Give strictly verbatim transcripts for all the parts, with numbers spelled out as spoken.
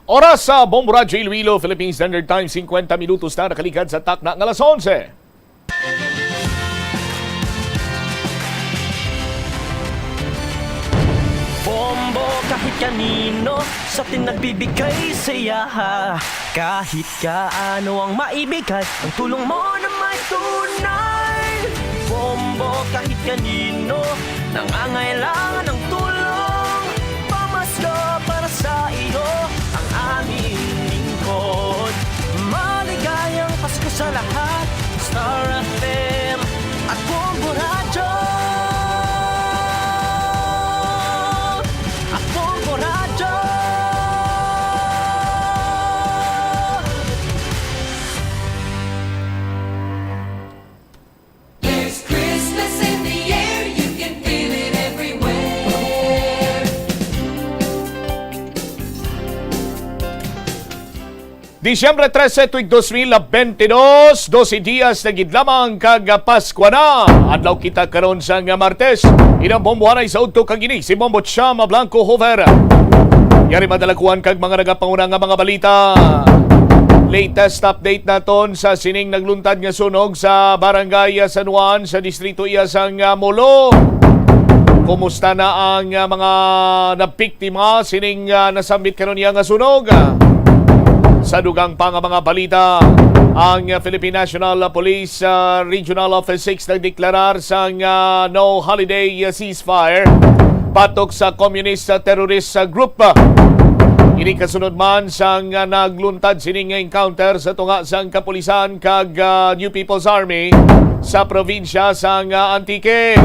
Oras sa Bombo Radyo Iloilo, Philippine Standard Time, singkwenta minutos na nakaligad sa takna nga alas onse. Bombo kahit kanino sa atin nagbibigay saya. Kahit kaano ang maibigay, ang tulong mo na may tunay. Bombo kahit kanino nangangailangan ng tulong. Pamasko para sa iyo ang aming lingkod. Maligayang Pasko sa lahat. Star F M at Bombo Radyo. At Bombo Radyo. There's Christmas in the air, you can feel it everywhere. Disyembre trese, tuig dos mil bentidós, dose dias na gid lamang kag Paskwa na. Adlaw kita karon sang Martes. Inang bombohanay sa udto kag ini si Bombo Chama Blanco Hover. Yari madalakuan kag mga nagapanguna nga mga balita. Latest update naton sa sining nagluntad nga sunog sa Barangay San Juan sa distrito iya sang Molo. Kumusta na ang ah, mga nabiktima sining ah, nasambit karon iya nga sunog? Sa dugang pa nga mga balita, ang Philippine National Police ah, Regional Office six nagdeklarar sang ah, no holiday ah, ceasefire batok sa communist ah, terrorist ah, group. Ini kasunod man sang ah, nagluntad sining encounter sa tunga sang kapulisan kag ah, New People's Army sa probinsya sang ah, Antique.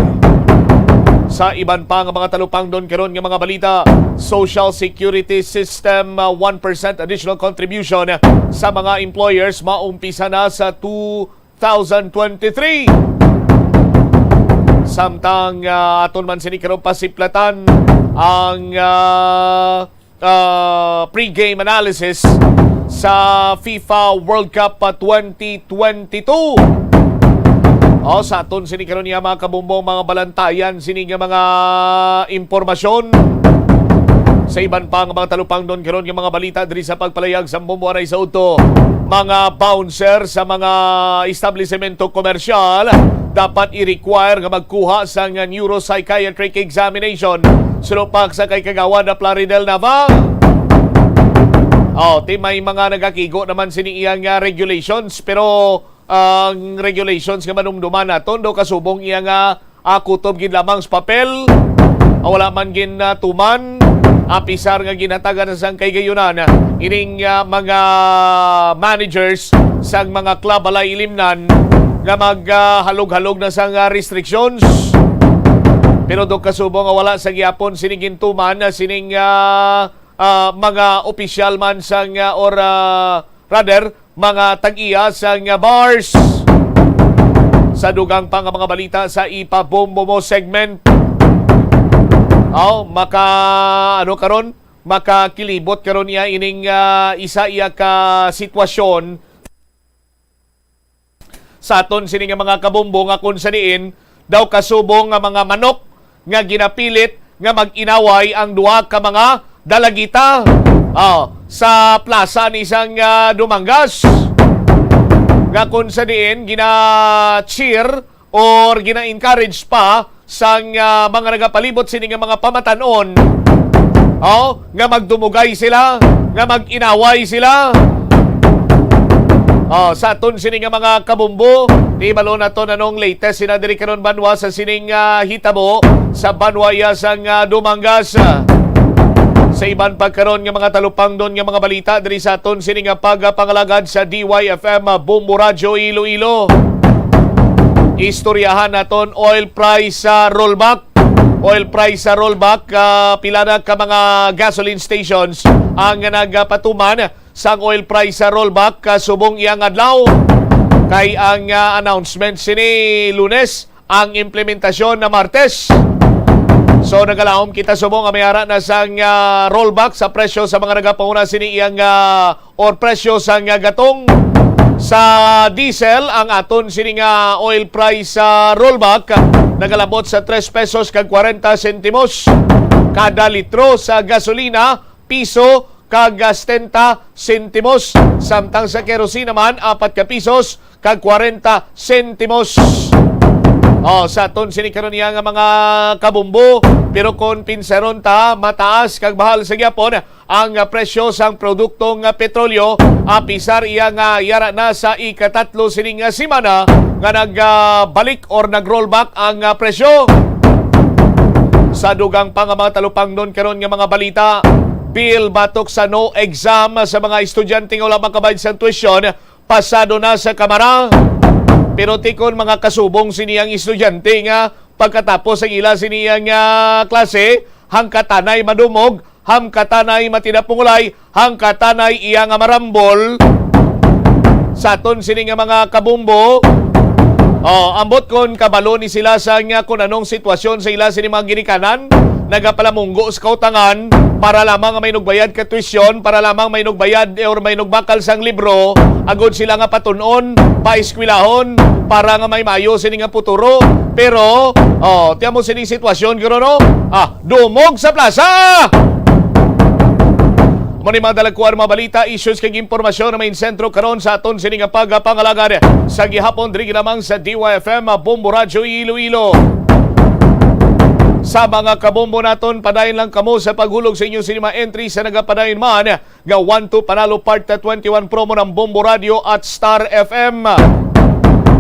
Sa iban pa nga mga talupangdon karon nga mga balita, Social Security System ah, one percent additional contribution sa mga employers maumpisa na sa two thousand twenty-three. Samtang ah, aton man sini karon pasiplatan ang ah, ah, pre-game analysis sa FIFA World Cup ah, twenty twenty-two. O, sa aton sini karon nga mga kabumbong, mga balantayan sini nga mga impormasyon. Sa iban pa nga mga talupangdon karon nga mga balita diri sa pagpalayag sa Bombo Aray sa Udto, mga bouncer sa mga establisemento komersyal dapat i-require nga magkuha sang neuropsychiatric examination. Suno pa sa kay Kagawad na Plaridel Naval. Oh, ti may mga nagakigo naman sini iyang ah, regulations, pero ang regulations nga manumduman naton daw kasubong iya nga ah, kutob gid lamang sa papel, ah, wala man gin ah, tuman, apisar nga ginhatagan na sang kaygayunan ining ah, mga managers sang mga club halay ilimnan nga maghalog-halog na sang ah, restrictions. Pero daw kasubong nga wala sa gihapon sini gintuman na sining ah, ah, mga opisyal man sang ah, or ah, rather, mga tag-iya sang bars. Sa dugang pa nga mga balita sa ipabombo mo segment. Aw, maka ano karon? Makakilibot karon iya ining ah, isa iya ka sitwasyon sa aton sini nga mga kabombo nga kung sa diin daw kasubong nga mga manok nga ginapilit nga mag-inaway ang duha ka mga dalagita, ah, sa plaza ni sang ah, Dumangas, nga kung sa diin gina-cheer or gina-encourage pa sang ah, mga nagapalibot sini nga mga pamatan-on, oh, nga magdumugay sila, nga mag-inaway sila. Oh, sa aton sini nga mga kabumbo, tibalo naton anong latest sina diri karon banwa sa sining ah, hitabo sa banwa iya sang ah, Dumangas. Sa iban pa karon nga mga talupangdon nga mga balita diri sa aton sini nga pagpangalagad sa D Y F M, ah, Bombo Radyo Iloilo. Istoryahan naton oil price sa rollback. Oil price sa rollback, ah, pila na ka mga gasoline stations ang nagapatuman sang oil price sa rollback, ah, subong iyang adlaw. Kay ang ah, announcement sini Lunes, ang implementasyon na Martes. So nagalahom kita subong nga may ara na sang ah, rollback sa presyo sa mga nagapanguna sini iyang ah, or presyo sang ah, gatong sa diesel. Ang aton sini nga oil price sa rollback nagalabot sa tres pesos kag kwarenta sentimos kada litro, sa gasolina piso kag, ah, setenta sentimos, samtang sa kerosene naman, apat ka pisos kag kwarenta sentimos. Oh, sa aton sini karon iya nga mga kabumbo, pero kon pinsaron ta, mataas kag mahal sa gyapon ang, ah, presyo sang produktong, ah, petrolyo, apisar iya nga yara na sa ikatatlo sining, ah, semana nga nagbalik or nag-rollback ang, ah, presyo. Sa dugang pa nga mga talupangnon karon nga mga balita, bill batok sa no exam sa mga estudyante nga wala makabayad sang tuition, pasado na sa Kamara. Pero tikon mga kasubong sini ang estudyante nga pagkatapos ang ila sini ang, ah, klase, hangkatanay madumog, hangkatanay matinapungulay, hangkatanay iya nga marambol. Sa aton sini nga mga kabumbo, oh, ambot kon kabalo ni sila sa nga kun anong sitwasyon sa ila sini mga ginikanan, nagapalamunggo sa kautangan para lamang nga may nagbayad ka tuition, para lamang may nagbayad or may nagbakal sang libro, agod sila nga patun-on, paeskwelahon, para nga may mayo sini nga puturo. Pero, oh, tiyan mo sini sitwasyon, guro, no? Ah, dumog sa plaza! Amo ni mga dalagkuan, mga balita, issues kag impormasyon na may sentro karon sa aton sini nga pagpangalagad sa gihapon diri lamang sa D Y F M, Bombo Radyo Iloilo. Sa mga kabombo naton, padayon lang kamo sa paghulog sa inyo sini mga entry sa nagapadayon man nga One to Panalo Part twenty-one promo ng Bombo Radio at Star F M.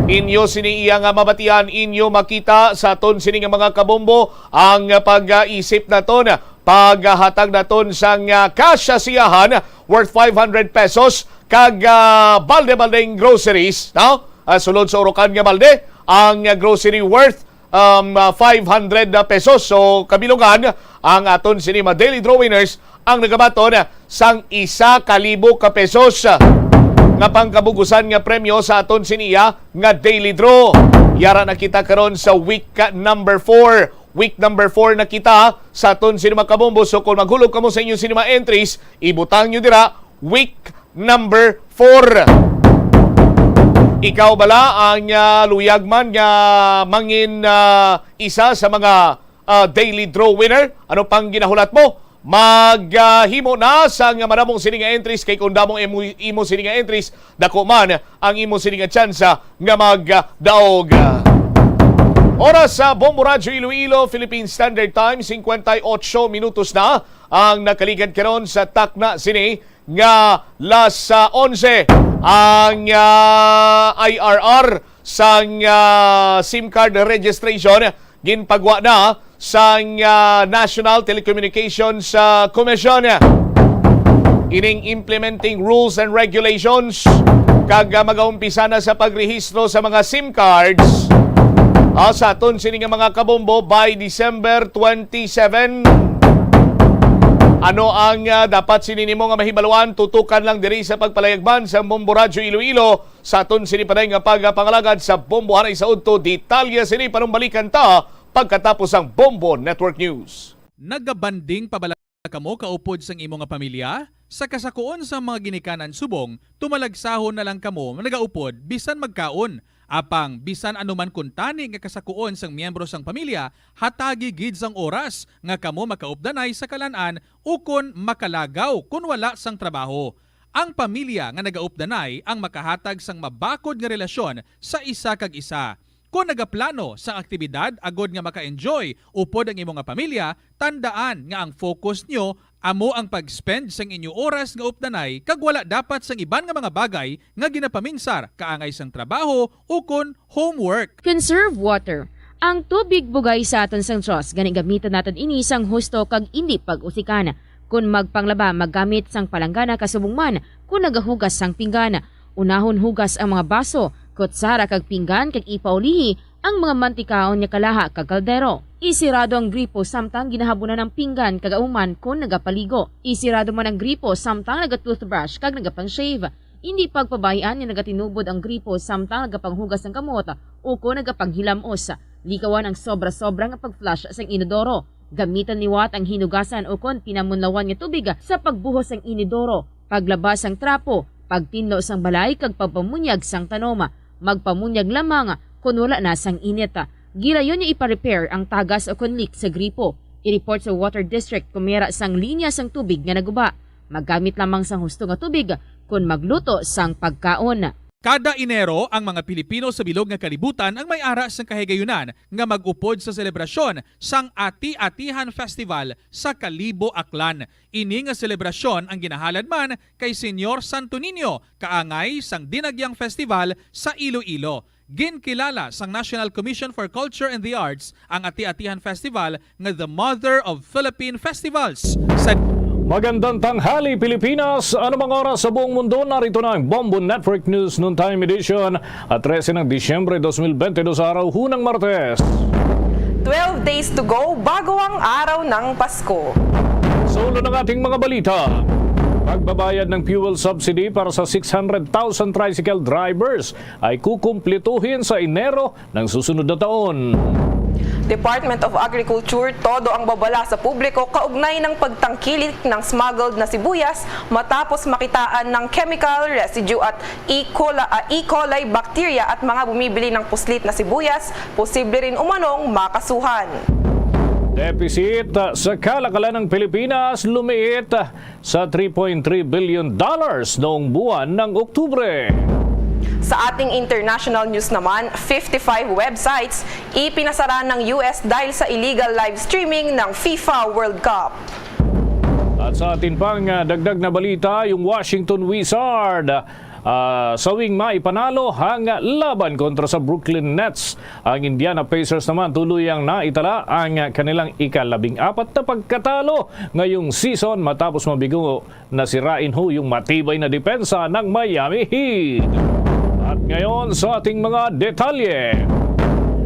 Inyo sini iya nga mabatian, inyo makita sa aton sini nga mga kabombo ang pag-isip naton, paghatag naton sang, ah, cash sa siyahan worth five hundred pesos kag, ah, balde-baldeng groceries, no? Ah, sulod sa urukan nga balde, ang, ah, grocery worth, um, ah, five hundred pesos. So, kabilugan, ang aton sini mga daily draw winners ang nagabaton sang isa ka libo ka pesos nga pangkabugusan nga premyo sa aton siniya nga daily draw. Yara na kita karon sa week number four. Week number four na kita sa aton sini mga kabombo. So, kung maghulog kamo sa inyo sini mga entries, ibutang nyo dira week number four. Ikaw bala ang, ah, luyag man nga mangin, ah, isa sa mga, ah, daily draw winner? Ano pang ginahulat mo? Maghimo na sa nga madamong sini nga entries, kay kung damong imo, imo sini nga entries, dako man ang imo sini nga tsansa nga magdaog. Oras sa Bombo Radyo Iloilo, Philippine Standard Time, singkwenta y ocho minutos na ang nakaligad karon sa takna sini nga las, ah, onse. Ang, ah, I R R sang, ah, sim card registration ginpagwa na sang, ah, National Telecommunications, ah, Commission. Ining implementing rules and regulations kag, ah, magaumpisa na sa pagrehistro sa mga sim cards, ah, sa aton sini nga mga kabombo by December twenty-seven. Ano ang, ah, dapat sini nimo nga mahibaluan? Tutukan lang diri sa pagpalayagban sa Bombo Radyo Iloilo sa aton sini pa nga pagpangalagad sa Bombo Hanay sa Udto. Detalye sini panumbalikan ta pagkatapos ang Bombo Network News. Nagabanding pa bala kamo kaupod sang imo nga pamilya? Sa kasakuon sang mga ginikanan subong, tumalagsahon na lang kamo nagaupod bisan magkaon. Apang bisan ano man kuntani nga kasakuon sang miyembro sang pamilya, hatagi gid sang oras nga kamo makaupdanay sa kalan-an ukon makalagaw kon wala sang trabaho. Ang pamilya nga nagaupdanay ang makahatag sang mabakod nga relasyon sa isa kag isa. Kon nagaplano sang aktibidad agod nga maka-enjoy upod ang imo nga pamilya, tandaan nga ang focus nyo amo ang pag-spend sang inyo oras nga updanay kag wala dapat sang iban nga mga bagay nga ginapaminsar kaangay sang trabaho ukon homework. Conserve water. Ang tubig bugay sa aton sang Dios, gani gamiton naton ini sang husto kag indi pag-usikan. Kon magpanglaba, maggamit sang palanggana kasubong man kon nagahugas sang pinggan. Unahon hugas ang mga baso, kutsara kag pinggan kag ipaulihi ang mga mantikaon nga kalaha kag kaldero. Isirado ang gripo samtang ginahabunan ang pinggan kag amo man kon nagapaligo. Isirado man ang gripo samtang naga-toothbrush kag nagapang-shave. Indi pagpabaian nga nagatinubod ang gripo samtang nagapanghugas sang kamot o kon nagapanghilam-os. Likawan ang sobra-sobra nga pag-flush sang inodoro. Gamitan liwat ang hinugasan o kon pinamunlawan nga tubig sa pagbuhos sang inodoro, paglaba sang trapo, pagtinlo sang balay kag pagpamunyag sang tanom. Magpamunyag lamang kon wala na sang init. Gilayon nga ipa-repair ang tagas o kon leak sa gripo. I-report sa Water District kon may ara sang linya sang tubig nga naguba. Maggamit lamang sang husto nga tubig kon magluto sang pagkaon. Kada Enero, ang mga Pilipino sa bilog nga kalibutan ang may ara sang kahigayunan nga mag-upod sa selebrasyon sang Ati-Atihan Festival sa Kalibo, Aklan. Ini nga selebrasyon ang ginahalad man kay Señor Santo Niño, kaangay sang Dinagyang Festival sa Iloilo. Ginkilala sang National Commission for Culture and the Arts ang Ati-Atihan Festival nga the mother of Philippine festivals. Sa Magandang tanghali, Pilipinas! Anumang oras sa buong mundo, narito na ang Bombo Network News Noontime Edition, at trese ng Disyembre dos mil bente dos, araw hunang Martes. Twelve days to go bago ang araw ng Pasko. Sa ulo ng ating mga balita, pagbabayad ng fuel subsidy para sa six hundred thousand tricycle drivers ay kukumplituhin sa Enero ng susunod na taon. Department of Agriculture, todo ang babala sa publiko kaugnay ng pagtangkilik ng smuggled na sibuyas matapos makitaan ng chemical residue at E. coli, ah, E. coli bacteria at mga bumibili ng puslit na sibuyas, posible rin umanong makasuhan. Deficit sa kalakalan ng Pilipinas lumiit sa three point three billion dollars noong buwan ng Oktubre. Sa ating international news naman, fifty-five websites ipinasara ng U S dahil sa illegal live streaming ng FIFA World Cup. At sa atin pang, ah, dagdag na balita, yung Washington Wizard, ah, sawing maipanalo ang laban kontra sa Brooklyn Nets. Ang Indiana Pacers naman tuluyang naitala ang kanilang ikalabing-apat na pagkatalo ngayong season matapos mabigo na sirain ho yung matibay na depensa ng Miami Heat. At ngayon sa ating mga detalye.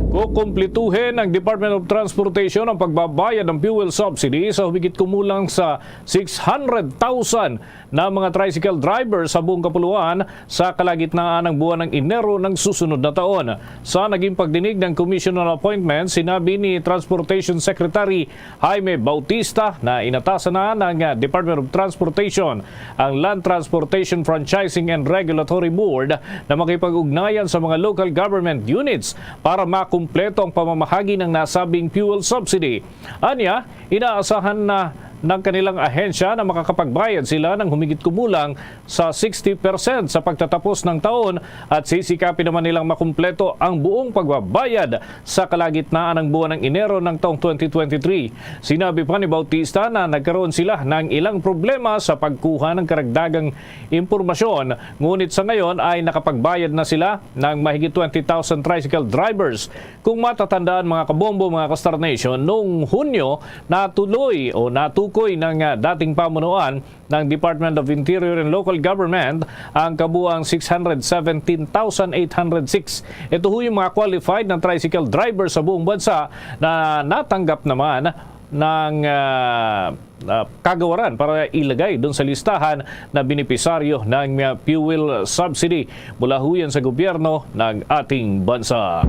Kukumplituhin ng Department of Transportation ang pagbabayad ng fuel subsidy sa humigit kumulang sa six hundred thousand na mga tricycle driver sa buong kapuluan sa kalagitnaan ng buwan ng Enero ng susunod na taon. Sa naging pagdinig ng Commission on Appointments, sinabi ni Transportation Secretary Jaime Bautista na inatasan na ng Department of Transportation ang Land Transportation Franchising and Regulatory Board na makipag-ugnayan sa mga local government units para makumpleto ang pamamahagi ng nasabing fuel subsidy. Anya, inaasahan na ng kanilang ahensya na makakapagbayad sila ng humigit kumulang sa sixty percent sa pagtatapos ng taon, at sisikapin naman nilang makumpleto ang buong pagbabayad sa kalagitnaan ng buwan ng Enero ng taong twenty twenty-three. Sinabi pa ni Bautista na nagkaroon sila ng ilang problema sa pagkuha ng karagdagang impormasyon, ngunit sa ngayon ay nakapagbayad na sila ng mahigit twenty thousand tricycle drivers. Kung matatandaan, mga kabombo, mga ka-Star Nation, noong Hunyo, natuloy o natukoy ng, ah, dating pamunuan ng Department of Interior and Local Government ang kabuang six hundred seventeen thousand eight hundred six. Ito ho yung mga qualified na tricycle driver sa buong bansa na natanggap naman ng, ah, ah, kagawaran para ilagay doon sa listahan na benepisaryo ng, ah, fuel subsidy mula ho yan sa gobyerno ng ating bansa.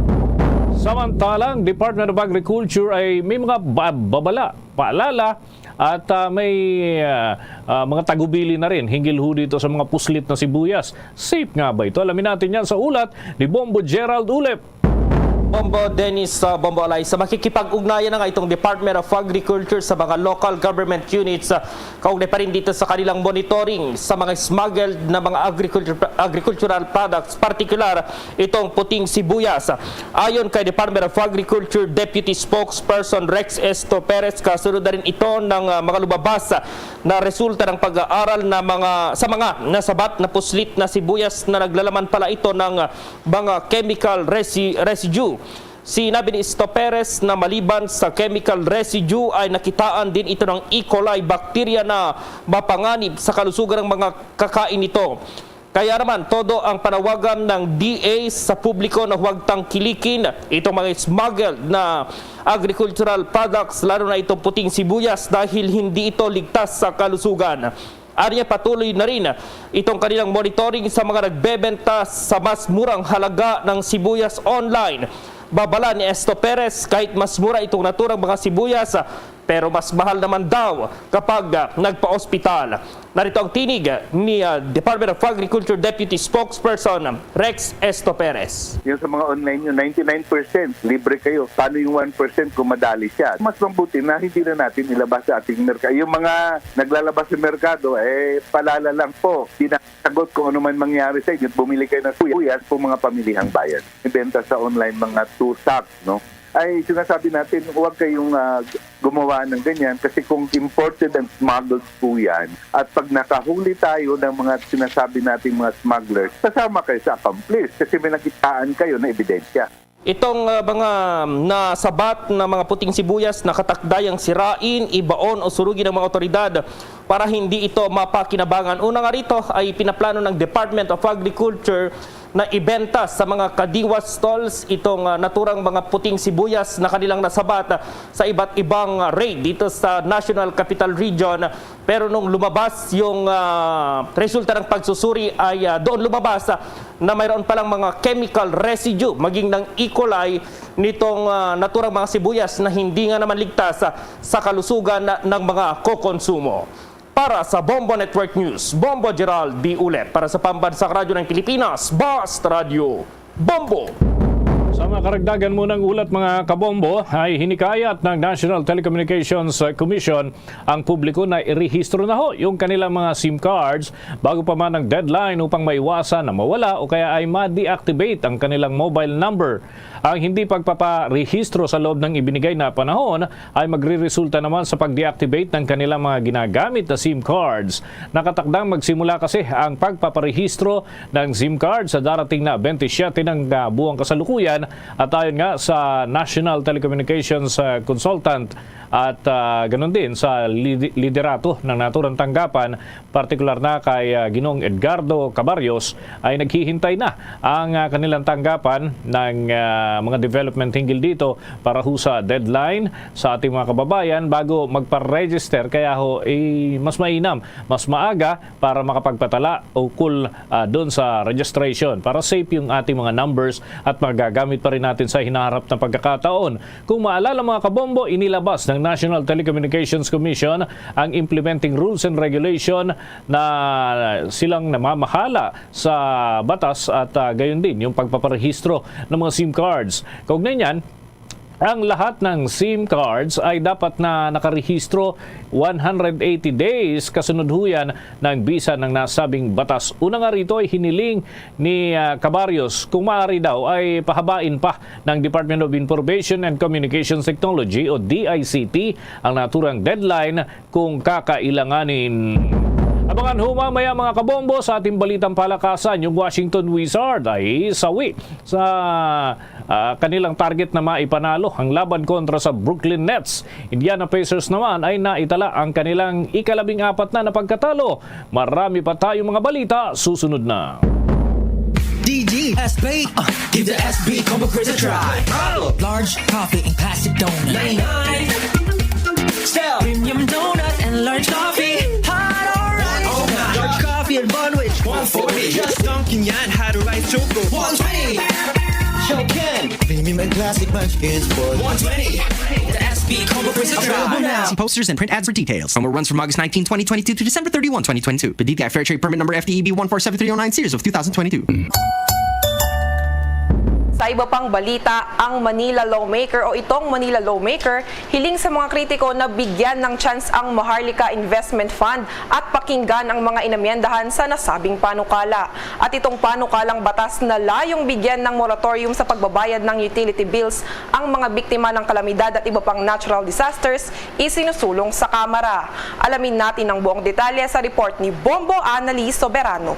Samantalang Department of Agriculture ay may mga ba-, babala, paalala, at, ah, may, ah, ah, mga tagubili na rin hinggil ho dito sa mga puslit na sibuyas. Safe nga ba ito? Alamin natin yan sa ulat ni Bombo Gerald Ulep. Bombo Dennis, ah, Bombo Alay, sa makikipag-ugnayan na nga itong Department of Agriculture sa mga local government units, ah, kaugnay pa rin dito sa kanilang monitoring sa mga smuggled na mga agriculture, agricultural products, partikular itong puting sibuyas. Ayon kay Department of Agriculture Deputy Spokesperson Rex Esto Perez, kasunod na rin ito ng, ah, mga lumabas na resulta ng pag-aaral na mga, sa mga nasabat na puslit na sibuyas na naglalaman pala ito ng, ah, mga chemical resi-, residue. Sinabi ni Esto Perez na maliban sa chemical residue ay nakitaan din ito ng E. coli bacteria na mapanganib sa kalusugan ng mga kakain nito. Kaya naman, todo ang panawagan ng D A sa publiko na huwag tangkilikin itong mga smuggled na agricultural products, lalo na itong puting sibuyas, dahil hindi ito ligtas sa kalusugan. Anya, patuloy na rin itong kanilang monitoring sa mga nagbebenta sa mas murang halaga ng sibuyas online. Babala ni Esto Perez, kahit mas mura itong naturang mga sibuyas, Pero mas mahal naman daw kapag, ah, nagpa-ospital. Narito ang tinig ni, ah, Department of Agriculture Deputy Spokesperson Rex Esto Perez. Yung sa mga online nyo, ninety-nine percent libre kayo. Paano yung one percent kung madali siya? Mas mabuti na hindi na natin ilabas sa ating merkado. Yung mga naglalabas sa merkado, eh, palala lang po. Di na sagot kung ano man mangyari sa inyo. Bumili kayo ng sibuyas po, mga pamilihang bayan. Ibenta sa online mga two sacks, no? Ay sinasabi natin, huwag kayong, ah, gumawa ng ganyan kasi kung imported and smuggled po yan, at pag nakahuli tayo ng mga sinasabi nating mga smugglers, sasama kayo sa accomplice kasi may nakitaan kayo na ebidensya. Itong, ah, mga nasabat na mga puting sibuyas nakatakdayang sirain, ibaon o surugin ng mga otoridad para hindi ito mapakinabangan. Una nga rito ay pinaplano ng Department of Agriculture na ibenta sa mga kadiwa stalls itong, ah, naturang mga puting sibuyas na kanilang nasabat, ah, sa iba't ibang, ah, raid dito sa National Capital Region. Pero nung lumabas yung, ah, resulta ng pagsusuri ay, ah, doon lumabas, ah, na mayroon palang mga chemical residue, maging ng E. coli nitong, ah, naturang mga sibuyas na hindi nga naman ligtas, ah, sa kalusugan ng mga kokonsumo. Para sa Bombo Network News, Bombo Gerald B. Ulet. Para sa Pambansang Radyo ng Pilipinas, Bast Radio, Bombo! Sa mga karagdagan mo ng ulat, mga kabombo, ay hinikayat ng National Telecommunications Commission ang publiko na irehistro na ho yung kanilang mga SIM cards bago pa man ang deadline upang maiwasan na mawala o kaya ay ma-deactivate ang kanilang mobile number. Ang hindi pagpaparehistro sa loob ng ibinigay na panahon ay magreresulta naman sa pag-deactivate ng kanilang mga ginagamit na SIM cards. Nakatakdang magsimula kasi ang pagpaparehistro ng SIM card sa darating na twenty-seven ng, ah, buwang kasalukuyan, at ayon nga sa National Telecommunications, ah, Consultant at, ah, ganun din sa lid-, liderato ng naturang tanggapan, partikular na kay, ah, Ginoong Edgardo Cabarrios, ay naghihintay na ang, ah, kanilang tanggapan ng, ah, mga development hinggil dito para ho sa deadline sa ating mga kababayan bago magpa-register. Kaya ho, eh, mas mainam, mas maaga para makapagpatala ukol, ah, doon sa registration para safe yung ating mga numbers at magagamit pa rin natin sa hinaharap na pagkakataon. Kung maalala, mga kabombo, inilabas ng National Telecommunications Commission ang implementing rules and regulation na silang namamahala sa batas at, ah, gayon din yung pagpaparehistro ng mga SIM cards. Kaugnay niyan, ang lahat ng SIM cards ay dapat na nakarehistro one hundred eighty days kasunod ho yan ng bisa ng nasabing batas. Una nga rito ay hiniling ni, ah, Cabarrios kung maaari daw ay pahabain pa ng Department of Information and Communications Technology o D I C T ang naturang deadline kung kakailanganin. Abangan ho mamaya, mga kabombo, sa ating balitang palakasan, yung Washington Wizard ay sawi sa, ah, kanilang target na maipanalo ang laban kontra sa Brooklyn Nets. Indiana Pacers naman ay naitala ang kanilang ikalabing apat na na pagkatalo. Marami pa tayong mga balita susunod na. D G, S B, uh, give the S B Combo Craze a try. Large coffee and classic donut. Nine nine. Sell premium donut and large coffee. Hot or ice. Large coffee and bun with one forty. Just dunking yan, had a rice choco. One twenty. Show can. Premium and classic munchkins for one twenty. The S B Combo Craze a try. Available now. See posters and print ads for details. Promo runs from August nineteen, twenty twenty-two to December thirty-one, twenty twenty-two. P D T I Fair Trade Permit Number F T E B one four seven three oh nine, series of two thousand twenty-two. Sa iba pang balita, ang Manila Lawmaker o itong Manila Lawmaker hiling sa mga kritiko na bigyan ng chance ang Maharlika Investment Fund at pakinggan ang mga inamyendahan sa nasabing panukala. At itong panukalang batas na layong bigyan ng moratorium sa pagbabayad ng utility bills ang mga biktima ng kalamidad at iba pang natural disasters, isinusulong sa Kamara. Alamin natin ang buong detalye sa report ni Bombo Annalise Soberano.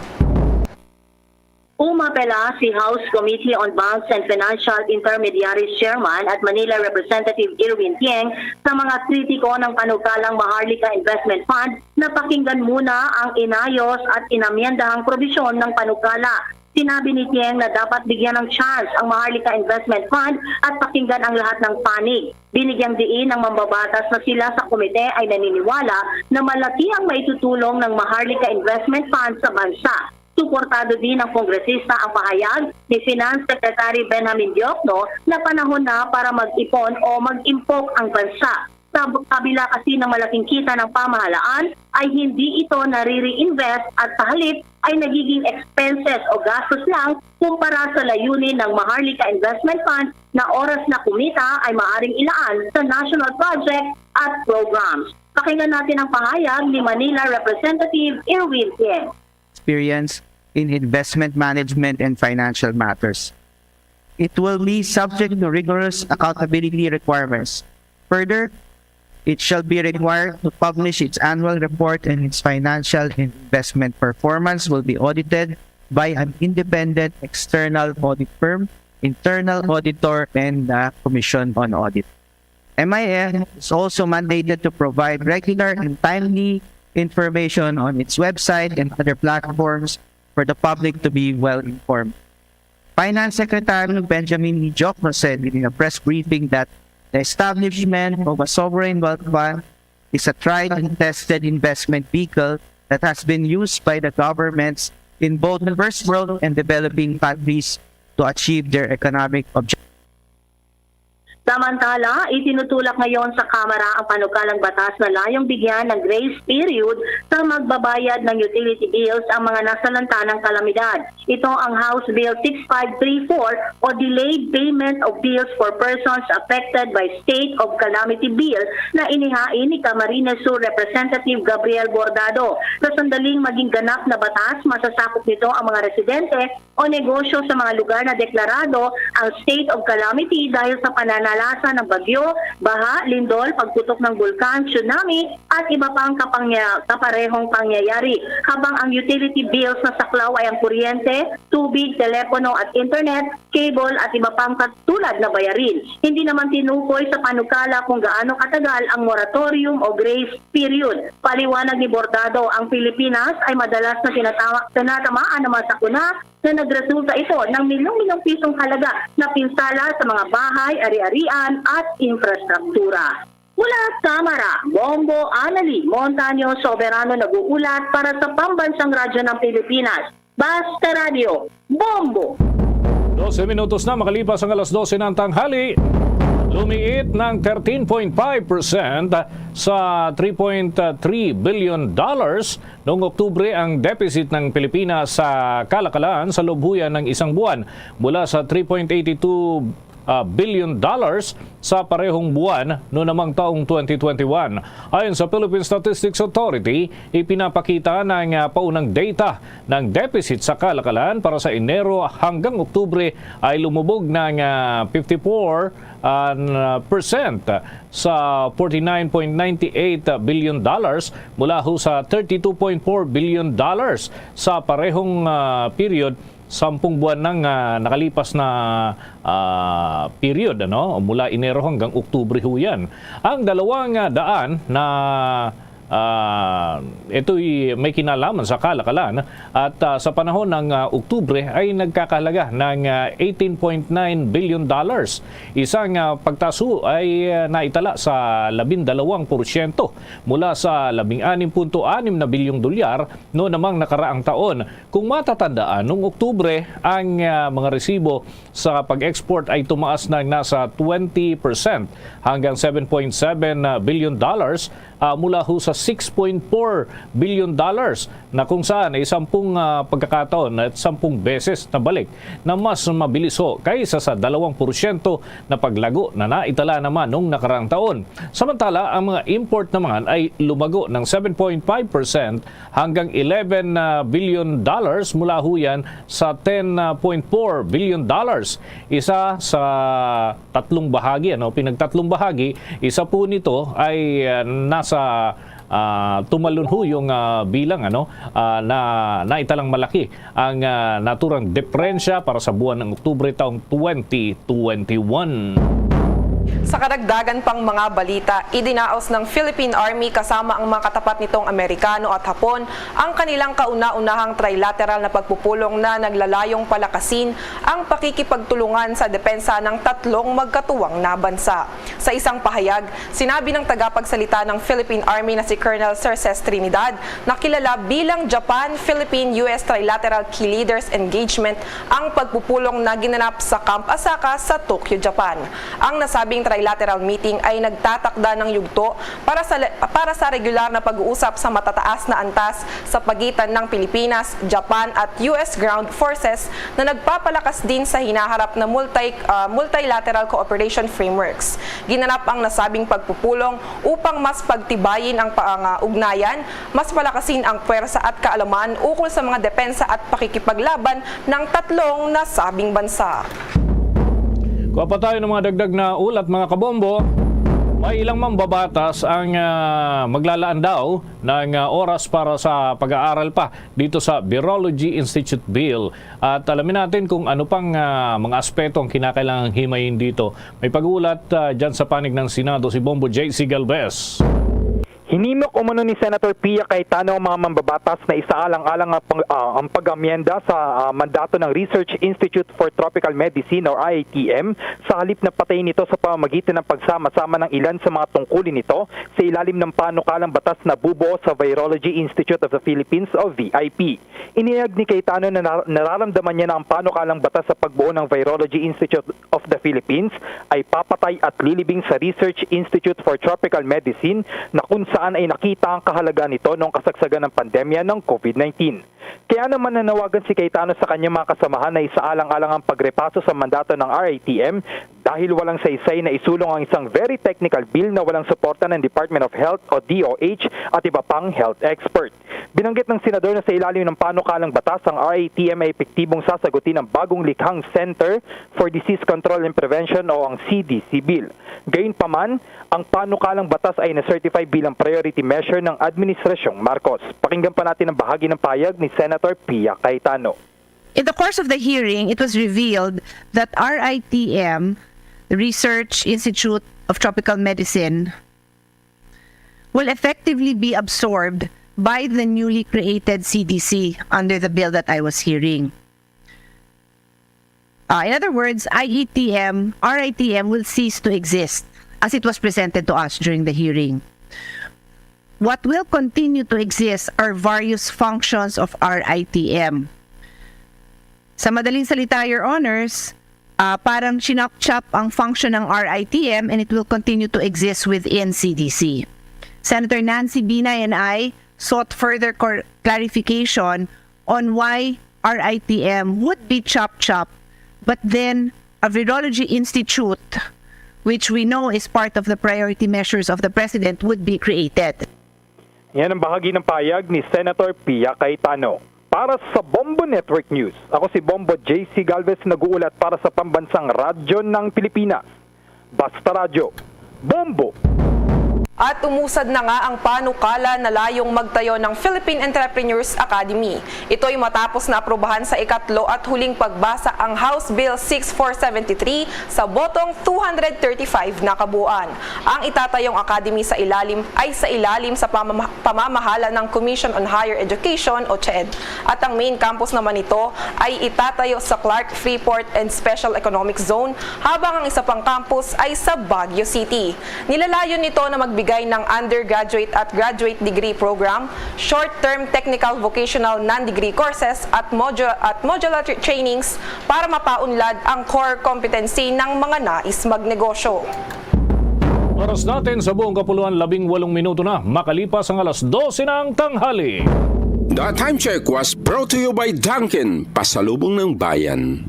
Umapela si House Committee on Banks and Financial Intermediaries Chairman at Manila Representative Erwin Tieng sa mga kritiko ng panukalang Maharlika Investment Fund na pakinggan muna ang inayos at inamyendahang probisyon ng panukala. Sinabi ni Tieng na dapat bigyan ng chance ang Maharlika Investment Fund at pakinggan ang lahat ng panig. Binigyang diin ng mambabatas na sila sa komite ay naniniwala na malaki ang maitutulong ng Maharlika Investment Fund sa bansa. Suportado din ng kongresista ang pahayag ni Finance Secretary Benjamin Diokno na panahon na para mag-ipon o mag-impok ang bansa. Sa kabila kasi ng malaking kita ng pamahalaan, ay hindi ito nare-reinvest at sa halip ay nagiging expenses o gastos lang kumpara sa layunin ng Maharlika Investment Fund na oras na kumita ay maaring ilaan sa national project at programs. Pakinggan natin ang pahayag ni Manila Representative Erwin Tieng. Experience in investment management and financial matters. It will be subject to rigorous accountability requirements. Further, it shall be required to publish its annual report, and its financial and investment performance will be audited by an independent external audit firm, internal auditor, and the Commission on Audit. M I F is also mandated to provide regular and timely information on its website and other platforms for the public to be well informed. Finance Secretary Benjamin E. Jocno said in a press briefing that the establishment of a sovereign wealth fund is a tried and tested investment vehicle that has been used by the governments in both first world and developing countries to achieve their economic objectives. Samantala, itinutulak ngayon sa Kamara ang panukalang batas na layong bigyan ng grace period sa magbabayad ng utility bills ang mga nasalanta ng kalamidad. Ito ang House Bill six five three four o Delayed Payment of Bills for Persons Affected by State of Calamity Bill na inihain ni Camarines Sur Representative Gabriel Bordado. Sa sandaling maging ganap na batas, masasakop nito ang mga residente o negosyo sa mga lugar na deklarado ang state of calamity dahil sa pananalasa ng bagyo, baha, lindol, pagputok ng bulkan, tsunami, at iba pang kapangya- kaparehong pangyayari, habang ang utility bills na saklaw ay ang kuryente, tubig, telepono at internet, cable at iba pang katulad na bayarin. Hindi naman tinukoy sa panukala kung gaano katagal ang moratorium o grace period. Paliwanag ni Bordado, ang Pilipinas ay madalas na tinatama- tinatamaan ng mga sakuna na nagresulta ito ng milyong-milyong pisong halaga na pinsala sa mga bahay, ari-arian at infrastruktura. Mula sa Kamara, Bombo Anali Montaño Soberano nag-uulat para sa Pambansang Radyo ng Pilipinas, Basta Radyo, Bombo! Dose minutos na makalipas ang alas dose ng tanghali. Lumiit ng thirteen point five percent sa three point three billion dollars noong Oktubre ang deficit ng Pilipinas sa kalakalan sa lubhuyan ng isang buwan, mula sa three point eight two ah, billion dollars sa parehong buwan no namang taong twenty twenty-one. Ayon sa Philippine Statistics Authority, ipinapakita ng ah, paunang data ng deficit sa kalakalan para sa Enero hanggang Oktubre ay lumubog ng ah, fifty-four ah, percent sa forty-nine point nine eight billion dollars mula ho sa thirty-two point four billion dollars sa parehong ah, period sampung buwan nang ah, nakalipas na ah, period, ano, mula Enero hanggang Oktubre ho yan. Ang dalawang ah, daan na ah, ito'y may kinalaman sa kalakalan at ah, sa panahon ng ah, Oktubre ay nagkakahalaga ng ah, eighteen point nine billion dollars. Isang ah, pagtaas ho ay ah, naitala sa labindalawang porsyento mula sa labing-anim punto anim na bilyong dolyar no namang nakaraang taon. Kung matatandaan, noong Oktubre, ang ah, mga resibo sa pag-export ay tumaas ng nasa twenty percent hanggang seven point seven billion dollars ah, mula ho sa six point four billion dollars, na kung saan ay sampung ah, pagkakataon at sampung beses na balik na mas mabilis ho kaysa sa dalawang porsyento na paglago na naitala naman noong nakaraang taon. Samantala, ang mga import naman ay lumago ng seven point five percent hanggang eleven billion dollars mula ho yan sa ten point four billion dollars. Isa sa tatlong bahagi, ano, pinagtatlong bahagi, isa po nito ay ah, nasa ah, tumalon ho yung ah, bilang, ano, ah, na naitalang malaki ang ah, naturang diperensya para sa buwan ng Oktubre taong twenty twenty-one. Sa karagdagan pang mga balita, idinaos ng Philippine Army kasama ang mga katapat nitong Amerikano at Hapon ang kanilang kauna-unahang trilateral na pagpupulong na naglalayong palakasin ang pakikipagtulungan sa depensa ng tatlong magkatuwang na bansa. Sa isang pahayag, sinabi ng tagapagsalita ng Philippine Army na si Colonel Cerces Trinidad, na kilala bilang Japan-Philippine-U S Trilateral Key Leaders Engagement, ang pagpupulong na ginanap sa Camp Asaka sa Tokyo, Japan. Ang nasabing trilateral meeting ay nagtatakda ng yugto para sa, para sa regular na pag-uusap sa matataas na antas sa pagitan ng Pilipinas, Japan at U S Ground Forces na nagpapalakas din sa hinaharap na multi, ah, multilateral cooperation frameworks. Ginanap ang nasabing pagpupulong upang mas pagtibayin ang pangungnayan, mas palakasin ang pwersa at kaalaman ukol sa mga depensa at pakikipaglaban ng tatlong nasabing bansa. Kuha pa tayo ng mga dagdag na ulat, mga kabombo. May ilang mambabatas ang ah, maglalaan daw ng ah, oras para sa pag-aaral pa dito sa Virology Institute Bill. At alamin natin kung ano pang ah, mga aspeto ang kinakailangang himayin dito. May pag-ulat ah, dyan sa panig ng Senado si Bombo J C Galvez. Hinimok umano ni Senator Pia Cayetano ang mga mambabatas na isaalang-alang ang, pang, ah, ang pag-amyenda sa ah, mandato ng Research Institute for Tropical Medicine or R I T M sa halip na patayin ito sa pamamagitan ng pagsama-sama ng ilan sa mga tungkulin nito sa ilalim ng panukalang batas na bubuo sa Virology Institute of the Philippines o V I P. Inihayag ni Cayetano na nar- nararamdaman niya na ang panukalang batas sa pagbuo ng Virology Institute of the Philippines ay papatay at lilibing sa Research Institute for Tropical Medicine na kung saan ay nakita ang kahalagahan nito noong kasagsagan ng pandemya ng COVID nineteen. Kaya naman nanawagan si Cayetano sa kanyang mga kasamahan na isaalang-alang ang pagrepaso sa mandato ng R I T M dahil walang saysay na isulong ang isang very technical bill na walang suporta ng Department of Health o D O H at iba pang health expert. Binanggit ng senador na sa ilalim ng panukalang batas, ang R I T M ay epektibong sasagutin ang bagong likhang Center for Disease Control and Prevention o ang C D C Bill. Gayunpaman, ang panukalang batas ay na-certify bilang priority measure ng Administrasyong Marcos. Pakinggan pa natin ang bahagi ng pahayag ni Senator Pia Cayetano. In the course of the hearing, it was revealed that R I T M, Research Institute of Tropical Medicine, will effectively be absorbed by the newly created C D C under the bill that I was hearing. Uh, in other words, I E T M, R I T M will cease to exist as it was presented to us during the hearing. What will continue to exist are various functions of R I T M. Sa madaling salita, Your Honors, uh, parang chinop-chop ang function ng R I T M and it will continue to exist within C D C. Senator Nancy Binay and I sought further cor- clarification on why R I T M would be chop-chop, but then a Virology Institute, which we know is part of the priority measures of the President, would be created. Yan ang bahagi ng pahayag ni Senator Pia Cayetano. Para sa Bombo Network News, ako si Bombo J C Galvez, nag-uulat para sa Pambansang Radyo ng Pilipinas, Basta Radyo, Bombo! At umusad na nga ang panukala na layong magtayo ng Philippine Entrepreneurs Academy. Ito'y matapos na aprubahan sa ikatlo at huling pagbasa ang House Bill six four seven three sa botong two hundred thirty-five na kabuuan. Ang itatayong academy sa ilalim ay sa ilalim sa pamama- pamamahala ng Commission on Higher Education o CHED. At ang main campus naman nito ay itatayo sa Clark Freeport and Special Economic Zone, habang ang isa pang campus ay sa Baguio City. Nilalayon nito na magbigay ng undergraduate at graduate degree program, short-term technical vocational non-degree courses at, modu- at modular tra- trainings para mapaunlad ang core competency ng mga nais magnegosyo. Oras natin sa buong kapuluan, labing walong minuto na makalipas ang alas dose ng tanghali. The time check was brought to you by Dunkin, pasalubong ng bayan.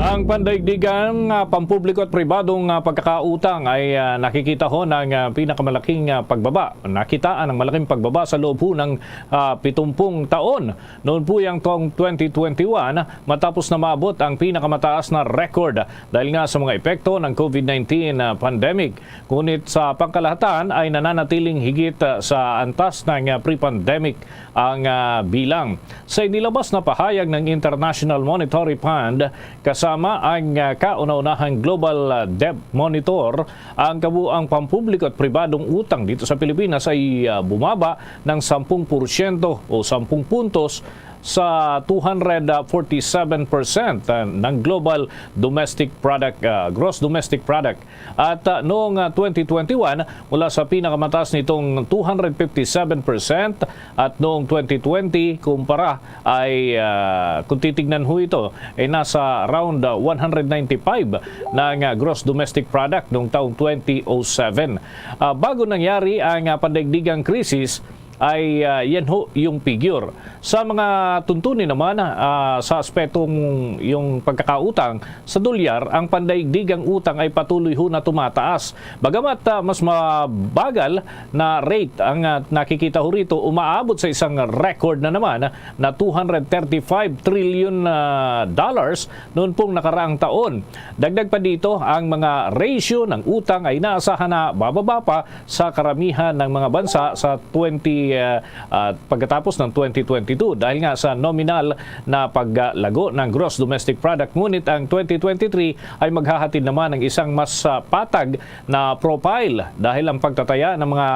Ang pandaigdigang ah, pampubliko at pribadong ah, pagkakautang ay ah, nakikita ho ng ah, pinakamalaking ah, pagbaba. Nakitaan ang malaking pagbaba sa loob ho ng ah, pitumpung taon. Noon po yung taong twenty twenty-one, matapos na maabot ang pinakamataas na record dahil nga sa mga epekto ng COVID nineteen ah, pandemic. Ngunit sa pangkalahatan ay nananatiling higit ah, sa antas ng ah, pre-pandemic ang ah, bilang. Sa inilabas na pahayag ng International Monetary Fund kasama ang ah, kauna-unahang Global ah, Debt Monitor, ang kabuang pampubliko at pribadong utang dito sa Pilipinas ay ah, bumaba ng sampung porsyento o sampung puntos sa two hundred forty-seven percent, ah, ng global domestic product, ah, gross domestic product. At, ah, noong, ah, twenty twenty-one, mula sa pinakamataas nitong two hundred fifty-seven percent, at noong twenty twenty, kumpara ay, ah, kung titignan ho ito, ay nasa around, ah, one hundred ninety-five ng, ah, gross domestic product noong taong twenty oh seven. Ah, bago nangyari ang, ah, pandaigdigang krisis, ay, ah, yan ho yung figure. Sa mga tuntunin naman, ah, sa aspetong yung pagkakautang, sa dolyar, ang pandaigdigang utang ay patuloy ho na tumataas. Bagamat, ah, mas mabagal na rate ang, ah, nakikita ho rito, umaabot sa isang record na naman na two hundred thirty-five trillion, ah, dollars noon pong nakaraang taon. Dagdag pa dito, ang mga ratio ng utang ay inaasahan na bababa pa sa karamihan ng mga bansa sa twenty, ah, ah, pagkatapos ng twenty twenty-two, dahil nga sa nominal na paglago ng gross domestic product. Ngunit ang twenty twenty-three ay maghahatid naman ng isang mas, ah, patag na profile, dahil ang pagtataya ng mga,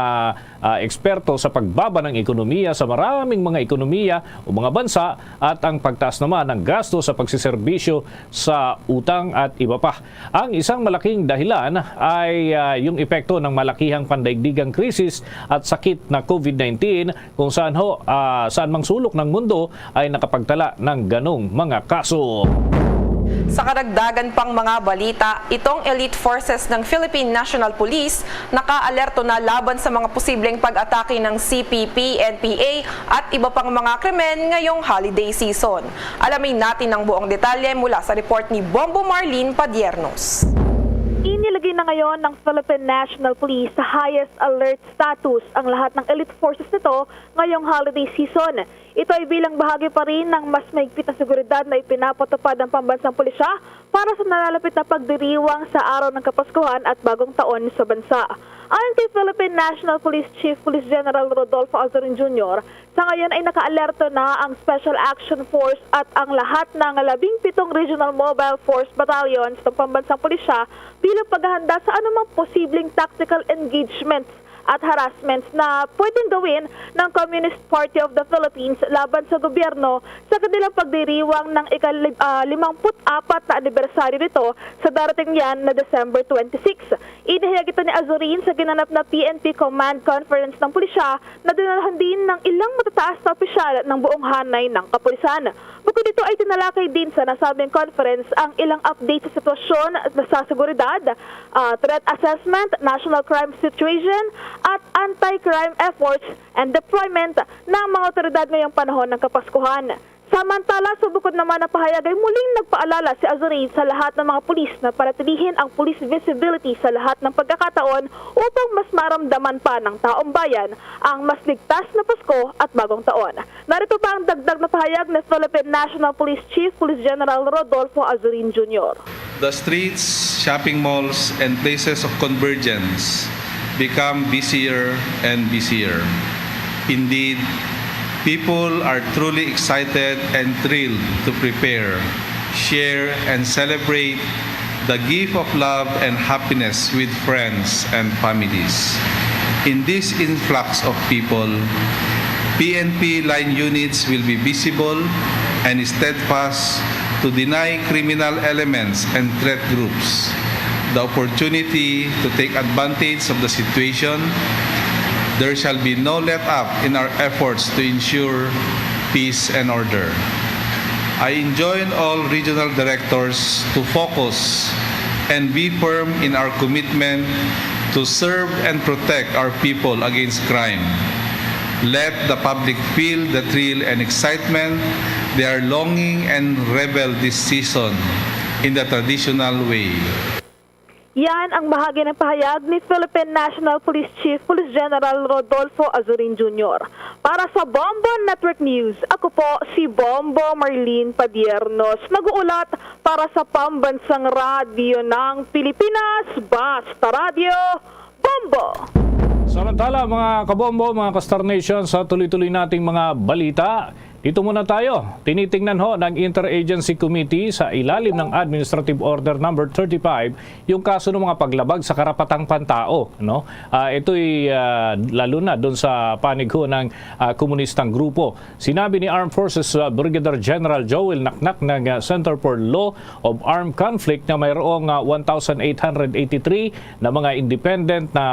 ah, eksperto sa pagbaba ng ekonomiya sa maraming mga ekonomiya o mga bansa at ang pagtaas naman ng gasto sa pagsiserbisyo sa utang at iba pa. Ang isang malaking dahilan ay, ah, yung epekto ng malakihang pandaigdigang krisis at sakit na COVID nineteen, kung saan ho, ah, saan mang sulok ng mundo ay nakapagtala ng ganong mga kaso. Sa karagdagan pang mga balita, itong elite forces ng Philippine National Police nakaalerto na laban sa mga posibleng pag-atake ng C P P, N P A at iba pang mga krimen ngayong holiday season. Alamin natin ang buong detalye mula sa report ni Bombo Marlene Padiernos. Inilagay na ngayon ng Philippine National Police sa highest alert status ang lahat ng elite forces nito ngayong holiday season. Ito ay bilang bahagi pa rin ng mas mahigpit na seguridad na ipinapatupad ng pambansang pulisya para sa nalalapit na pagdiriwang sa araw ng Kapaskuhan at Bagong Taon sa bansa. Ayon kay Philippine National Police Chief Police General Rodolfo Azurin Junior, sa ngayon ay nakaalerto na ang Special Action Force at ang lahat ng labing pitong Regional Mobile Force Battalions ng Pambansang Pulisya bilang paghahanda sa anumang posibleng tactical engagements at harassments na pwedeng gawin ng Communist Party of the Philippines laban sa gobyerno sa kanilang pagdiriwang ng ikali-, ah, limampu't apat na anibersaryo nito sa darating yan na December twenty-six. Inihayag ito ni Azurin sa ginanap na P N P Command Conference ng pulisya na dinalahan din ng ilang matataas na opisyal ng buong hanay ng kapulisan. Bukod dito ay tinalakay din sa nasabing conference ang ilang update sa sitwasyon sa seguridad, ah, threat assessment, national crime situation, at anti-crime efforts and deployment ng mga awtoridad ngayong panahon ng Kapaskuhan. Samantala, sa bukod naman na pahayag ay muling nagpaalala si Azurin sa lahat ng mga pulis na panatilihin ang police visibility sa lahat ng pagkakataon upang mas maramdaman pa ng taong bayan ang mas ligtas na Pasko at Bagong Taon. Narito pa ang dagdag na pahayag ni Philippine National Police Chief Police General Rodolfo Azurin Junior. The streets, shopping malls, and places of convergence become busier and busier. Indeed, people are truly excited and thrilled to prepare, share, and celebrate the gift of love and happiness with friends and families. In this influx of people, P N P line units will be visible and steadfast to deny criminal elements and threat groups the opportunity to take advantage of the situation. There shall be no let up in our efforts to ensure peace and order. I enjoin all regional directors to focus and be firm in our commitment to serve and protect our people against crime. Let the public feel the thrill and excitement they are longing and revel this season in the traditional way. Yan ang bahagi ng pahayag ni Philippine National Police Chief Police General Rodolfo Azurin Junior. Para sa Bombo Network News, ako po si Bombo Marlene Padiernos, nag-uulat para sa Pambansang Radyo ng Pilipinas, Basta Radyo, Bombo! Samantala, mga kabombo, mga ka-Star Nation, sa tuloy-tuloy nating mga balita, Dito muna tayo. Tinitingnan ho ng Interagency Committee sa ilalim ng Administrative Order Number thirty-five yung kaso ng mga paglabag sa karapatang pantao, no? Ah, ito'y, ah, lalo na doon sa panig ho ng, ah, komunistang grupo. Sinabi ni Armed Forces, ah, Brigadier General Joel Naknak ng, ah, Center for Law of Armed Conflict na mayroong, ah, one thousand eight hundred eighty-three na mga independent na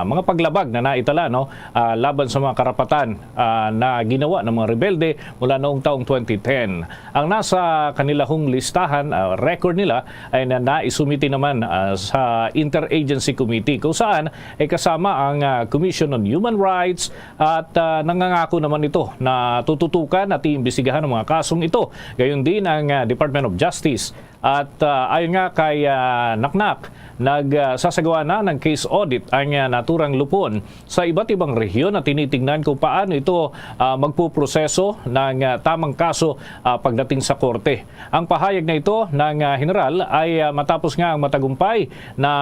mga paglabag na naitala, no, ah, laban sa mga karapatan, ah, na ginawa ng mga rebelde mula noong taong twenty ten. Ang nasa kanila hong listahan, ah, record nila ay na naisumiti naman, ah, sa Interagency Committee, kung saan ay kasama ang, ah, Commission on Human Rights at, ah, nangangako naman ito na tututukan at iimbestigahan ang mga kasong ito. Gayon din ang, ah, Department of Justice. At, ah, ayon nga kay, ah, Naknak, nagsasagawa na ng case audit ang, ah, naturang Lupon sa iba't ibang rehiyon at tinitingnan kung paano ito, ah, magpuproseso ng, ah, tamang kaso, ah, pagdating sa korte. Ang pahayag na ito ng, ah, General ay, ah, matapos nga ang matagumpay na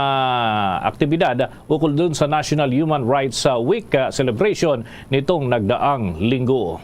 aktibidad ukol dun sa National Human Rights, ah, Week, ah, celebration nitong nagdaang linggo.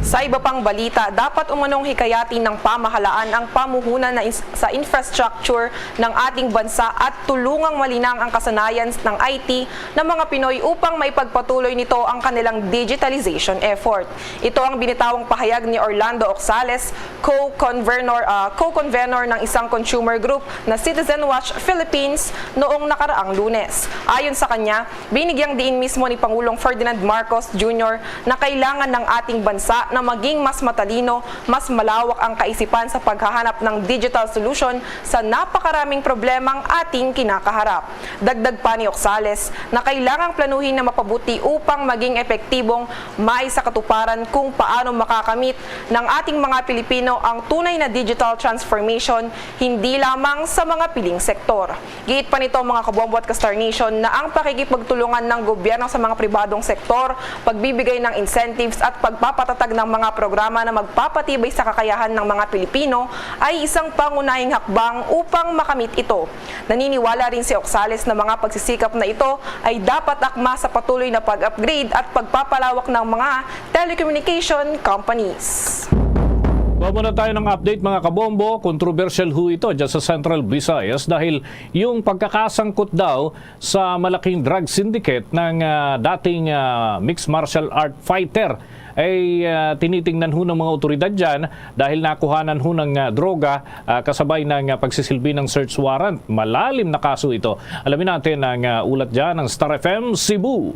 Sa iba pang balita, dapat umanong hikayatin ng pamahalaan ang pamuhunan na ins- sa infrastructure ng ating bansa at tulungang malinang ang kasanayan ng I T ng mga Pinoy upang maipagpatuloy nito ang kanilang digitalization effort. Ito ang binitawang pahayag ni Orlando Oxales, co-convenor, ah, co-convenor ng isang consumer group na Citizen Watch Philippines, noong nakaraang Lunes. Ayon sa kanya, binigyang diin mismo ni Pangulong Ferdinand Marcos Junior na kailangan ng ating bansa na maging mas matalino, mas malawak ang kaisipan sa paghahanap ng digital solution sa napakaraming problemang ating kinakaharap. Dagdag pa ni Oxales na kailangang planuhin na mapabuti upang maging epektibong maisakatuparan kung paano makakamit ng ating mga Pilipino ang tunay na digital transformation, hindi lamang sa mga piling sektor. Giit pa nito, mga kabombo at ka-Star Nation, na ang pakikipagtulungan ng gobyerno sa mga pribadong sektor, pagbibigay ng incentives at pagpapatatag ng mga programa na magpapatibay sa kakayahan ng mga Pilipino ay isang pangunahing hakbang upang makamit ito. Naniniwala rin si Oxales na mga pagsisikap na ito ay dapat akma sa patuloy na pag-upgrade at pagpapalawak ng mga telecommunication companies. Kuha muna tayo ng update, mga kabombo. Kontrobersyal ho ito dyan sa Central Visayas dahil yung pagkakasangkot daw sa malaking drug syndicate ng, ah, dating, ah, mixed martial art fighter ay, ah, tinitingnan ho ng mga otoridad dyan dahil nakuhanan ho ng, ah, droga, ah, kasabay ng, ah, pagsisilbi ng search warrant. Malalim na kaso ito. Alamin natin ang, ah, ulat dyan ng Star F M Cebu.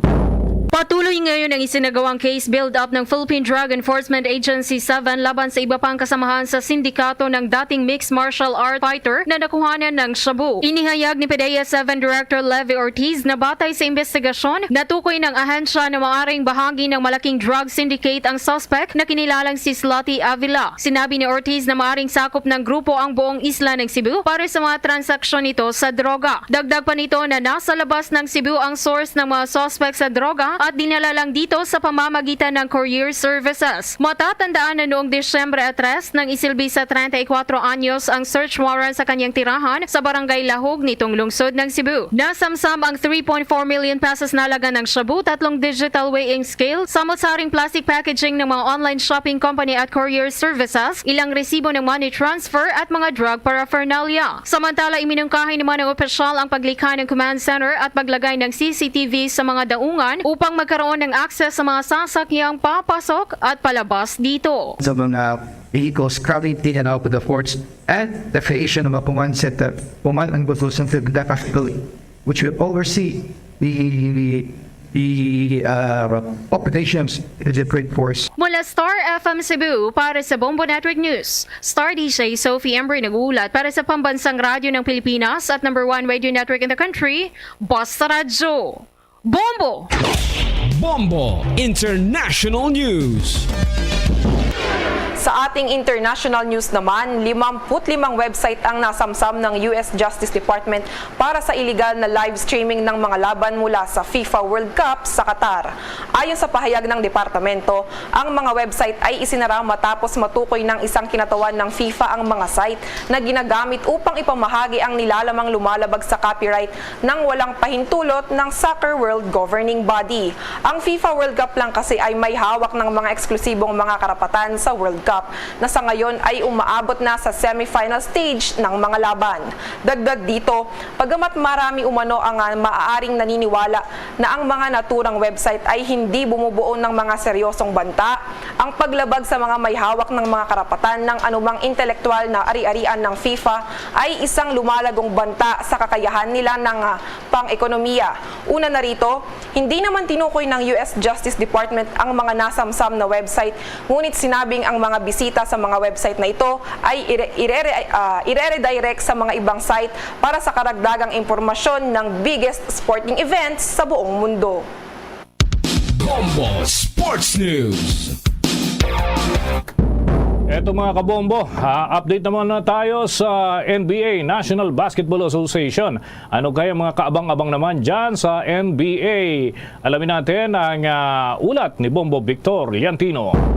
Patuloy ngayon ang isinagawang case build-up ng Philippine Drug Enforcement Agency seven laban sa iba pang kasamahan sa sindikato ng dating mixed martial art fighter na nakuhanan ng shabu. Inihayag ni PDEA seven Director Levy Ortiz na batay sa investigasyon, natukoy ng ahensya na maaring bahagi ng malaking drug syndicate ang suspect na kinilalang si Slotty Avila. Sinabi ni Ortiz na maaring sakop ng grupo ang buong isla ng Cebu para sa mga transaksyon nito sa droga. Dagdag pa nito na nasa labas ng Cebu ang source ng mga suspect sa droga at dinala lang dito sa pamamagitan ng courier services. Matatandaan na noong Disyembre tres nang isilbi sa treinta y cuatro anyos ang search warrant sa kanyang tirahan sa Barangay Lahug nitong lungsod ng Cebu. Nasamsam ang three point four million pesos na halaga ng shabu, tatlong digital weighing scale, samot-saring plastic packaging ng mga online shopping company at courier services, ilang resibo ng money transfer at mga drug paraphernalia. Samantala, iminungkahi naman ng opisyal ang paglikha ng command center at paglagay ng C C T V sa mga daungan upang magkaroon ng access sa mga sasakyang papasok at palabas dito. Sa mga vehicles coming in and out of the ports and the creation of a command center, command and control center, which will oversee the, the uh, operations in the trade force. Mula Star F M Cebu para sa Bombo Network News, Star D J Sophie Embry nag-uulat para sa Pambansang Radyo ng Pilipinas at number one radio network in the country, Basta Radyo. Bombo! Bombo International News. Sa ating international news naman, limampu't limang website ang nasamsam ng U S Justice Department para sa iligal na live streaming ng mga laban mula sa FIFA World Cup sa Qatar. Ayon sa pahayag ng departamento, ang mga website ay isinara matapos matukoy ng isang kinatawan ng FIFA ang mga site na ginagamit upang ipamahagi ang nilalamang lumalabag sa copyright ng walang pahintulot ng Soccer World Governing Body. Ang FIFA World Cup lang kasi ay may hawak ng mga eksklusibong mga karapatan sa World Cup na sa ngayon ay umaabot na sa semifinal stage ng mga laban. Dagdag dito, bagamat marami umano ang, ah, maaaring naniniwala na ang mga naturang website ay hindi bumubuo ng mga seryosong banta, ang paglabag sa mga may hawak ng mga karapatan ng anumang intelektuwal na ari-arian ng FIFA ay isang lumalagong banta sa kakayahan nila ng, ah, pang-ekonomiya. Una na rito, hindi naman tinukoy ng U S Justice Department ang mga nasamsam na website, ngunit sinabing ang mga bisita sa mga website na ito ay ire-, irere-, ah, ireredirect sa mga ibang site para sa karagdagang impormasyon ng biggest sporting events sa buong mundo. Bombo Sports News. Eto, mga kabombo, ah, update naman na tayo sa N B A, National Basketball Association. Ano kaya mga kaabang-abang naman dyan sa N B A? Alamin natin ang, ah, ulat ni Bombo Victor Liantino.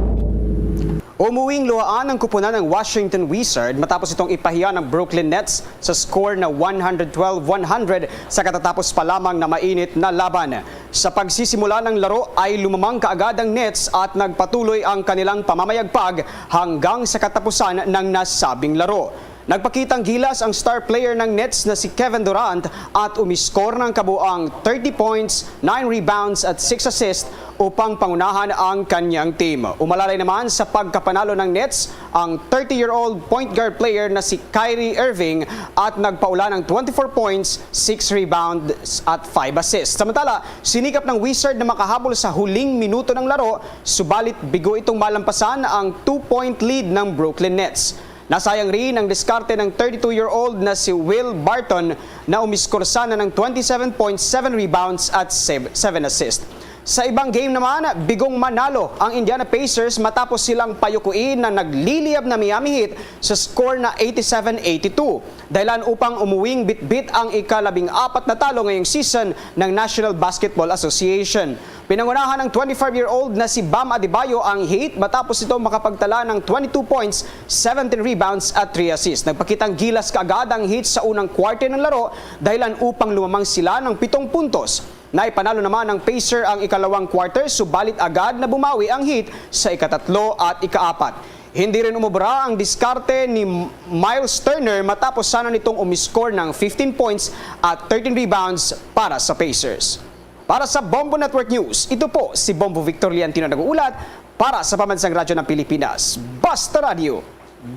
Umuwing luhaan ang kupunan ng Washington Wizard matapos itong ipahiya ng Brooklyn Nets sa score na one hundred twelve one hundred sa katatapos pa lamang na mainit na laban. Sa pagsisimula ng laro ay lumamang kaagad ang Nets at nagpatuloy ang kanilang pamamayagpag hanggang sa katapusan ng nasabing laro. Nagpakitang gilas ang star player ng Nets na si Kevin Durant at umiskor ng kabuang thirty points, nine rebounds at six assists upang pangunahan ang kanyang team. Umalalay naman sa pagkapanalo ng Nets ang thirty-year-old point guard player na si Kyrie Irving at nagpaula ng twenty-four points, six rebounds at five assists. Samantala, sinikap ng Wizard na makahabol sa huling minuto ng laro, subalit bigo itong malampasan ang two-point lead ng Brooklyn Nets. Nasayang rin ang diskarte ng thirty-two-year-old na si Will Barton na umiskor sana ng twenty-seven points, seven rebounds at sev-, seven assists. Sa ibang game naman, bigong manalo ang Indiana Pacers matapos silang payukuin na nagliliyab na Miami Heat sa score na eighty-seven eighty-two. Dahilan upang umuwing bitbit ang ikalabing-apat na talo ngayong season ng National Basketball Association. Pinangunahan ng twenty-five-year-old na si Bam Adebayo ang Heat matapos ito makapagtala ng twenty-two points, seventeen rebounds at three assists. Nagpakitang gilas kaagad ang Heat sa unang quarter ng laro, dahilan upang lumamang sila ng pitong puntos. Naipanalo naman ng Pacer ang ikalawang quarter, subalit agad na bumawi ang Heat sa ikatatlo at ikaapat. Hindi rin umubra ang diskarte ni Miles Turner matapos sana nitong umiscore ng fifteen points at thirteen rebounds para sa Pacers. Para sa Bombo Network News, ito po si Bombo Victor Liantino nag-uulat para sa Pambansang Radyo ng Pilipinas. Basta Radyo,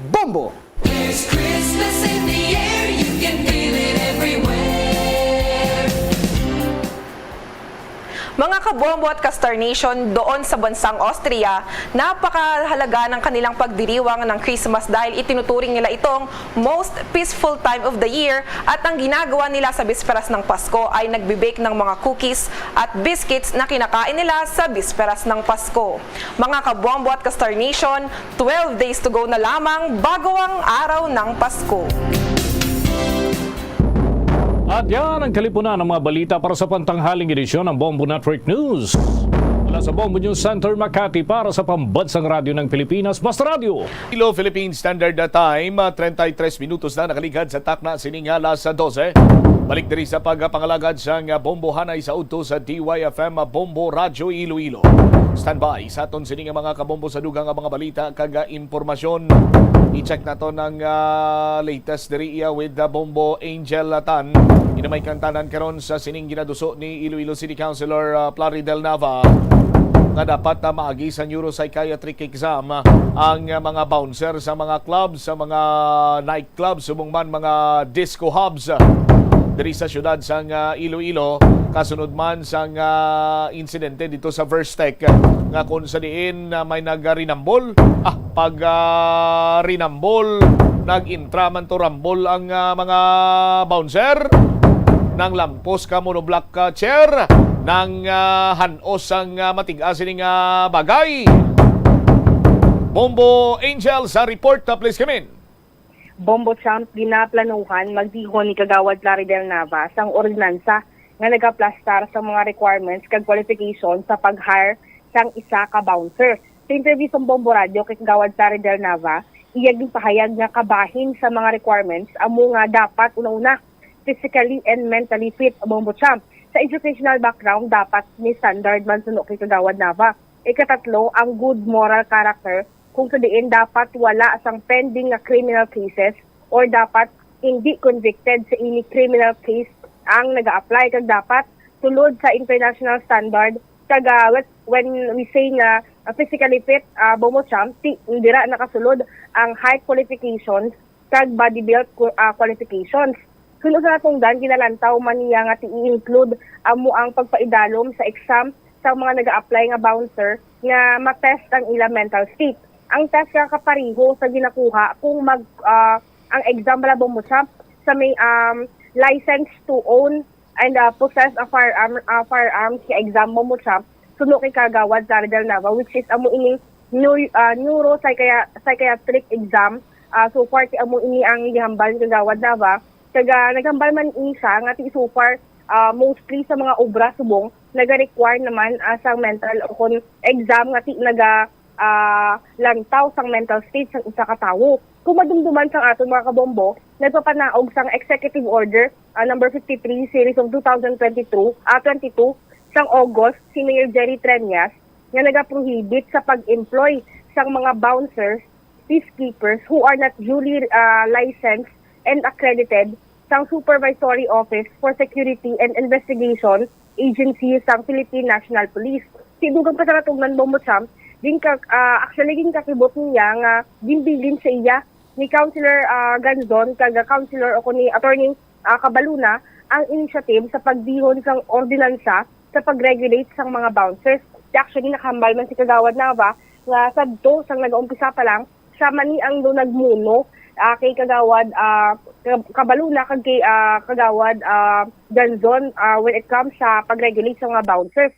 Bombo! There's Christmas in the air, you can feel it everywhere. Mga kabombo at ka-Star Nation, doon sa bansang Austria, napakahalaga ng kanilang pagdiriwang ng Christmas dahil itinuturing nila itong most peaceful time of the year at ang ginagawa nila sa bisperas ng Pasko ay nagbe-bake ng mga cookies at biscuits na kinakain nila sa bisperas ng Pasko. Mga kabombo at ka-Star Nation, twelve days to go na lamang bago ang araw ng Pasko. At yan ang kalipunan ng mga balita para sa pantanghaling edisyon ng Bombo Network News. Mula sa Bombo News Center, Makati, para sa Pambansang Radyo ng Pilipinas, Basta Radyo. Hello, Philippine Standard Time, ah, treinta y tres minutos na nakaligad sa takna sining alas dose. Balik diri sa pagpangalagad sang bombohanay sa udto sa D Y F M Bombo Radyo Iloilo. Standby sa aton sini nga mga kabombo sa dugang nga mga balita kag, ah, impormasyon. I-check naton ang, ah, latest diri, ah, with, ah, Bombo Angel Tan. Ina may kantanan karon sa sining ginaduso ni Iloilo City Councilor, ah, Plaridel Nava nga dapat, ah, maagi sa neuropsychiatric exam, ah, ang, ah, mga bouncer sa mga club, sa mga night club, subong man mga disco hubs, ah, diri sa siyudad sang, ah, Iloilo, kasunod man sang, ah, insidente dito sa Verstec, ah, nga kung sa diin, ah, may nagrinambol, ah, pag, ah, rinambol, nag-intra man to rambol ang, ah, mga bouncer, nang lampos ka monoblock, ah, chair, nang, ah, han-os ang, ah, matig-a sini nga bagay. Bombo Angel sa report, uh, please come in. Bombo Champ, ginaplanuhan magdihon ni Kagawad Larry Del Nava sang ordinansa nga nagaplastar sa mga requirements kag qualification sa pag-hire sang isa ka bouncer. Sa interview sa Bombo Radio kay Kagawad Larry Del Nava, iya ginpahayag nga kabahin sa mga requirements amo nga dapat una-una physically and mentally fit, Bombo Champ. Sa educational background, dapat ni standard man suno kay Kagawad Nava. Ikatatlo, ang good moral character, kung sa diin dapat wala sang pending nga criminal cases or dapat hindi convicted sa any criminal case ang naga-apply, kag dapat sulod sa international standard. Kag, ah, when, when we say nga, ah, physically fit, uh, Bombo Champ, ti, dira nakasulod ang height qualifications kag body build qu- ah, qualifications. Suno sa natungdan, ginalantaw man niya nga ti-include amo ang pagpaidalom sa exam sa mga nag-a-apply nga bouncer nga matest ang ila mental state. Ang test nga kapareho sa ginakuha kung mag ah, ang exam bala, Bombo Champ, sa may um, license to own and uh, possess a firearm, uh, firearms nga exam, Bombo Champ, suno kay Kagawad Larry Del Nava, which is amo ining neuro, uh, neuropsychia- psychiatric exam. Uh, so far, ti amo ini ang gihambal ni Kagawad Nava. Kag uh, naghambal man ini siya nga ti so far, uh, mostly sa mga obra subong naga-require naman uh, sang mental o kon exam nga ti naga uh, lantaw sang mental state sang isa ka tawo. Kung madumduman sang aton mga kabombo, nagpapanaog sang Executive Order uh, number fifty-three series of two thousand twenty-two, uh, twenty-two sang August si Mayor Jerry Treñas nga nagaprohibit sa pag-employ sang mga bouncers, peacekeepers who are not duly uh, licensed and accredited sang Supervisory Office for Security and Investigation Agency sang Philippine National Police. Si dugang pa sa natungdan, Bombo Champ, ginka, uh, actually ginkakibot niya nga ginbilin sa iya ni Councilor uh, Ganzon kag Councilor o ni Attorney uh, Cabaluna ang initiative sa pagdihon sang ordinansa sa pag-regulate sang mga bouncers. Actually, nakahambal man si Kagawad Nava nga sadto sang nag-umpisa pa lang, siya man ni ang do nagmuno uh, kay Kagawad uh, Cabaluna kag kay uh, Kagawad uh, Ganzon uh, when it comes sa pag-regulate sa mga bouncers.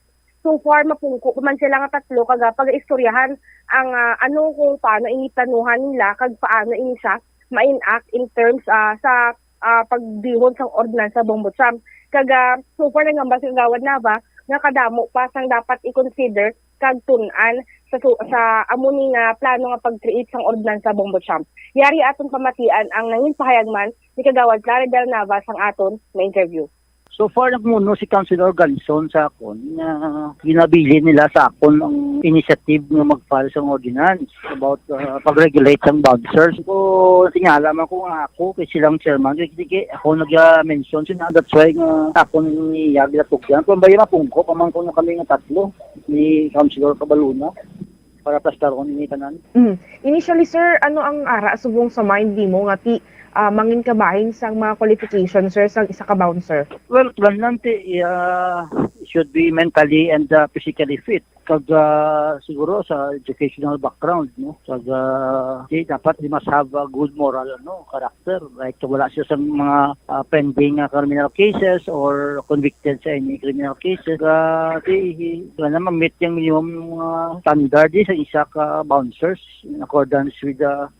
So far, mapungko pa man sila nga tatlo kag pag-istoryahan ang uh, ano kung paano ini planuhan nila kag paano ini siya ma-enact in terms uh, sa uh, pagdihon sang ordinansa, Bombo Champ. Kag uh, so far, nagambal si Kagawad Nava nga kadamo pa sang dapat i-consider kag tun-an sa, sa amo ni nga plano nga pag-create sang ordinansa, Bombo Champ. Yari aton pamatian ang nangin pahayag man ni Kagawad Clara Del Nava sang aton na interview. So far, nagmuno si Councilor Ganson sa akon nga ginabilin nila sa akon ang initiative nga mag-file sang ordinance about uh, pag-regulate sang bouncers. Ko tingala man ko nga ako kay silang chairman kay, kay ako nag-mention sina, that's why nga ako niya ginatugyan. Kung baya mapungko pa man kuno kami nga tatlo ni Councilor Cabaluna para plastaron ini tanan. Mm. Initially, sir, ano ang ara subong sa mind nimo nga ti uh, mangin kabahin sang mga qualifications, sir, sang isa ka bouncer? Well, plan lang ti uh, should be mentally and uh, physically fit. Kag uh, siguro sa educational background, no? Kag uh, di, dapat they must have a good moral ano character, like wala siya sa mga uh, pending uh, criminal cases or convicted sa any criminal cases. Uh, di, wala na ma-meet yung minimum uh, standard di, sa isa ka bouncers in accordance with the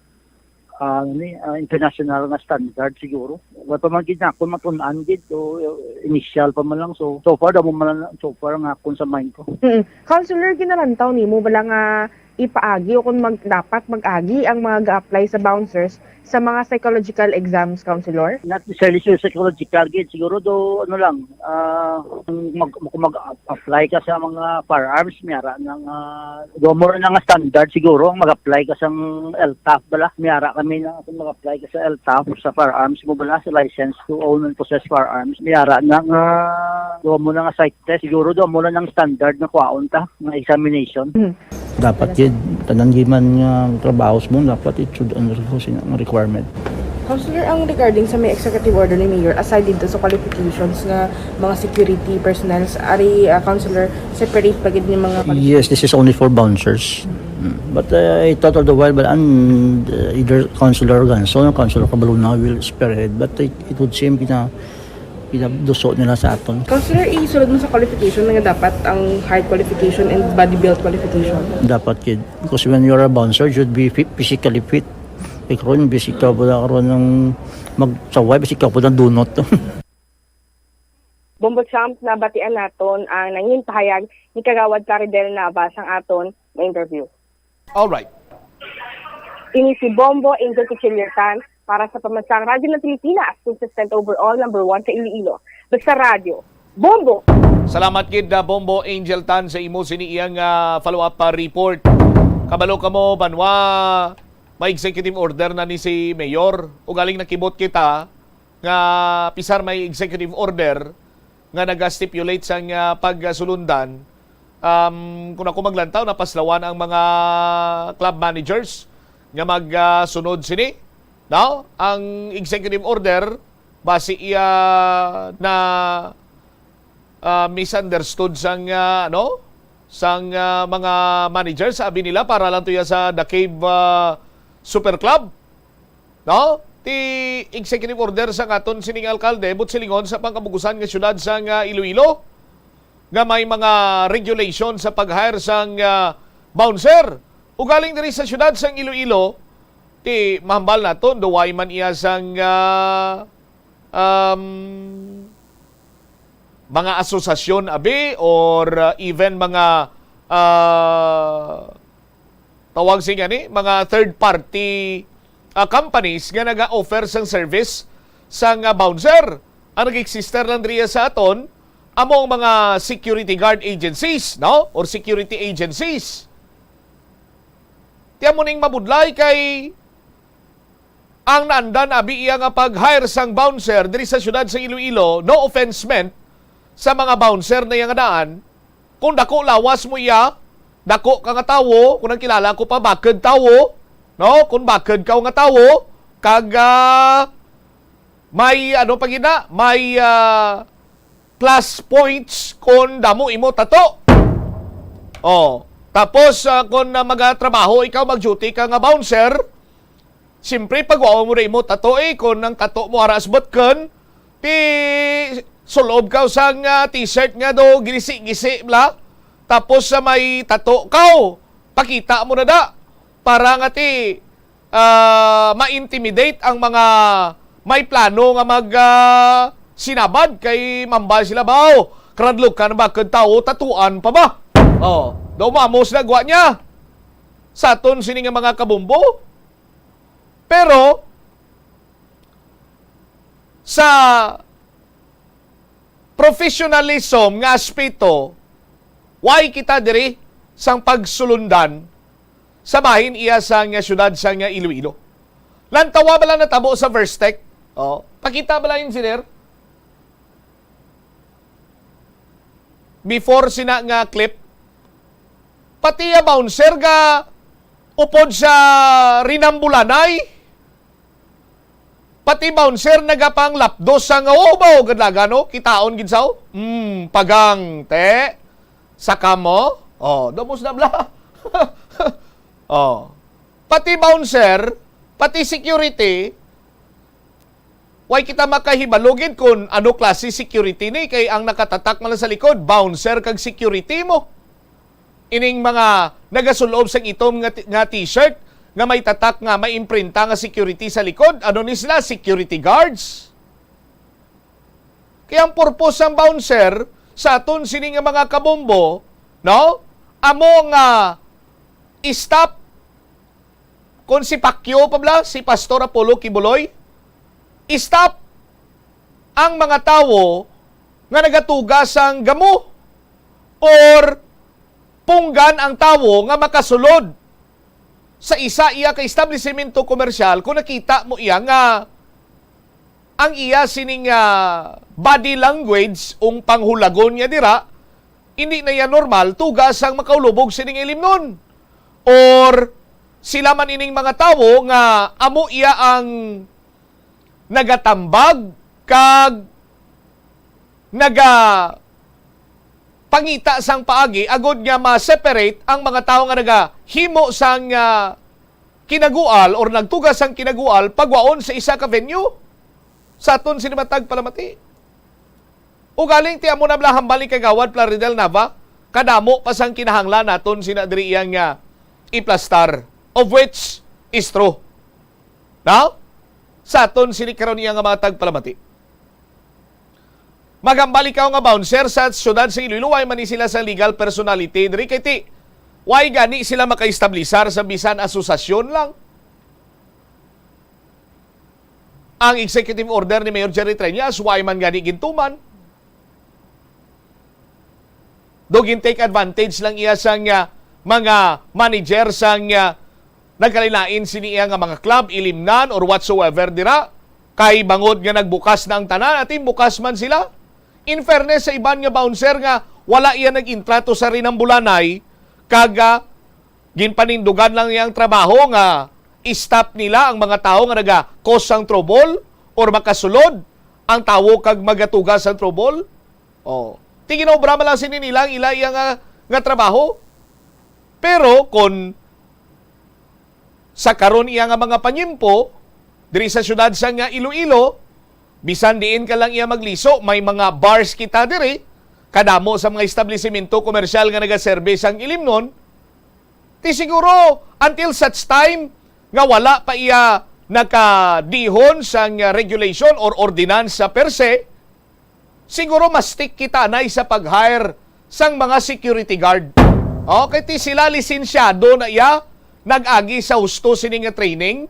uh, ni uh, international nga standard siguro. Wala pa man gid na ako matun-an gid, so initial pa man lang. So so far damo man lang, so far nga akon sa mind ko. Mm. Counselor, ginalantaw nimo bala nga ipaagi o kung mag, dapat mag-agi ang mga ga-apply sa bouncers sa mga psychological exams, counselor? Not necessarily psychological gid, siguro do ano lang, uh, mag, kung mag-apply ka sa mga firearms, may ara na nga, do mo na nga standard siguro ang mag-apply ka sa L T A F bala. May ara kami na kung mag-apply ka sa L T A F sa firearms mo bala, sa license to own and possess firearms, may ara na nga do mo na nga psych test, siguro do mo na ng standard na kwaon ta nga examination. Hmm. Dapat gid tanan giman nga trabaho mo dapat it should undergo sina nga requirement. Counselor, ang regarding sa may executive order ni Mayor, aside dito sa qualifications nga mga security personnel, ari, uh, counselor, separate pa gid ni mga qualifications? Yes, this is only for bouncers. Mm. But uh, I thought all the while, but and, uh, either Councilor Ganso or Councilor Cabaluna will spearhead, but it, it would seem na Pinaduso nila sa aton. Counselor, isulod mo sa qualification nga dapat ang height qualification and body build qualification. Dapat kid. Because when you're a bouncer, you should be fit, physically fit. Ikaw rin, basic ka po na karoon ng magsaway, basic ka po ng dunot. Bombo Champ, nabatian naton ang nangin pahayag ni Kagawad Plaridel Nava sang aton na interview. Alright. Ini si Bombo Angel Kuchilyotan para sa Pamansang Radyo ng Pilipinas, consistent overall, number one sa Iloilo. Basta radyo, Bombo! Salamat gid na Bombo Angel Tan sa imo sini iyang ah, follow-up ah, report. Kabalo ka mo, Banwa, may executive order na ni si Mayor. Ugaling nakibot kita nga pisar may executive order nga naga-stipulate sang ah, pagsulundan, um, kung ako maglantaw, napaslawan ang mga club managers nga magsunod sini. No? Ang executive order, basi iya na ah, misunderstood sang ah, ano, sang ah, mga managers, sabi nila para lang to iya sa The Cave ah, Super Club. No? Ti executive order sa aton sining alkalde, but silingon sa pangkabugusan nga syudad sang ah, Iloilo nga may mga regulation sa pag-hire sang ah, bouncer. Ugaling diri sa syudad sang Iloilo, ti mahambal naton, duway man iya sang ah, um, mga asosasyon abi or uh, even mga uh, tawag sing ani, mga third party uh, companies nga naga-offer sang service sang uh, bouncer. Ang nag-exist lang diri sa aton amo ang mga security guard agencies, no, or security agencies. Ti amo ning mabudlay kay ang naandan abi iya nga pag-hire sang bouncer diri sa siyudad sa Iloilo, no offense meant sa mga bouncer na iya nga daan. Kung dako lawas mo iya, dako ka nga tawo, kung ang kilala ko pa, bakod tawo, no? Kung bakod ka nga tawo, kag ah, may ano pa gina, may ah, plus points kung damo imo tato. Oh, tapos ah, kung ah, magatrabaho ikaw, mag-duty ka nga bouncer, siyempre pagwaon mo na imo tato eh, kung ang tato mo ara sa butken, ti sulob ka sang ah, t-shirt nga do gisi-gisi bla. Tapos sa may tato ka, pakita mo na da para nga ti ah, ma-intimidate ang mga may plano nga mag ah, sinabad kay mambal sila, "Baw, karadlok ka na ba kag tawo, tatuan pa ba?" Oh, daw mamos na gwa niya sa aton sini nga mga kabombo. Pero sa professionalism nga aspeto, why kita diri sang pagsulundan sa bahin iya sa nga syudad sa nga Iloilo. Lantawa bala natabo sa Verstech? Oh, pakita bala, engineer? Before sina nga clip, pati ya bouncer ga upod sa rinambulanay. Pati bouncer nagapanglapdos sa nga, "Oh, baw, gadlaga, no? Kitaon gid sa, oh. Hmm, pagang, te. Saka mo? Oh, damos na bla." Oh. Pati bouncer, pati security, way kita makahibalo gid kung ano klase security ni, kay ang nakatatak man lang sa likod, bouncer kag security mo. Ining mga nagasulob sang itom nga ti-, nga t-shirt nga may tatak nga may imprinta nga security sa likod, ano ni sila? Security guards. Kaya ang purpose sang bouncer sa aton sini nga mga kabombo, no? Amo nga stop kung si Pacquiao pa bala, si Pastor Apollo Quiboloy, stop ang mga tawo nga nagatuga sang gamo or punggan ang tawo nga makasulod sa isa iya ka establisimento komersyal kung nakita mo iya nga ang iya sining ah, body language, ung panghulagon niya dira, hindi na iya normal, tuga sang makaulubog sining ilimnon. Or sila man ining mga tawo nga amo iya ang nagatambag kag naga pangita sang paagi agod nga ma-separate ang mga tawo nga nagahimo sang ah, kinagual or nagtuga sang kinagual pagwaon sa isa ka venue. Sa aton sini matag palamati. Ugaling ti amo na bala hambal ni Kagawad Plaridel Nava, kadamo pa sang kinahanglan naton sina diri iyang, ah, iplastar, of which is true. Now, sa aton sini karon iya nga mga tagpalamati. Maghambal ikaw nga bouncer sa siyudad sa Iloilo, way man ni sila sa legal personality diri kay ti way gani sila makaestablisar sa bisan asosasyon lang. Ang executive order ni Mayor Jerry Treñas, way man gani gintuman. Do gin-take advantage lang iya sang, ah, mga manager sang, ah, nagkalain-lain sini iya nga mga club, ilimnan or whatsoever dira. Kay bangod nga nagbukas na ang tanan, atin bukas man sila. In fairness sa iban nga bouncer nga wala iya nag-intrato sa Rinambulanay, kag, ah, ginpanindugan lang niya ang trabaho nga i-stop nila ang mga tawo nga naga-cause sang trouble or makasulod ang tawo kag magatuga sang trouble. Oh. Ti ginaobra man lang sini nila ang ila iya nga, nga trabaho. Pero kon sa karon iya nga mga panyimpo, diri sa siyudad sang Iloilo, bisan diin ka lang iya magliso, may mga bars kita diri, kadamo sa mga establisimento komersyal nga nagaserbe sang ilimnon, ti siguro until such time nga wala pa iya nakadihon sang regulation or ordinansa per se, siguro mas stick kita anay sa pag-hire sang mga security guard. Oh, kay ti sila lisensyado na iya nag-agi sa husto sini nga training.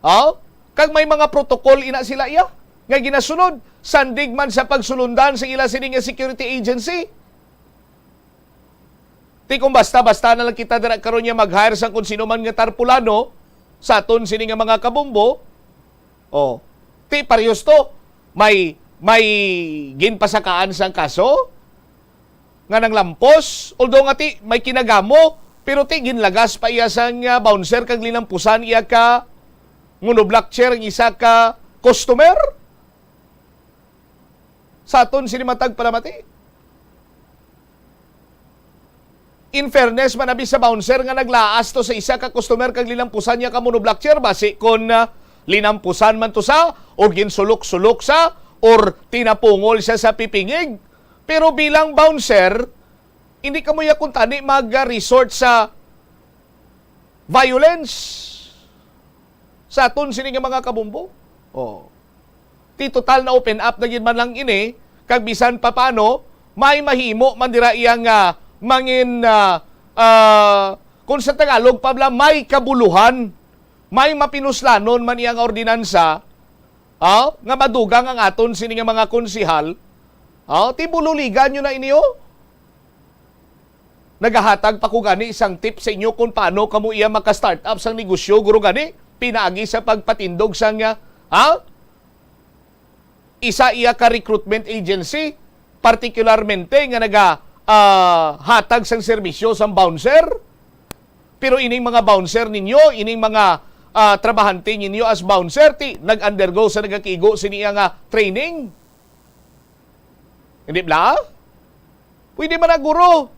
Oh, kag may mga protocol ina sila iya nga ginasunod, sandig man sa pagsulundan sa ila sini nga security agency. Ti kung basta-basta na lang kita dira karon nga mag-hire sang kung sino man nga tarpulano sa aton sini nga mga kabombo, oh, ti parehas to. May, may ginpasakaan sang kaso nga nanglampos, although nga ti may kinagamo, pero ti ginlagas pa iya sang, ah, bouncer kag linampusan iya ka monoblock chair ang isa ka customer. Sa aton sini matag palamati. In fairness man abi sa bouncer nga naglaas to sa isa ka customer kag linampusan niya ka monoblock chair, basi kon, ah, linampusan man to sa o ginsulok-sulok sa or tinapungol siya sa pipingig. Pero bilang bouncer, hindi kamo ya kuntani mag-resort sa violence sa aton sini nga mga kabombo. Oh. Ti total na open up na gid man lang ini, kag bisan pa paano, may mahimo man dira iya nga mangin, ah, ah, kung sa Tagalog pa bala, may kabuluhan, may mapinuslanon man iya nga ordinansa, ah, nga madugang ang aton sini nga mga konsihal, ah, ti bululigan nyo na ini, oh. Nagahatag pa ko gani sang tip sa inyo kung paano kamo iya maka-start up sang negosyo, guro, gani pinaagi sa pagpatindog sang, ah, ha? Isa iya ka recruitment agency, partikularmente nga naga, ah, hatag sang serbisyo sang bouncer. Pero ining mga bouncer ninyo, ining mga, ah, trabahante ninyo as bouncer, ti nag-undergo sa nagakigo sini iya nga training. Hindi bala? Pwede man na, guro,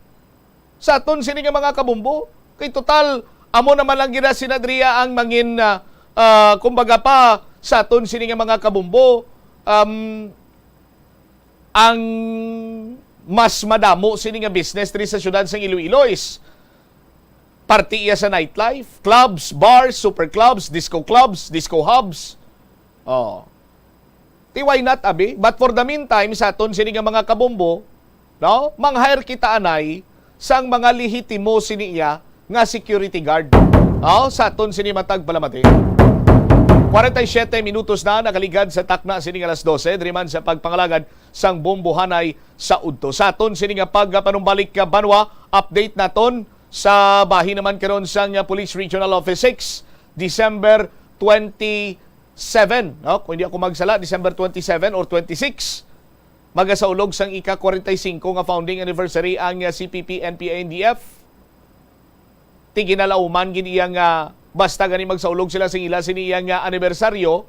sa aton sini nga mga kabombo. Kay total, amo naman lang gina sinadriya ang mangin, ah, ah, kumbaga pa, sa aton sini nga mga kabombo. Um, ang mas madamo sini nga business diri sa siyudad sang Iloilo is parte iya sa nightlife, clubs, bars, super clubs, disco clubs, disco hubs. Oh. Ti why not, abi? But for the meantime, sa aton sini nga mga kabombo, no? Mang-hire kita anay sang mga lehitimo sini iya nga security guard. Oh, sa aton sini matag palamati. Kwarenta y siyete minutos na nakaligad sa takna sini nga alas dose, diri man sa pagpangalagad sang bombohanay sa udto. Sa aton sini nga pagpanumbalik ka banwa, update naton sa bahin naman karon sang Police Regional Office six, December twenty-seven, no? Kung hindi ako magsala, December twenty-seven or twenty-six, magasaulog sang ika kwarenta y singko nga founding anniversary ang, ah, C P P N P A N D F. Ti ginalauman gid iya nga basta gani magsaulog sila sa ila sini iya nga anibersaryo,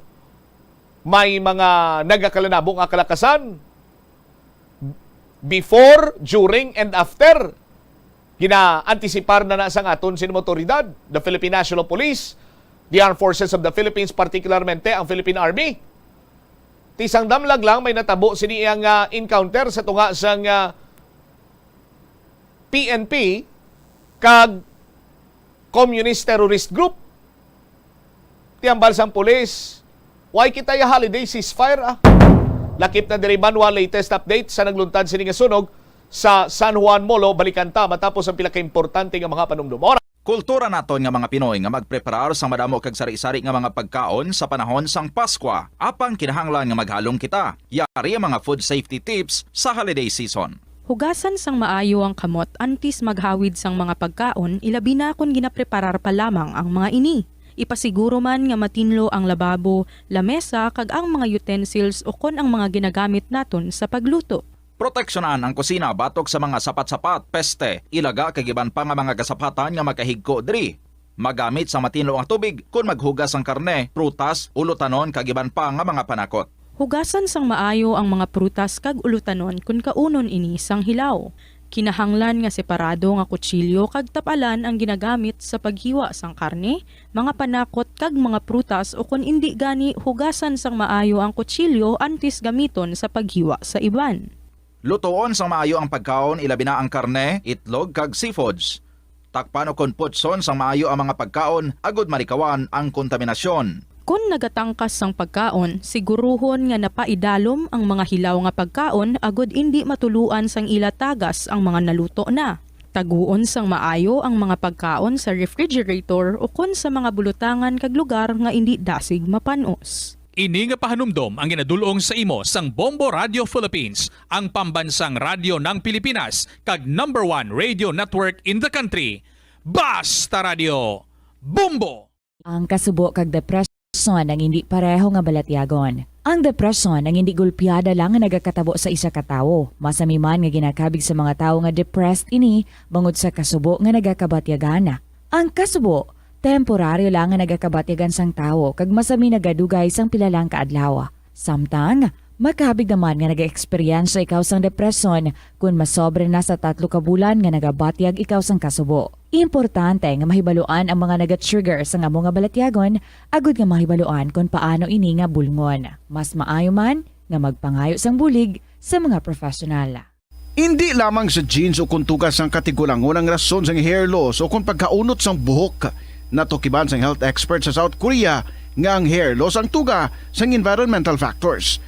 may mga nagakalanabo nga kalakasan before, during, and after. Gina-antisipar na na sang aton sini mga otoridad, the Philippine National Police, the Armed Forces of the Philippines, particularmente ang Philippine Army. Ti sang damlag lang may natabo sini ang, ah, encounter sa tunga sang, ah, P N P kag Communist Terrorist Group. Ti hambal sang pulis, "Why kita ya holiday ceasefire, ah?" Lakip na diri, Banwa, latest update sa nagluntad sini nga sunog sa San Juan Molo. Balikan ta matapos ang pila ka importante nga mga panumdom. Kultura naton nga mga Pinoy nga magpreparar sang madamo kag sari-sari nga mga pagkaon sa panahon sang Paskwa, apang kinahanglan nga maghalong kita. Yari ang mga food safety tips sa holiday season. Hugasan sang maayo ang kamot antes maghawid sang mga pagkaon, ilabi na kon ginapreparar pa lamang ang mga ini. Ipasiguro man nga matinlo ang lababo, lamesa, kag ang mga utensils ukon ang mga ginagamit naton sa pagluto. Proteksyonan ang kusina batok sa mga sapat-sapat, peste, ilaga, kag iban pa nga mga kasapatan nga makahigko diri. Magamit sang matinlo nga tubig kon maghugas sang karne, prutas, ulutanon, kag iban pa nga mga panakot. Hugasan sang maayo ang mga prutas kag ulutanon kon kaunon ini sang hilaw. Kinahanglan nga separado nga kutsilyo kag tapalan ang ginagamit sa paghiwa sang karne, mga panakot, kag mga prutas, ukon indi gani, hugasan sang maayo ang kutsilyo antes gamiton sa paghiwa sa iban. Lutoon sang maayo ang pagkaon, ilabi na ang karne, itlog, kag seafoods. Takpan ukon putson sang maayo ang mga pagkaon agod malikawan ang kontaminasyon. Kon nagatangkas sang pagkaon, siguruhon nga napaidalom ang mga hilaw nga pagkaon agod indi matuluan sang ila tagas ang mga naluto na. Taguon sang maayo ang mga pagkaon sa refrigerator ukon sa mga bulutangan kag lugar nga indi dasig mapan-os. Ini nga pahanumdom ang ginadul-ong sa imo sang Bombo Radio Philippines, ang pambansang radyo ng Pilipinas, kag number one radio network in the country. Basta Radio, Bombo! Ang kasubo kag depresyon ang indi pareho nga balatyagon. Ang depresyon ang indi gulpiada lang nga nagakatabo sa isa ka tawo. Masami man nga ginakabig sa mga tawo nga depressed ini bangod sa kasubo nga nagakabatyagan. Ang kasubo, temporaryo lang nga nagakabatyagan sang tawo kag masami nagadugay sang pila lang ka adlaw. Samtang, makabig naman nga nag-eksperyensya ikaw sang depresyon kon masobra na sa tatlo ka bulan nga nagabatyag ikaw sang kasubo. Importante nga mahibaluan ang mga naga-trigger sang amo nga balatyagon agud nga mahibaluan kon paano ini nga bulngon. Mas maayo man nga magpangayo sang bulig sa mga professional. Indi lamang sa genes o kon tuga sang katigulangon ang rason sang hair loss o kon pagkaunot sang buhok. Natukiban sang health expert sa South Korea nga ang hair loss ang tuga sang environmental factors.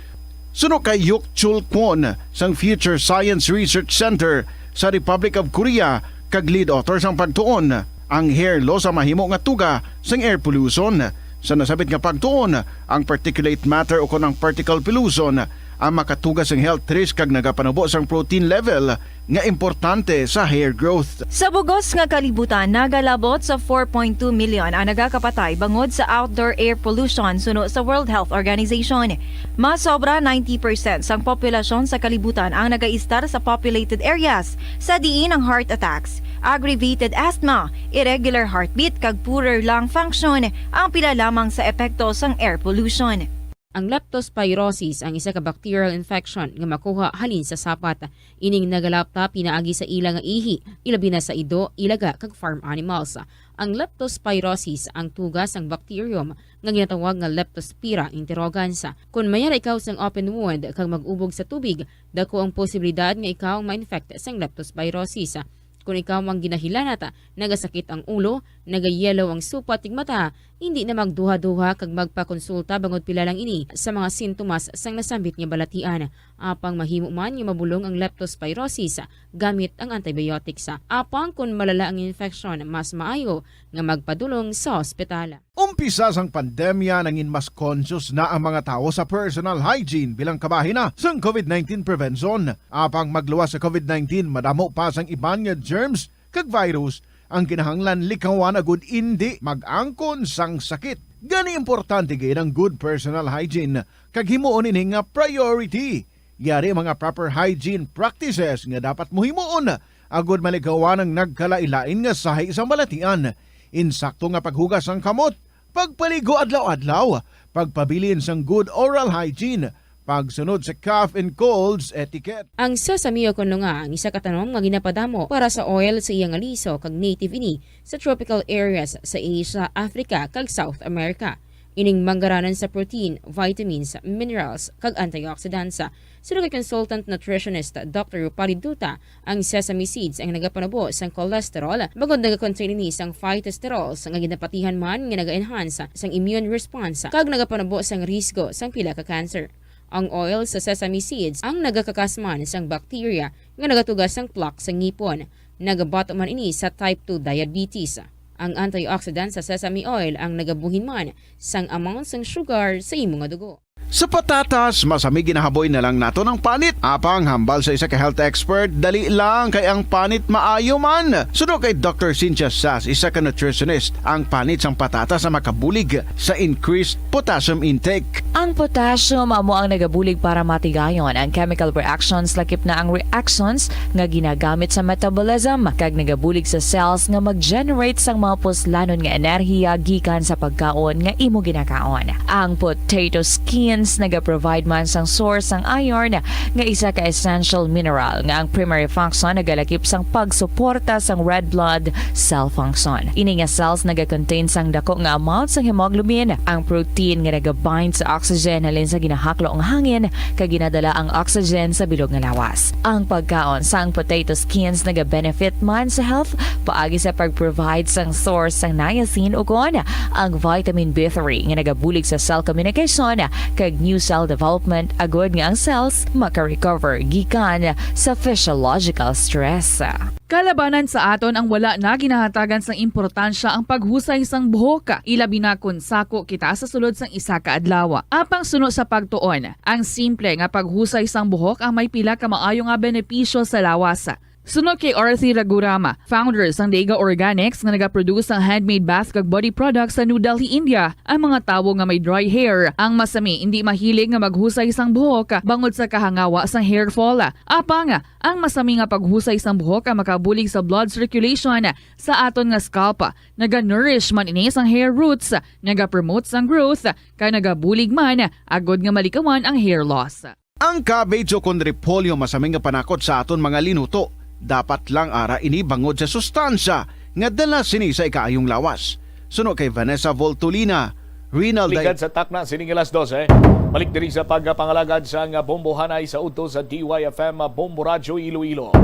Suno kay Hyuk Chul Kwon sang Future Science Research Center sa Republic of Korea kag lead author sang pagtuon, ang hair loss ang mahimo nga tuga sang air pollution. Sa nasabit nga pagtuon, ang particulate matter o kon ang particle pollution ang makatuga sang health risk kag nagapanubo sang protein level nga importante sa hair growth. Sa bugos nga kalibutan, nagalabot sa four point two million ang nagakapatay bangod sa outdoor air pollution, suno sa World Health Organization. Mas sobra ninety percent sang populasyon sa kalibutan ang nagaistar sa populated areas, sa diin ang heart attacks, aggravated asthma, irregular heartbeat, kag poorer lung function ang pila lamang sa epekto sang air pollution. Ang leptospirosis ang isa ka bacterial infection nga makuha halin sa sapat. Ining nagalapta pinaagi sa ila nga ihi, ilabi na sa ido, ilaga, kag farm animals. Ang leptospirosis ang tuga sang bacterium nga ginatawag nga Leptospira interrogans. Kon mayara ikaw sang open wound kag mag-ubog sa tubig, dako ang posibilidad nga ikaw ma-infect sang leptospirosis. Kon ikaw ang ginahilanat, nagasakit ang ulo, nagayellow ang supat kag mata, indi na magduha-duha kag magpakonsulta bangod pila lang ini sa mga sintomas sang nasambit nga balatian. Apang mahimo man nga mabulong ang leptospirosis gamit ang antibiotics. Apang kon malala ang infection, mas maayo nga magpadulong sa ospital. Umpisa sang pandemya, nangin mas conscious na ang mga tawo sa personal hygiene bilang kabahin na sang COVID nineteen prevention. Apang magluwas sa COVID nineteen, madamo pa sang iban nga germs kag virus ang kinahanglan likawan agud indi mag-angkon sang sakit. Gani, importante gid ang good personal hygiene kag himuon ini nga priority. Yari mga proper hygiene practices nga dapat mo himuon agud malikawan ang nagkalain-lain nga sahi sang balatian. Insakto nga paghugas sang kamot, pagpaligo adlaw-adlaw, pagpabilin sang good oral hygiene, pagsunod sa cough and colds etiquette. Ang sesame o kon lunga ang isa ka tanom nga ginapadamo para sa oil sa iya nga liso kag native ini sa tropical areas sa Asia, Africa, kag South America. Ining manggaranan sa protein, vitamins, minerals, kag antioxidants. Suno kay consultant nutritionist Doctor Rupali Duta, ang sesame seeds ang nagapanubo sang cholesterol, bangod nagakontain ini sang phytosterols nga ginapatihan man nga naga-enhance sang immune response kag nagapanubo sang risgo sang pila ka cancer. Ang oil sa sesame seeds ang nagakakas man sang bacteria nga nagatuga sang plaque sa ngipon. Nagabato man ini sa type two diabetes. Ang antioxidant sa sesame oil ang nagabuhin man sang amount sang sugar sa imo nga dugo. Sa patatas, masami ginahaboy na lang naton ang panit. Apang hambal sa isa ka health expert, dali lang kay ang panit maayo man. Suno kay Doctor Cynthia Sas, isa ka nutritionist, ang panit sang patatas ang makabulig sa increased potassium intake. Ang potassium amo ang nagabulig para matigayon ang chemical reactions, lakip na ang reactions nga ginagamit sa metabolism, kag nagabulig sa cells nga mag-generate sang mga puslanon nga enerhiya gikan sa pagkaon nga imo ginakaon. Ang potato skins nagaprovide man sang source sang iron, nga isa ka essential mineral nga ang primary function nagalakip sang pagsuporta sang red blood cell function. Ini nga cells nagakontain sang dako nga amount sang hemoglobin, ang protein nga nagabind sa oxygen halin sa ginahaklo nga hangin kag ginadala ang oxygen sa bilog nga lawas. Ang pagkaon sang potato skins nagabenefit man sa health paagi sa pag-provide sang source sang niacin ukon ang vitamin B three nga nagabulig sa cell communication kag new cell development, agod nga ang cells maka-recover gikan sa physiological stress. Kalabanan sa aton ang wala na ginahatagan sang importansya ang paghusay sang buhok, ilabi na kon sako kita sa sulod sang isa ka adlaw. Apang suno sa pagtuon, ang simple nga paghusay sang buhok ang may pila ka maayo nga benepisyo sa lawas. Suno kay Arthi Ragurama, founder sang Dega Organics nga nagaproduce sang handmade bath kag body products sa New Delhi, India, ang mga tawo nga may dry hair ang masami indi mahilig nga maghusay sang buhok bangod sa kahangawa sang hair fall. Apang ang masami nga paghusay sang buhok ang makabulig sa blood circulation sa aton nga scalp. Naga-nourish man ini sang hair roots, nagapromote sang growth, kag nagabulig man agod nga malikawan ang hair loss. Ang cabbage ukon repolyo masami nga panakot sa aton mga linuto. Dapat lang ara ini bangod sa sustansya nga dala sini sa ikaayong lawas. Suno kay Vanessa Voltolina, Rinalda. Ligad sa takna sini nga alas dose. Balik diri sa pagpangalagad sa nga Bombo Hanay sa udto sa D Y F M Bombo Radyo Iloilo.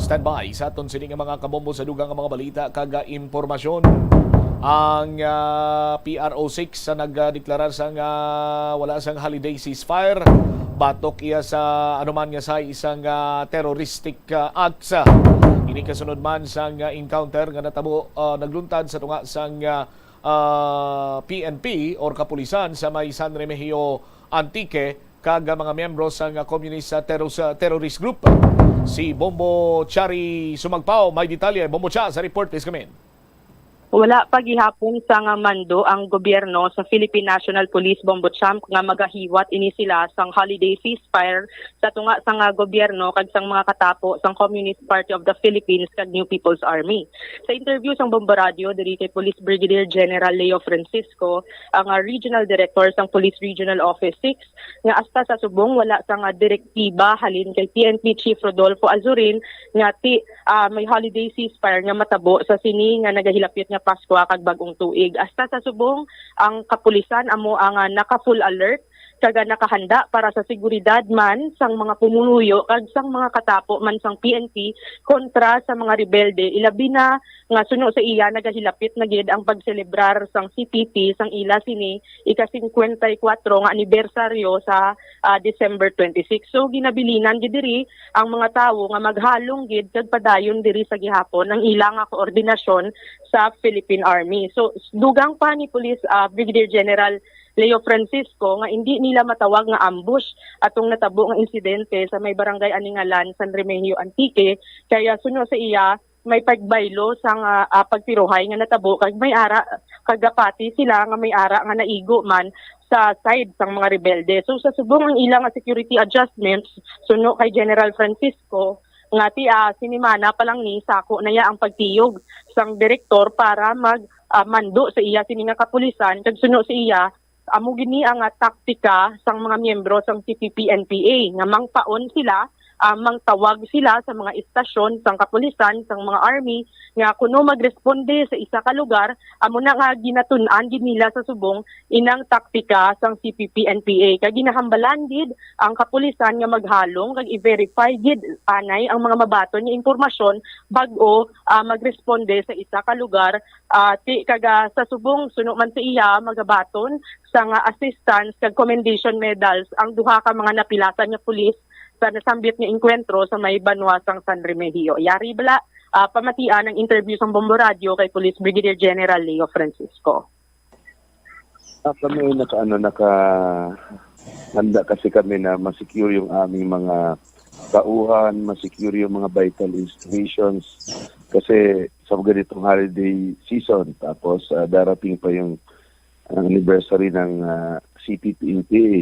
Standby sa aton sini nga mga kabombo sa dugang nga mga balita kag, ah, impormasyon. Ang, ah, P R O six sa nagdeklarar sang, ah, wala sang holiday ceasefire batok iya sa anuman nga sa isang, ah, terroristic, ah, acts. Ini kasunod man sang, ah, encounter nga natabo, ah, nagluntad sa tunga sang, ah, ah, P N P or kapulisan sa may San Remigio, Antique, kag mga miyembro sang Communist, ah, terro-, sa terrorist group. Si Bombo Chari Sumagpao may detalye. Bombo Cha, sa report, please come in. Wala pa gihapon sang mando ang gobyerno sa Philippine National Police, Bombo Champ, nga magahiwat ini sila sang holiday ceasefire sa tunga sang gobyerno kag sang mga katapo sang Communist Party of the Philippines kag New People's Army. Sa interview sang Bombo Radio diri kay Police Brigadier General Leo Francisco, ang, ah, Regional Director sang Police Regional Office six, nga hasta sa subong wala sang, ah, direktiba halin kay P N P Chief Rodolfo Azurin nga ti-, ah, may holiday ceasefire nga matabo sa sini nga nagahilapit nga Paskwa kag Bag-ong Tuig. Hasta sa subong, ang kapulisan amo ang, ah, naka-full alert kag, ah, nakahanda para sa seguridad man sang mga pumuluyo kag sang mga katapo man sang P N P kontra sa mga rebelde, ilabi na nga suno sa iya nagahilapit na gid ang pagselebrar sang C P P sang ila sini ika-singkwenta y kuwatro nga anibersaryo sa, ah, December twenty-six. So, ginabilinan gid diri ang mga tawo nga maghalong gid kag padayon diri sa gihapon ang ila nga koordinasyon sa Philippine Army. So, dugang pa ni Police, ah, Brigadier General Leo Francisco nga indi nila matawag nga ambush atong natabo nga insidente sa may barangay Aningalan, San Remigio, Antique, kaya suno sa iya, may pagbaylo sang, ah, ah, pagtiruhay nga natabo kag may ara, kag gapati sila nga may ara nga naigo man sa side sang mga rebelde. So, sa subong ang ila nga security adjustments, suno kay General Francisco, nga ti, ah, sinimana pa lang ni sako na iya ang pagtiyog sang direktor para mag, ah, mando sa iya sini nga kapulisan, kag suno sa iya, amo gini ang, ah, taktika sang mga miyembro sang C P P N P A nga mangpaon sila ah, mangtawag sila sa mga istasyon sang kapulisan, sang mga army, nga kuno magresponde sa isa ka lugar, amo na nga ginatun-an gid nila sa subong inang taktika sang C P P N P A. Kay ginahambalan gid ang kapulisan nga maghalong kag i-verify gid anay ang mga mabaton nga impormasyon bag-o, ah, magresponde sa isa ka lugar, ah, ti-, kag, ah, sa subong suno man sa iya magabaton sang, ah, assistance kag commendation medals ang duha ka mga napilasan nga pulis sa nasambit nga engkwentro sa may banwa sang San Remigio. Yari bala, ah, pamatian ang interview sang Bombo Radio kay Police Brigadier General Leo Francisco. Ah, kami ay naka, ano, naka, handa kasi kami na ma-secure yung aming mga tauhan, ma-secure yung mga vital installations. Kasi sa ganitong holiday season, tapos, ah, darating pa yung, ang anniversary ng, ah, C P P N P A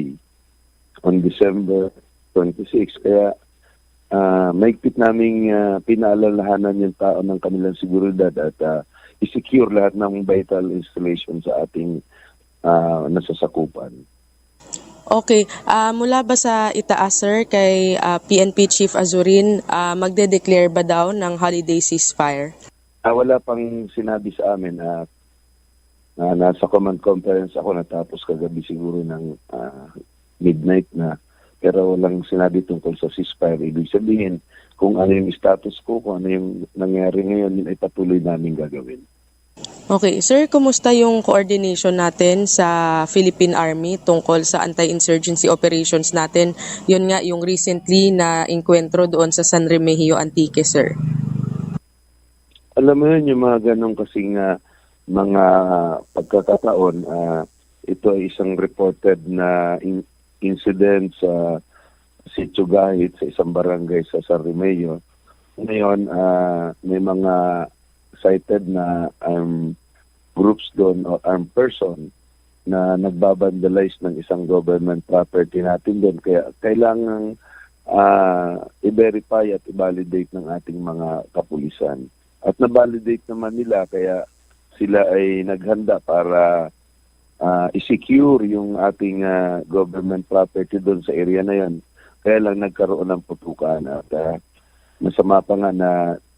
on December twenty-six. Kaya, ah, mahigpit naming, ah, pinaalalahanan yung tao ng kanilang seguridad at, ah, i-secure lahat ng vital installation sa ating, ah, nasasakupan. Okay, ah, mula ba sa itaas, sir, kay, ah, P N P Chief Azurin, ah, magde-declare ba daw ng holiday ceasefire? Ah, wala pang sinabi sa amin. Ah, ah, nasa command conference ako natapos kagabi siguro ng, ah, midnight na. Pero walang sinabi tungkol sa ceasefire. Ibig sabihin, kung ano yung status quo, kung ano yung nangyari ngayon, yun ay patuloy namin gagawin. Okay. Sir, kumusta yung coordination natin sa Philippine Army tungkol sa anti-insurgency operations natin? Yun nga, yung recently na engkwentro doon sa San Remigio, Antique, sir. Alam mo yun, yung mga ganong kasing, ah, mga pagkakataon, ah, ito ay isang reported na in- incident sa Sitio Gahit, sa isang barangay sa San Remigio. Ngayon, ah, may mga cited na armed groups doon o armed person na nagbabandalize ng isang government property natin doon. Kaya kailangang, ah, i-verify at i-validate ng ating mga kapulisan. At na-validate naman nila, kaya sila ay naghanda para, ah, i-secure yung ating, ah, government property doon sa area na yan. Kaya lang nagkaroon ng putukan at, ah, masama pa nga na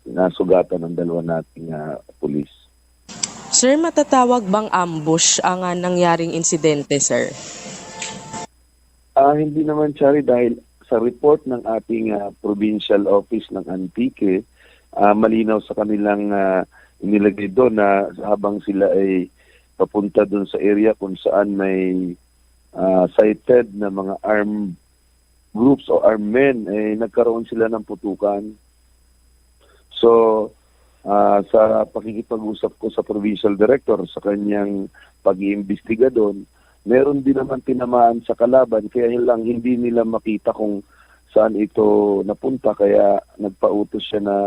nasugatan ang dalawa nating, ah, pulis. Sir, matatawag bang ambush ang, ah, nangyaring insidente, sir? Ah, hindi naman, Chari, dahil sa report ng ating, ah, provincial office ng Antique, ah, malinaw sa kanilang, ah, inilagay doon na habang sila ay papunta doon sa area kung saan may, ah, cited na mga armed groups o armed men, eh, nagkaroon sila ng putukan. So, ah, sa pakikipag-usap ko sa provincial director, sa kanyang pag-iimbestiga doon, meron din naman tinamaan sa kalaban, kaya lang hindi nila makita kung saan ito napunta, kaya nagpautos siya na,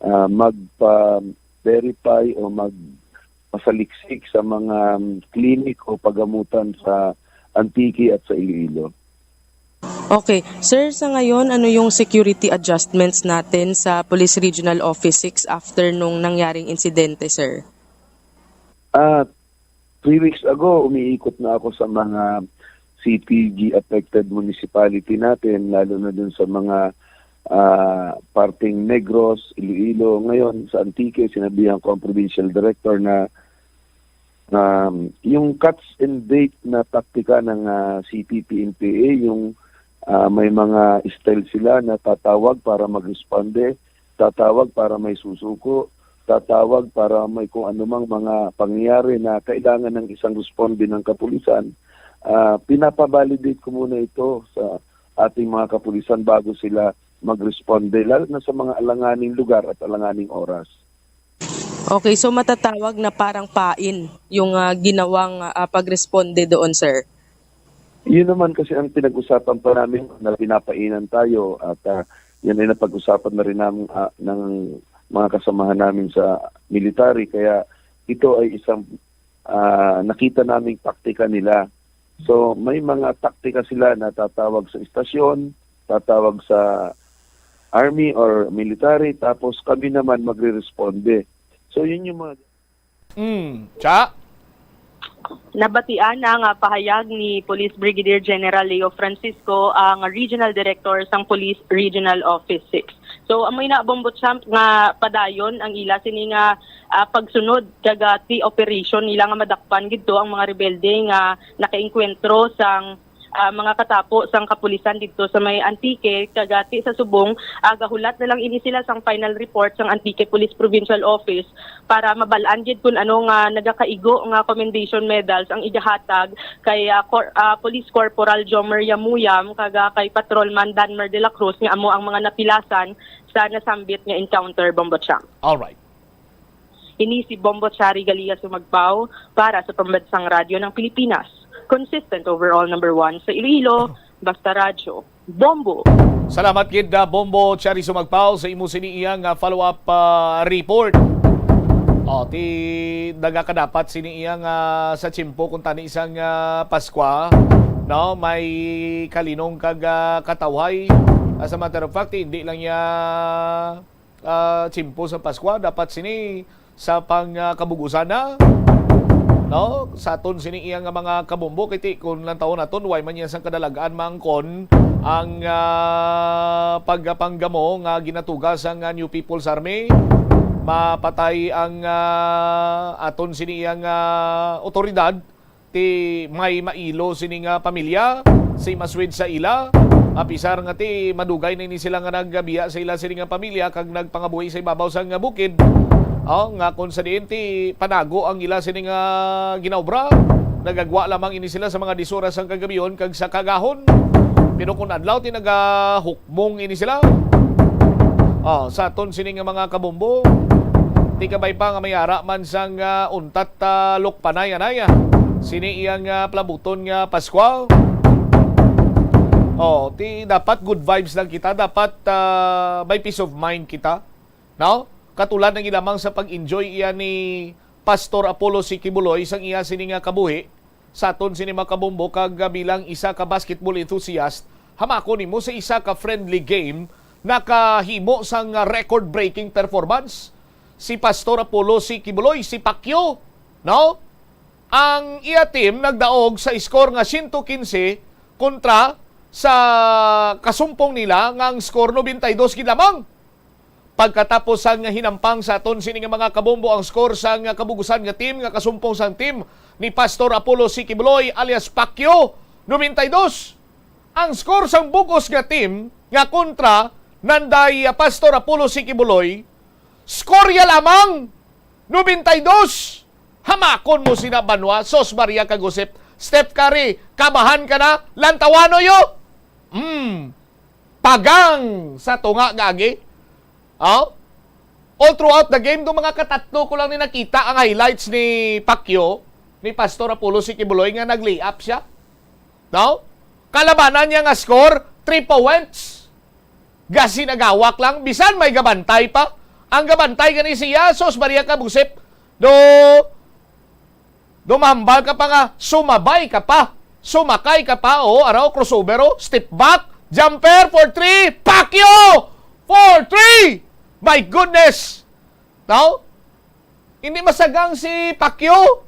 ah, magpa-verify o magpasaliksik sa mga, um, clinic o pagamutan sa Antique at sa Iloilo. Okay. Sir, sa ngayon, ano yung security adjustments natin sa Police Regional Office six after nung nangyaring insidente, sir? Ah, three weeks ago, umiikot na ako sa mga C P G affected municipality natin, lalo na dun sa mga, ah, parteng Negros, Iloilo. Ngayon, sa Antique, sinabihan ko ang provincial director na, um, yung catch and bait na taktika ng, ah, C P P N P A, yung, ah, may mga style sila na tatawag para mag-responde, tatawag para may susuko, tatawag para may kung anumang mga pangyayari na kailangan ng isang responde ng kapulisan. Ah, pinapavalidate ko muna ito sa ating mga kapulisan bago sila magresponde, lalo na sa mga alanganing lugar at alanganing oras. Okay, so matatawag na parang pain yung, ah, ginawang, ah, pagresponde doon, sir? Yun naman kasi ang pinag-usapan pa namin na pinapainan tayo at, ah, yan ay napag-usapan na rin namin, ah, ng mga kasamahan namin sa military. Kaya ito ay isang, ah, nakita naming taktika nila. So may mga taktika sila na tatawag sa istasyon, tatawag sa army or military, tapos kami naman magre-responde. So yun yung mga Mm, cha? Nabatian na nga pahayag ni Police Brigadier General Leo Francisco, ang Regional Director sang Police Regional Office six. So, amoy na, Bombo Champ, nga padayon ang ila sini nga, ah, pagsunod kag, ah, ti operation nila nga madakpan gid to ang mga rebelde nga nakaengkwentro sang, ah, mga katapo sang kapulisan didto sa may Antique, kag, ah, ti sa subong, ah, gahulat na lang ini sila sang final report sang Antique Police Provincial Office para mabal-an gid kun ano nga nagakaigo nga commendation medals ang igahatag kay, ah, Cor-, ah, Police Corporal Jomer Yamuyam kag, ah, kay Patrolman Danmer de la Cruz, nga amo ang mga napilasan sa nasambit nga encounter, Bombo Champ. Alright. Ini si Bombo Chari Galia Sumagpaw para sa Pambansang Radyo ng Pilipinas. Consistent overall number one sa Iloilo, Basta Radyo. Bombo! Salamat gid, ah, Bombo Chari Sumagpaw, sa imo sini iyang, ah, follow-up, ah, report. O, ti nagakadapat sini iyang, ah, sa tiyempo kung tani sang, ah, Paskwa, no, may kalinong kag, ah, katawhay. As a matter of fact, hindi lang niya, ah, tiyempo sa Paskwa, dapat sini sa pang, ah, kabugusan na, no? Sa aton sini iya nga mga kabombo, kay ti, kung lantawon naton, way man yan sang kadalag-an maangkon ang, ah, pagpanggamo nga ginatuga sang, ah, New People's Army. Mapatay ang, ah, aton sini iya nga otoridad, ti may mailo sini nga pamilya, si maswid sa ila. Apisar nga ti madugay na ini sila nga nagbiya sa ila sini nga pamilya kag nagpangabuhi sa ibabaw sang bukid. Oh, nga kung sa diin ti panago ang ila sini nga ginaobra, nagagwa lamang ini sila sa mga disa oras sang kagabihon kag sa kagahon. Pero kung adlaw ti nagahukmong ini sila. Oh, sa aton sini nga mga kabombo, ti kabay pa nga may ara man sang, ah, untat, ah, lukpanay anay, ah, sini iyang, ah, palabuton nga Paskwa. Oh, ti dapat good vibes lang kita, dapat, ah, may peace of mind kita, no? Katulad na gid lamang sa pag-enjoy iya ni Pastor Apollo C. Quiboloy sang iya sini nga kabuhi, sa aton sini mga kabombo kag, ah, bilang isa ka basketball enthusiast, hamakon nimo sa isa ka friendly game nakahimo sang, ah, record-breaking performance si Pastor Apollo C. Quiboloy, si Pacquiao, no? Ang iya team nagdaog sa score nga siyento kinse kontra sa kasumpong nila nga ang score nobenta y dos gid lamang. Pagkatapos sang hinampang sa aton sini nga mga kabombo ang score sang kabugusan nga team nga kasumpong sang team ni Pastor Apollo C. Quiboloy alias Pacquiao, nobenta y dos. Ang score sang bug-os nga team nga kontra nanday, ah, Pastor Apollo C. Quiboloy, score ya lamang, nobenta y dos. Hamakon mo sina banwa, Sos Maria kag Josep. Steph Curry, kabahan ka na? Lantawano yo. Hmm. Pagang sa tunga nga agi. Oh? All throughout the game, do mga katatlo ko lang ni nakita ang highlights ni Pacquiao, ni Pastor Apollo C. Quiboloy nga nag-layup siya. No? Kalabanan niya nga score, three points. Gasi nagawak lang, bisan may gabantay pa. Ang gabantay gani siya, Sos Maria kag Josep, do, do mahambal ka pa nga, sumabay ka pa, sumakay ka pa, o, araw, crossover, o, step back, jumper, for three, Pacquiao! For three! My goodness! No? Hindi masagang si Pacquiao.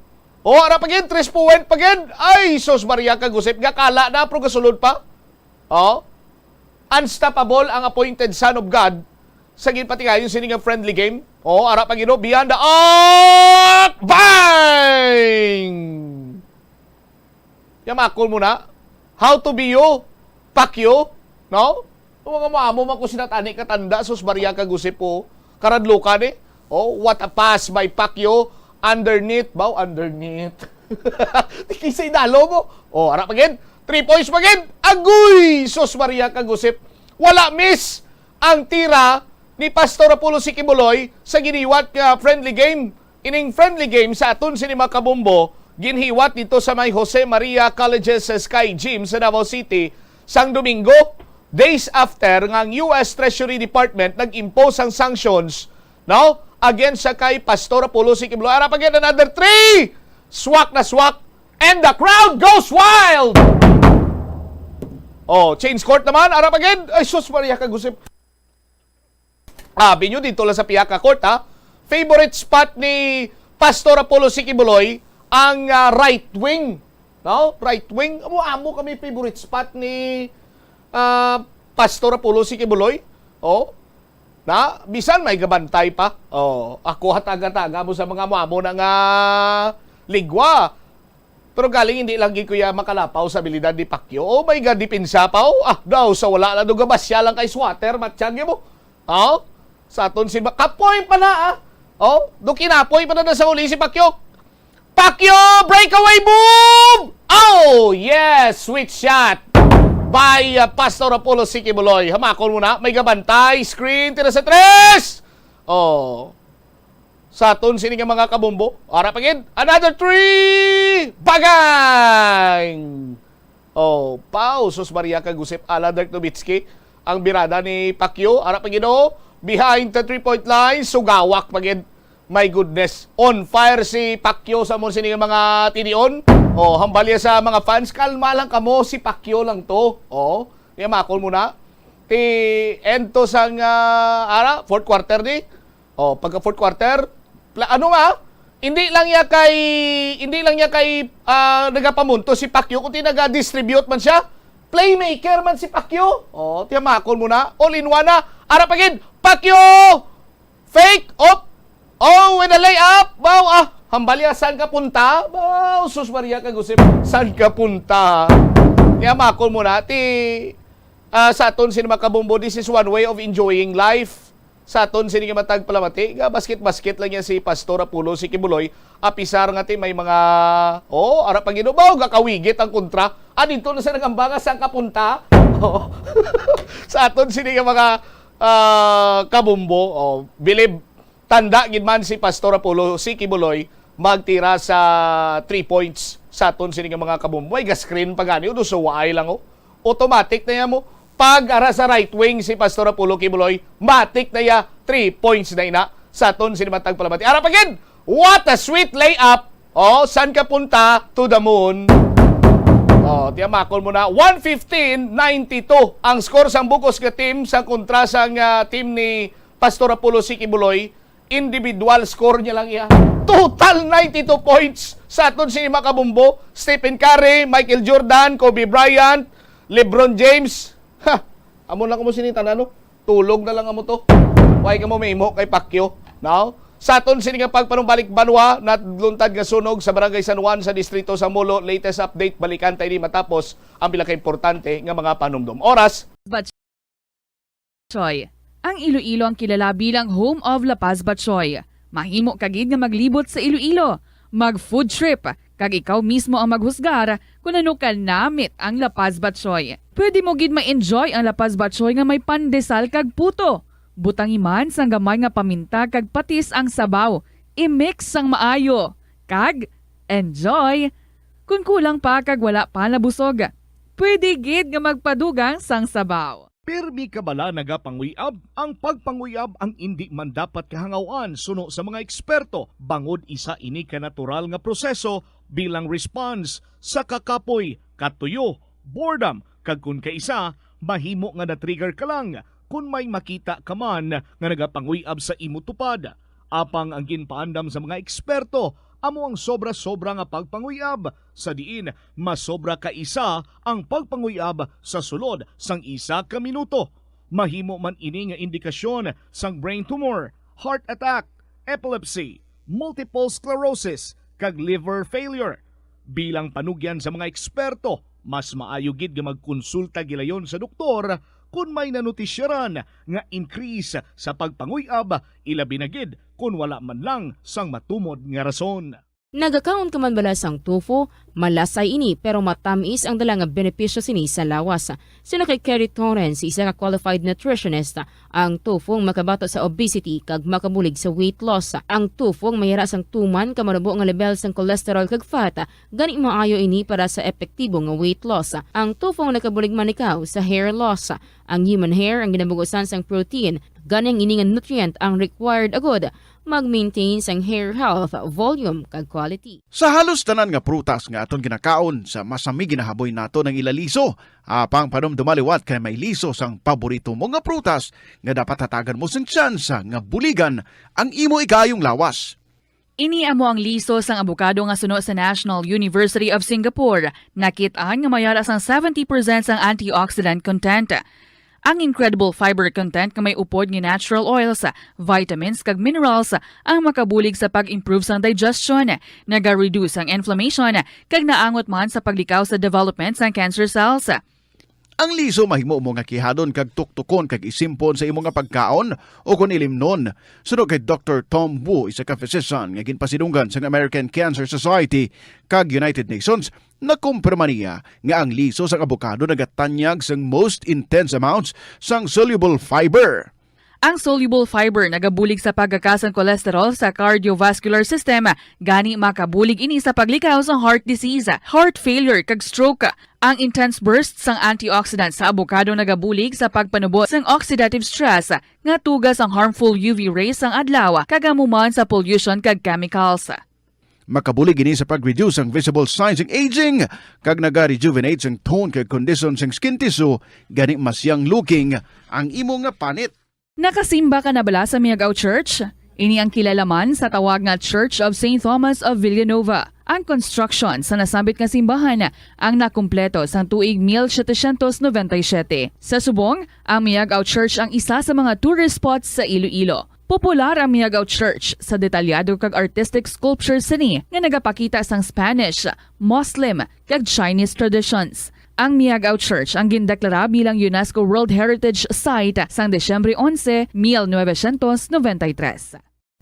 O, ara pa gid, tres point pa gid. Ay, Sos Maria kag Josep, gakala na, pero gasulod pa. O, unstoppable ang appointed son of God sa ginpatigayon sini nga friendly game. O, ara pa gid, o, beyond the arc. Bang! Yamakon mo na. How to be you, Pacquiao? No? Ang mga maamo man ko sinatani katanda, Sos Maria kag Josep, o. Karadlukan, eh. Oh, what a pass by Pacquiao. Underneath, baw, underneath. Kisay dalo mo. Oh, ara pa gid. Three points pa gid. Agoy! Sos Maria kag Josep. Wala miss ang tira ni Pastor Apollo C. Quiboloy sa giniwat nga friendly game. Ining friendly game sa aton sini mga kabombo, ginhiwat dito sa may Jose Maria College's Sky Gym sa Davao City sang Domingo, days after nga ang U S Treasury Department nag-impose sang sanctions, no, against sa kay Pastor Apollo C. Quiboloy. Ara pa gid, another three! Swak na swak, and the crowd goes wild! Oh, change court naman, ara pa gid. Ay, Sos Maria kag Josep. Ah, binyo dito lang sa pihak ka court, ha? Favorite spot ni Pastor Apollo C. Quiboloy Ang, ah, right wing, no? Right wing, amo, amo kami favorite spot ni, ah, Pastor Apollo Sikibuloy. Oh. Na, bisan may gabantay pa. Oh, ako hataga-taga mo sa mga amo-amo na nga ligwa. Pero galing hindi lang gid kuya makalapaw sa abilidad ni Pacquiao. Oh my God, depensa pa, oh. Ah, daw, sa wala lang, do gabasya lang kay swatter, matsyag mo. Oh, sa aton si Ma-, kapoy pa na, ah. Oh, do kinapoy pa na, na sa uli si Pacquiao. Pacquiao, breakaway move! Oh, yes, sweet shot by, uh, Pastor Apollo Sikibuloy. Hamakon mo na, may gabantay, screen, tira sa tres! Oh, sa aton sini nga mga kabombo. Ara pa gid, another three! Bagang! Oh, pau, sus Maria kag Josep, ala Dirk Nowitzki, ang birada ni Pacquiao, ara pa gid, oh, behind the three-point line, sugawak pa gid. My goodness, on fire si Pacquiao sa mo sini nga mga tinion. Oh, hambalya sa mga fans, kalma lang kamo, si Pacquiao lang to. Oh, niya makon mo na. Ti end to sang, ah, ara, fourth quarter ni. Oh, pagka fourth quarter, pla-, ano nga? Hindi lang niya kay, hindi lang niya kay, ah, nagapamunto si Pacquiao, kundi naga-distribute man siya. Playmaker man si Pacquiao. Oh, tiyamakon mo na. All in one na. Ara pa gid. Pacquiao! Fake! Op! Oh, with a layup! Wow, ah! Hambalya, saan ka punta? Wow, sus Maria kag Josep, saan ka punta? Tiyamakon mo na. Ti, ah, sa aton sini mga kabombo, this is one way of enjoying life. Sa aton sini nga matag palamati, nga basket-basket lang niya si Pastor Apollo Sikibuloy, apisar nga ti may mga, oh, ara pa ginubaw, gakawigit ang kontra. Ah, dito na sa nagambanga, saan ka punta? Oh. Sa aton sini nga mga, ah, kabombo, oh, bilib, tanda gid man si Pastor Apollo Sikibuloy magtira sa three points sa aton sini nga mga kabombo. Ay, ga-screen pa gani, udo, so waay lang, oh. Automatic na yan mo. Pag ara sa right wing si Pastor Apollo Kibuloy, matik na ya, three points na ina sa aton sini matag palamati. Ara pa gid! What a sweet layup! Oh, saan ka punta? To the moon. Oh, tiyamakon mo na. One fifteen ninety-two ang score sang bugos nga team sa kontra sang, ah, team ni Pastor Apollo Sikibuloy. Individual score niya lang iya. Total ninety-two points sa aton sini mga kabombo. Stephen Curry, Michael Jordan, Kobe Bryant, LeBron James. Ha! Amo lang kamo sini tanan, no? Tulog na lang amo to. Way kamo mahimo kay Pacquiao, no? Sa aton sini nga pagpanumbalik banwa, naluntad nga sunog sa Barangay San Juan sa Distrito sa Molo. Latest update, balikan tayo ni matapos ang pila ka importante nga mga panumdom. Oras. Batchoy. Ang Iloilo ang kilala bilang home of La Paz Batchoy. Mahimo ka gid nga maglibot sa Iloilo, mag food trip, kag ikaw mismo ang maghusgar kon ano ka namit ang La Paz Batchoy. Pwede mo gid ma-enjoy ang La Paz Batchoy nga may pandesal kag puto. Butangi man sang gamay nga paminta kag patis ang sabaw. I-mix sang maayo. Kag enjoy! Kon kulang pa kag wala pa nabusog, pwede gid nga magpadugang sang sabaw. Pirmi ka bala nagapanguyab? Ang pagpanguyab ang indi man dapat kahangaw-an suno sa mga eksperto, bangod isa ini ka natural nga proseso bilang response sa kakapoy, katuyo, boredom, kag kon kaisa, mahimo nga na-trigger ka lang kon may makita ka man nga nagapanguyab sa imo tupad. Apang ang ginpaandam sa mga eksperto amo ang sobra-sobra nga pagpanguyab, sa diin masobra ka isa ang pagpanguyab sa sulod sang isa ka minuto. Mahimo man ini nga indikasyon sang brain tumor, heart attack, epilepsy, multiple sclerosis, kag liver failure. Bilang panugyan sa mga eksperto, mas maayo gid nga magkonsulta gilayon sa doktor kon may nanotisyaran nga increase sa pagpanguyab, ilabi na gid kon wala man lang sang matumod nga rason. Nagakaon ka man bala sang tofu? Malasay ini, pero matamis ang dala nga benepisyo sini sa lawas. Suno kay Kerry Torrens, isa ka qualified nutritionist, ang tofu ang makabato sa obesity kag makabulig sa weight loss. Ang tofu ang mayara sang tuman ka manubo nga lebel sang cholesterol kag fat, gani maayo ini para sa epektibo nga weight loss. Ang tofu ang nakabulig man ikaw sa hair loss. Ang human hair ang ginabugusan sang protein, gani ang ini nga nutrient ang required agud mag-maintain sang hair health, volume, kag quality. Sa halos tanan nga prutas nga aton ginakaon, sa masami ginahaboy nato ang ila liso. Apang panumduma liwat kay may liso sang paborito mo nga prutas nga dapat hatagan mo sing tsansa nga buligan ang imo ikayong lawas. Ini amo ang liso sang abokado nga suno sa National University of Singapore. Nakit-an nga may ara sang seventy percent sang antioxidant content. Ang incredible fiber content nga may upod nga natural oils, vitamins, kag minerals ang makabulig sa pag-improve sang digestion, nagareduce ang inflammation, kag naangot man sa paglikaw sa development sang cancer cells. Ang liso mahimo mo nga kihadon kag tuktukon kag isimpon sa imo nga pagkaon o kon ilimnon. Suno kay Doktor Tom Wu, isa ka physician nga ginpasidunggan sang American Cancer Society kag United Nations, nakumpirma niya nga ang liso sang abokado nagatanyag sang most intense amounts sang soluble fiber. Ang soluble fiber nagabulig sa pagkaka sang cholesterol sa cardiovascular system, gani makabulig ini sa paglikaw sa heart disease, heart failure, kag stroke. Ang intense burst sang antioxidant sa abokado nagabulig sa pagpanubo sang oxidative stress nga tuga sang harmful U V rays sang adlaw kag amo man sa pollution kag chemicals. Makabulig ini sa pag-reduce ang visible signs sang aging kag naga-rejuvenate sang tone kag kondisyon sang skin tissue, gani mas young looking ang imo nga panit. Nakasimba ka na bala sa Miagao Church? Ini ang kilala man sa tawag nga Church of Saint Thomas of Villanova. Ang construction sa nasambit nga simbahan ang nakumpleto sang tuig mil setecientos noventa y siete. Sa subong, ang Miagao Church ang isa sa mga tourist spots sa Iloilo. Popular ang Miagao Church sa detalyado kag artistic sculptures sini nga nagapakita sang Spanish, Muslim, kag Chinese traditions. Ang Miagao Church ang gindeklara bilang UNESCO World Heritage Site sang Disyembre onse, mil novecientos noventa y tres.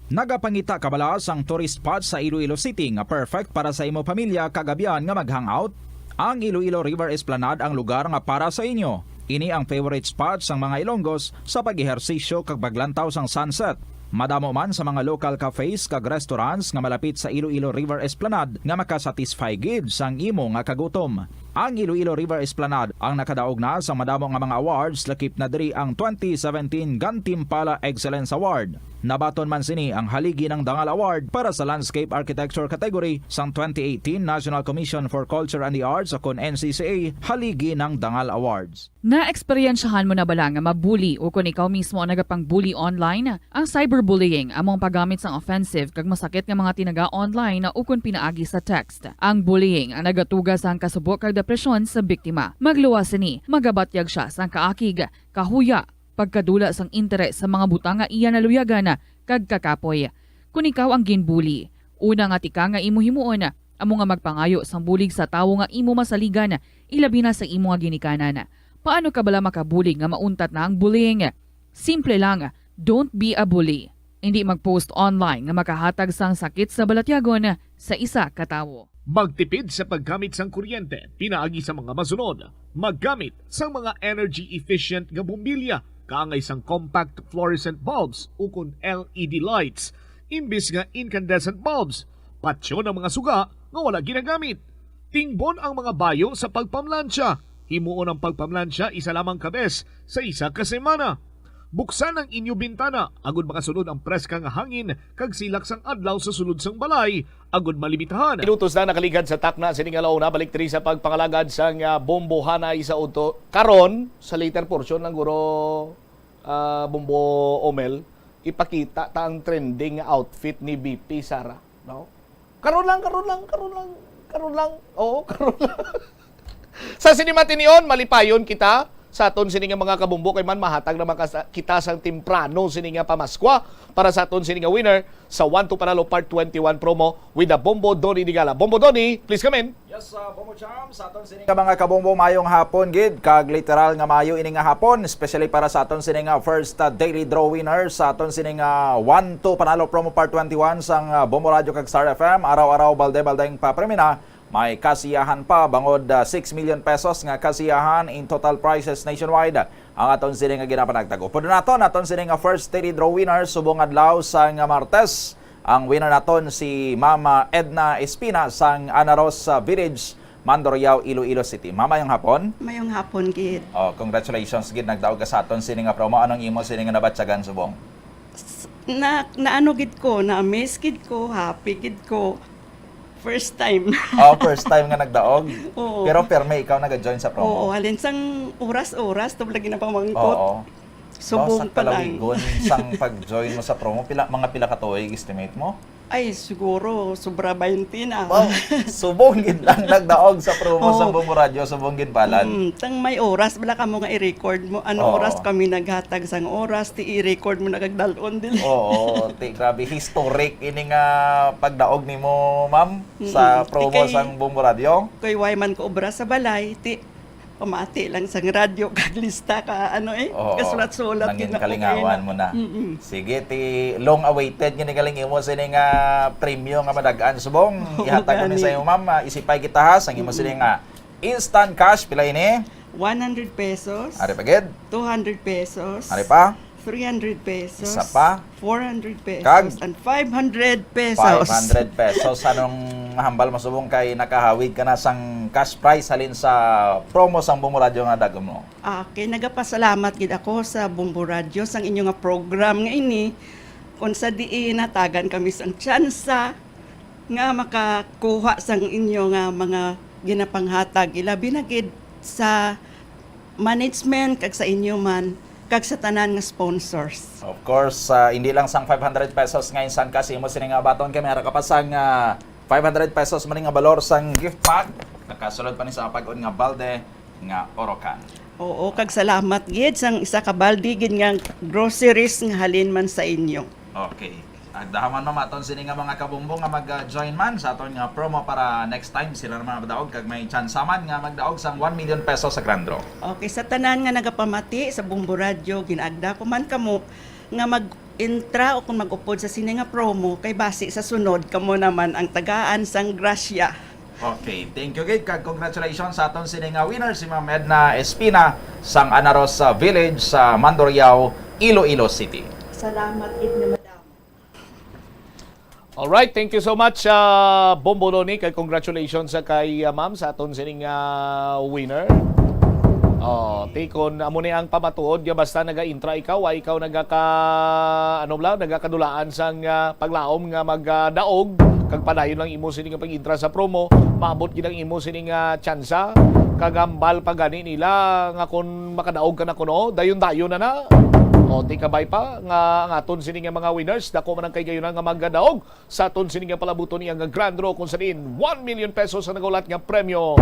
Nagapangita ka bala sang tourist spot sa Iloilo City nga perfect para sa imo pamilya kag abyan nga mag-hangout? Ang Iloilo River Esplanade ang lugar nga para sa inyo. Ini ang favorite spot sang mga Ilonggos sa pag-ehersisyo kag paglantaw sang sunset. Madamo man sa mga local cafes kag restaurants nga malapit sa Iloilo River Esplanade nga makasatisfy gid sang imo nga kagutom. Ang Iloilo River Esplanade ang nakadaog na sa madamo nga mga awards, lakip na diri ang twenty seventeen Gantimpala Excellence Award. Nabaton man sini ang Haligi ng Dangal Award para sa Landscape Architecture category sang twenty eighteen National Commission for Culture and the Arts o kon N C C A Haligi ng Dangal Awards. Naeksperyensyahan mo na bala nga mabuli o kon ikaw mismo ang nagapang-bully online? Ang cyberbullying amo ang paggamit sang offensive kag masakit nga mga tinaga online o kon pinaagi sa text. Ang bullying ang nagatuga sang kasubo kag depresyon sa biktima. Magluwas sini, magabatyag sia sang kaakig, kahuya, pagkadula sang interes sa mga butang nga iya naluyagan, kag kakapoy. Kon ikaw ang ginbuli, una nga tika nga imo himuon amo nga magpangayo sang bulig sa tawo nga imo masaligan, ilabi na sa imo nga ginikanan. Paano ka bala makabulig nga mauntat na ang bullying? Simple lang, don't be a bully. Indi mag-post online nga makahatag sang sakit sa balatyagon sa isa ka tawo. Magtipid sa paggamit sang kuryente pinaagi sa mga masunod: maggamit sang mga energy efficient nga bombilya kaangay sang compact fluorescent bulbs ukon L E D lights imbis nga incandescent bulbs. Patyon ang mga suga nga wala ginagamit. Tingbon ang mga bayo sa pagpamlansya. Himuon ang pagpamlansya isa lamang ka bes sa isa ka semana. Buksan ang inyo bintana agud makasulod ang preska nga hangin kag silak sang adlaw sa sulod sang balay, agud malimitahan. Minutos na nakaligad sa takna sini nga launa, balik diri sa pagpangalagad sang, ah, bombohanay sa udto. Karon, sa later portion lang guro, ah, Bombo Omel, ipakita ta ang trending nga outfit ni V P Sara, no? Karon lang, karon lang, karon lang, karon lang. Oo, karon lang. Sa sini matinion, malipayon kita sa aton sini nga mga kabombo, kay man mahatag naman ka sa, kita sang temprano sini nga pamaskwa para sa aton sini nga winner sa One to Panalo Part twenty-one promo with the Bombo Donny Digala. Bombo Donny, please come in. Yes, uh, Bombo Cham, sa aton sini nga mga kabombo, mayong hapon gid, kag literal nga mayo ini nga hapon, especially para sa aton sini nga first, uh, daily draw winner sa aton sini nga One to Panalo promo Part twenty-one sang, uh, Bombo Radio kag Star F M. Araw-araw, balde-baldeng papremina. May kasiyahan pa bangod, ah, six million pesos nga kasiyahan in total prizes nationwide ang aton sini nga ginapanagtag. Upod naton, aton sini nga first daily draw winner subong adlaw sang Martes. Ang winner naton si Mama Edna Espina sang Anaros, ah, Village, Mandurriao, Iloilo City. Mama, mayong hapon. Mayong hapon gid. Oh, congratulations gid, nagdaog ka sa aton sini nga promo. Anong imo sini nga nabatyagan subong? S-, na, naano gid ko, na-amaze gid ko, happy gid ko. First time. Oh, first time nga nagdaog? Oo. Pero permi ikaw naga-join sa promo? Oo, halin sang oras-oras, to lagi na pamangkot. Oo. Subong sa pa lang. Kalawigon, sang pag-join mo sa promo, pila, mga pila ka tuig estimate mo? Ay, siguro, sobra twenty na. Wow, subong gid lang nagdaog sa promo Oo. sang Bombo Radyo, subong gid palad. Mm, tang may oras bala kamo nga i-record mo. Ano Oo. oras kami naghatag sang oras, ti i-record mo na kag dalon din. Oo, ti grabe historic ini nga pagdaog nimo, ma'am, sa Mm-mm. promo Ikay- sang Bombo Radyo. Kay way man ko obra sa balay, ti pamati lang sang radyo kag lista ka ano eh, Oo, kasulat-sulat nangin gid na, okay kalingawan na. mo na. Mm-mm. Sige, ti long awaited gini galing imo sini nga premyo nga madag-an subong. Oo, Ihatag kami gani. sa imo, ma'am. Ah, isipay kita ha, sang imo sini nga instant cash, pila ini? One hundred pesos, Ari pa gid. Two hundred pesos, Ari pa. Three hundred pesos, Isa pa. Four hundred pesos, Kag? And five hundred pesos. Five hundred pesos. Anong hambal mo subong kay nakahawid ka na sang cash prize halin sa promo sang Bombo Radyo nga dagom mo? Okay, nagapasalamat gid ako sa Bombo Radyo sang inyo nga program nga ini, kung sa diin natagan kami sang tsansa nga makakuha sang inyo nga mga ginapanghatag, ilabi na gid sa management kag sa inyo man kag sa tanan nga sponsors. Of course, ah, hindi lang sang five hundred pesos nga instant cash imo sini nga baton, kay may ara ka pa sang, ah, five hundred pesos man nga balor sang gift pack. Nakasulod pa ni sa pag-on nga balde nga Orocan. Oo, kag salamat gid sang isa ka baldi gid nga groceries nga halin man sa inyo. Okay. Agdahaman, ma'am, aton sini nga mga kabombo nga mag-join man sa aton nga promo para next time sila naman madaog kag may tsansa man nga magdaog sang one million pesos sa grand draw. Okay, sa tanan nga nagapamati sa Bombo Radyo, ginaagda ko man kamo nga mag-intra o kung mag-upod sa sini nga promo kay basi sa sunod kamo naman ang tagaan sang grasya. Okay, thank you gid kag congratulations sa aton sini nga winner, si Ma'am Edna Espina sang Anaros, ah, Village sa Mandurriao, Iloilo City. Salamat gid nga madam. Alright, thank you so much, ah, Bombo Loni, kay congratulations sa kay, ah, ma'am sa aton sining, ah, winner. Oh, ti kon amo ni ang pamatuod nga basta naga-intra ikaw, ay ikaw nagaka ano lang, nagakadulaan sang, ah, paglaom nga magdaog kag padayon lang imo sini nga pag-intra sa promo, maabot gid ang imo sini nga tsansa kag hambal pa gani nila nga kon makadaog ka na kuno, dayon-dayon na na. O, ti kabay pa nga ang aton sini nga mga winners, dako man ang kaigayonan nga magadaog sa aton sini nga palabuton niya nga grand draw, kung sa diin one million pesos ang nagaulat nga premyo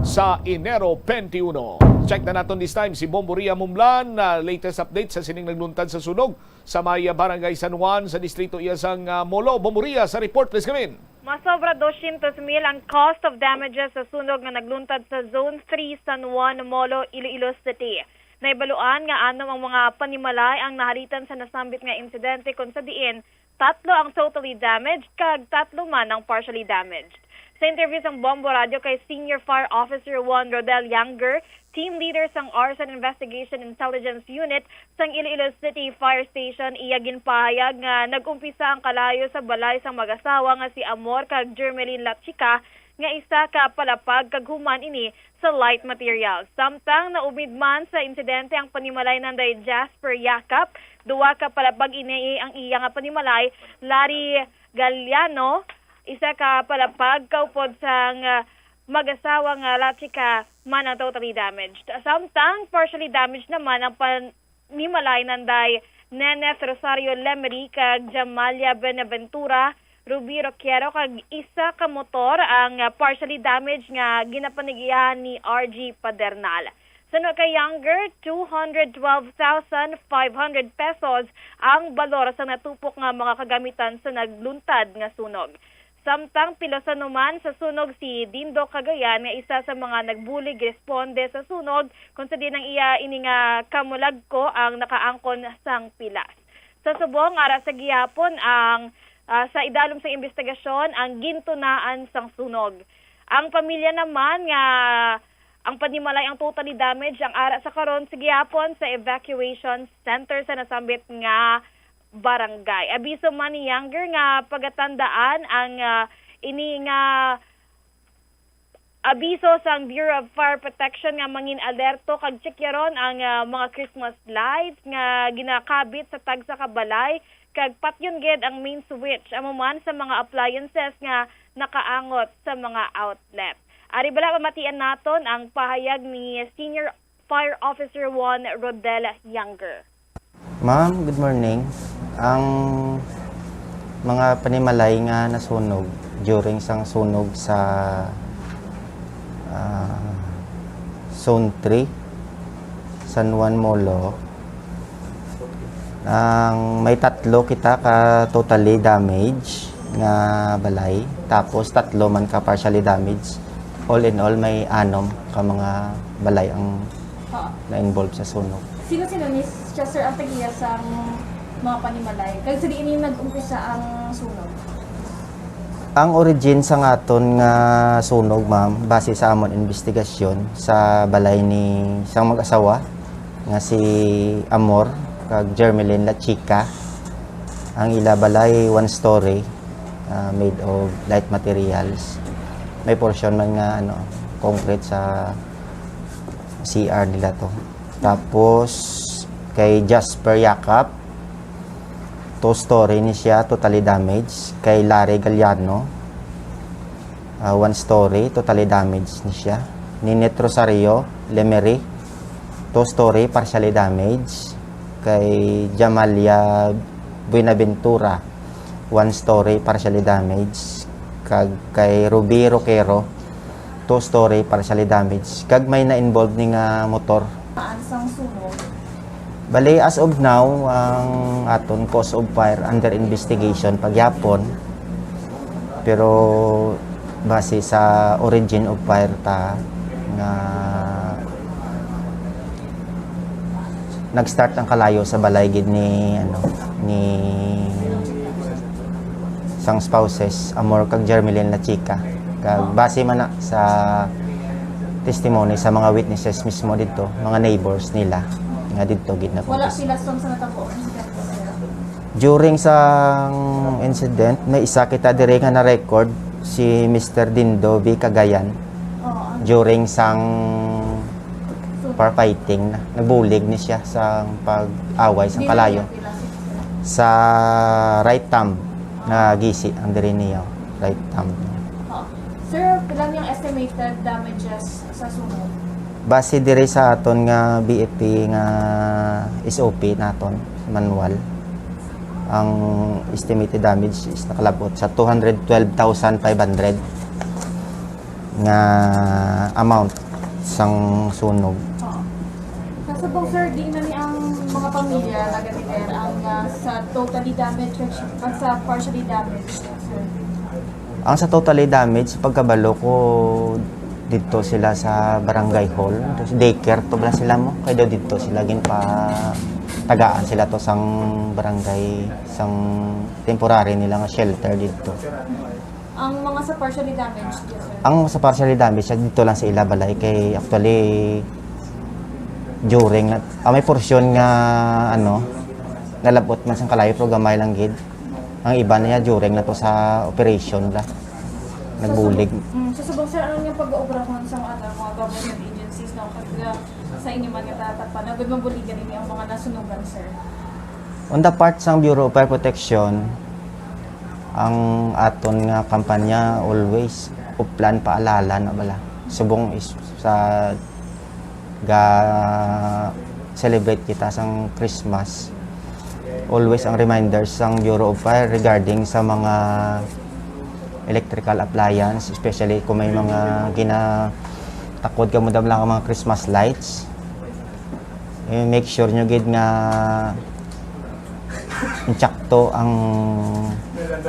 sa Enero twenty-one. Check na naton this time si Bombo Ria Mumlan, na latest update sa sining nagluntad sa sunog sa may, ah, Barangay San Juan sa distrito iya sang, ah, Molo. Bombo Ria sa report, please come in. Masobra doscientos mil ang cost of damages sa sunog nga nagluntad sa Zone three, San Juan, Molo, Iloilo City. Naibaluan nga anom ang mga panimalay ang nahalitan sa nasambit nga insidente, kung sa diin tatlo ang totally damaged kag tatlo man ang partially damaged. Sa interview sang Bombo Radio kay Senior Fire Officer one Rodel Younger, team leader sang Arson Investigation Intelligence Unit sang Iloilo City Fire Station, iya ginpahayag nga nag-umpisa ang kalayo sa balay sang mag-asawa nga si Amor kag Jermeline Lachica, nga isa ka palapag kag human ini sa light materials. Samtang naumid man sa insidente ang panimalay nanday Jasper Yakap, duwa ka palapag ini ang iya nga panimalay, Larry Galliano, isa ka palapag kaupod sang, ah, mag-asawa nga Lachica man ang totally damaged. Samtang partially damaged naman ang pan-, ni Malay nanday Neneth Rosario Lemery kag Jamalia Benaventura Ruby Roquero kag isa ka motor ang, ah, partially damaged nga ginapanigihan ni R G Padernal. Suno kay Younger, two hundred twelve thousand five hundred pesos ang balor sa natupok nga mga kagamitan sa nagluntad nga sunog. Samtang pilosan naman sa sunog si Dindo Cagayan nga isa sa mga nagbulig responde sa sunog, kung sa diin ang iya ini nga kamulagko ang nakaangkon sang pilas. Sa subong, ara sa gihapon ang, ah, sa idalom sang imbestigasyon ang gintunaan sang sunog. Ang pamilya naman nga ang panimalay ang totally damaged ang ara sa karon sa gihapon sa evacuation center sa nasambit nga barangay. Abiso man ni Younger nga pagatandaan ang, ah, ini nga abiso sang Bureau of Fire Protection nga mangin alerto kag tsikyaron ang, ah, mga Christmas lights nga ginakabit sa tagsa ka balay kag patyon gid ang main switch amo man sa mga appliances nga nakaangot sa mga outlet. Ari bala pamatian naton ang pahayag ni Senior Fire Officer one Rodel Younger. Ma'am, good morning. Ang mga panimalay nga nasunog during sang sunog sa, ah, Zone three, San Juan Molo, ang may tatlo kita ka totally damage nga balay, tapos tatlo man ka partially damage. All in all, may anom ka mga balay ang Oo. na-involve sa sunog. Sino-sino ni siya, sir, ang tagiya sa mga panimalay? Kag sa diin ni nag-umpisa ang sunog? Ang origin sa aton nga sunog, ma'am, base sa amon investigasyon sa balay ni sang mag-asawa nga si Amor kag Jermeline La Chica. Ang ila balay, one story, ah, made of light materials. May portion man nga, ano, concrete sa C R nila to. Tapos, kay Jasper Yacap, two story ni siya, totally damaged. Kay Larry Galliano, ah, one story, totally damaged ni siya. Ninette Rosario Lemery, two story, partially damaged. Kay Jamalia Buenaventura, one story, partially damaged. Kag kay Ruby Roquero, two story, partially damaged. Kag may na-involve ni nga motor. Maan sang sunog? Bali, as of now, ang aton cause of fire under investigation pagyapon. Pero base sa origin of fire ta nga nag-start ang kalayo sa balay gid ni, ano, ni sang spouses, Amor kag Jermeline La Chica. Kag base man na sa testimony sa mga witnesses mismo didto, mga neighbors nila, nga didto gid na. Wala sila sa natabo ang insidente, sir? During sang incident, may isa kita diri nga na-record, si Mister Dindo V. Cagayan. Oo, ang During sang So, firefighting na, nagbulig ni siya sa pag-away sa Dili kalayo. Niya kilala, sir. Sa right thumb nga gisi ang diri niya, right thumb. Oo. Sir, pila niyang estimated damages sa sunog? Base diri sa aton nga B F P nga S O P naton, manual, ang estimated damage is nakalabot sa two hundred twelve thousand five hundred nga amount sang sunog. Oo. Sa subong, sir, di na ni ang mga pamilya nagatiter ang, ah, sa totally damaged kag sa partially damaged, sir? Ang sa totally damaged, pagkabalo ko, didto sila sa barangay hall. Tapos daycare to bala sila mo. Kay daw didto sila ginpatagaan sila to sang barangay, sang temporary nila nga shelter didto. Ang mga sa partially damaged, yes, sir? Ang sa partially damaged, didto lang sa ila balay. Kay actually, during na, ah, may portion nga, ano, nalabot man sang kalayo, pero gamay lang gid. Ang iba niya during na to sa operation la. Nagbulig. Sa subong, mm, sa subong, sir, ano yung pag-ooperahon sa mga, ano, mga government agencies, no? Kag, uh, sa inyo man nga tatakpan, na gud mabuligan ini ang mga nasunugan, sir? On the part sang Bureau of Fire Protection, ang aton nga kampanya always uplan paalala na bala. Subong is sa ga-celebrate kita sang Christmas, always ang reminders sang Bureau of Fire regarding sa mga electrical appliance, especially kung may mga ginatakod kamo damla nga mga Christmas lights. Eh, make sure nyo gid nga insakto ang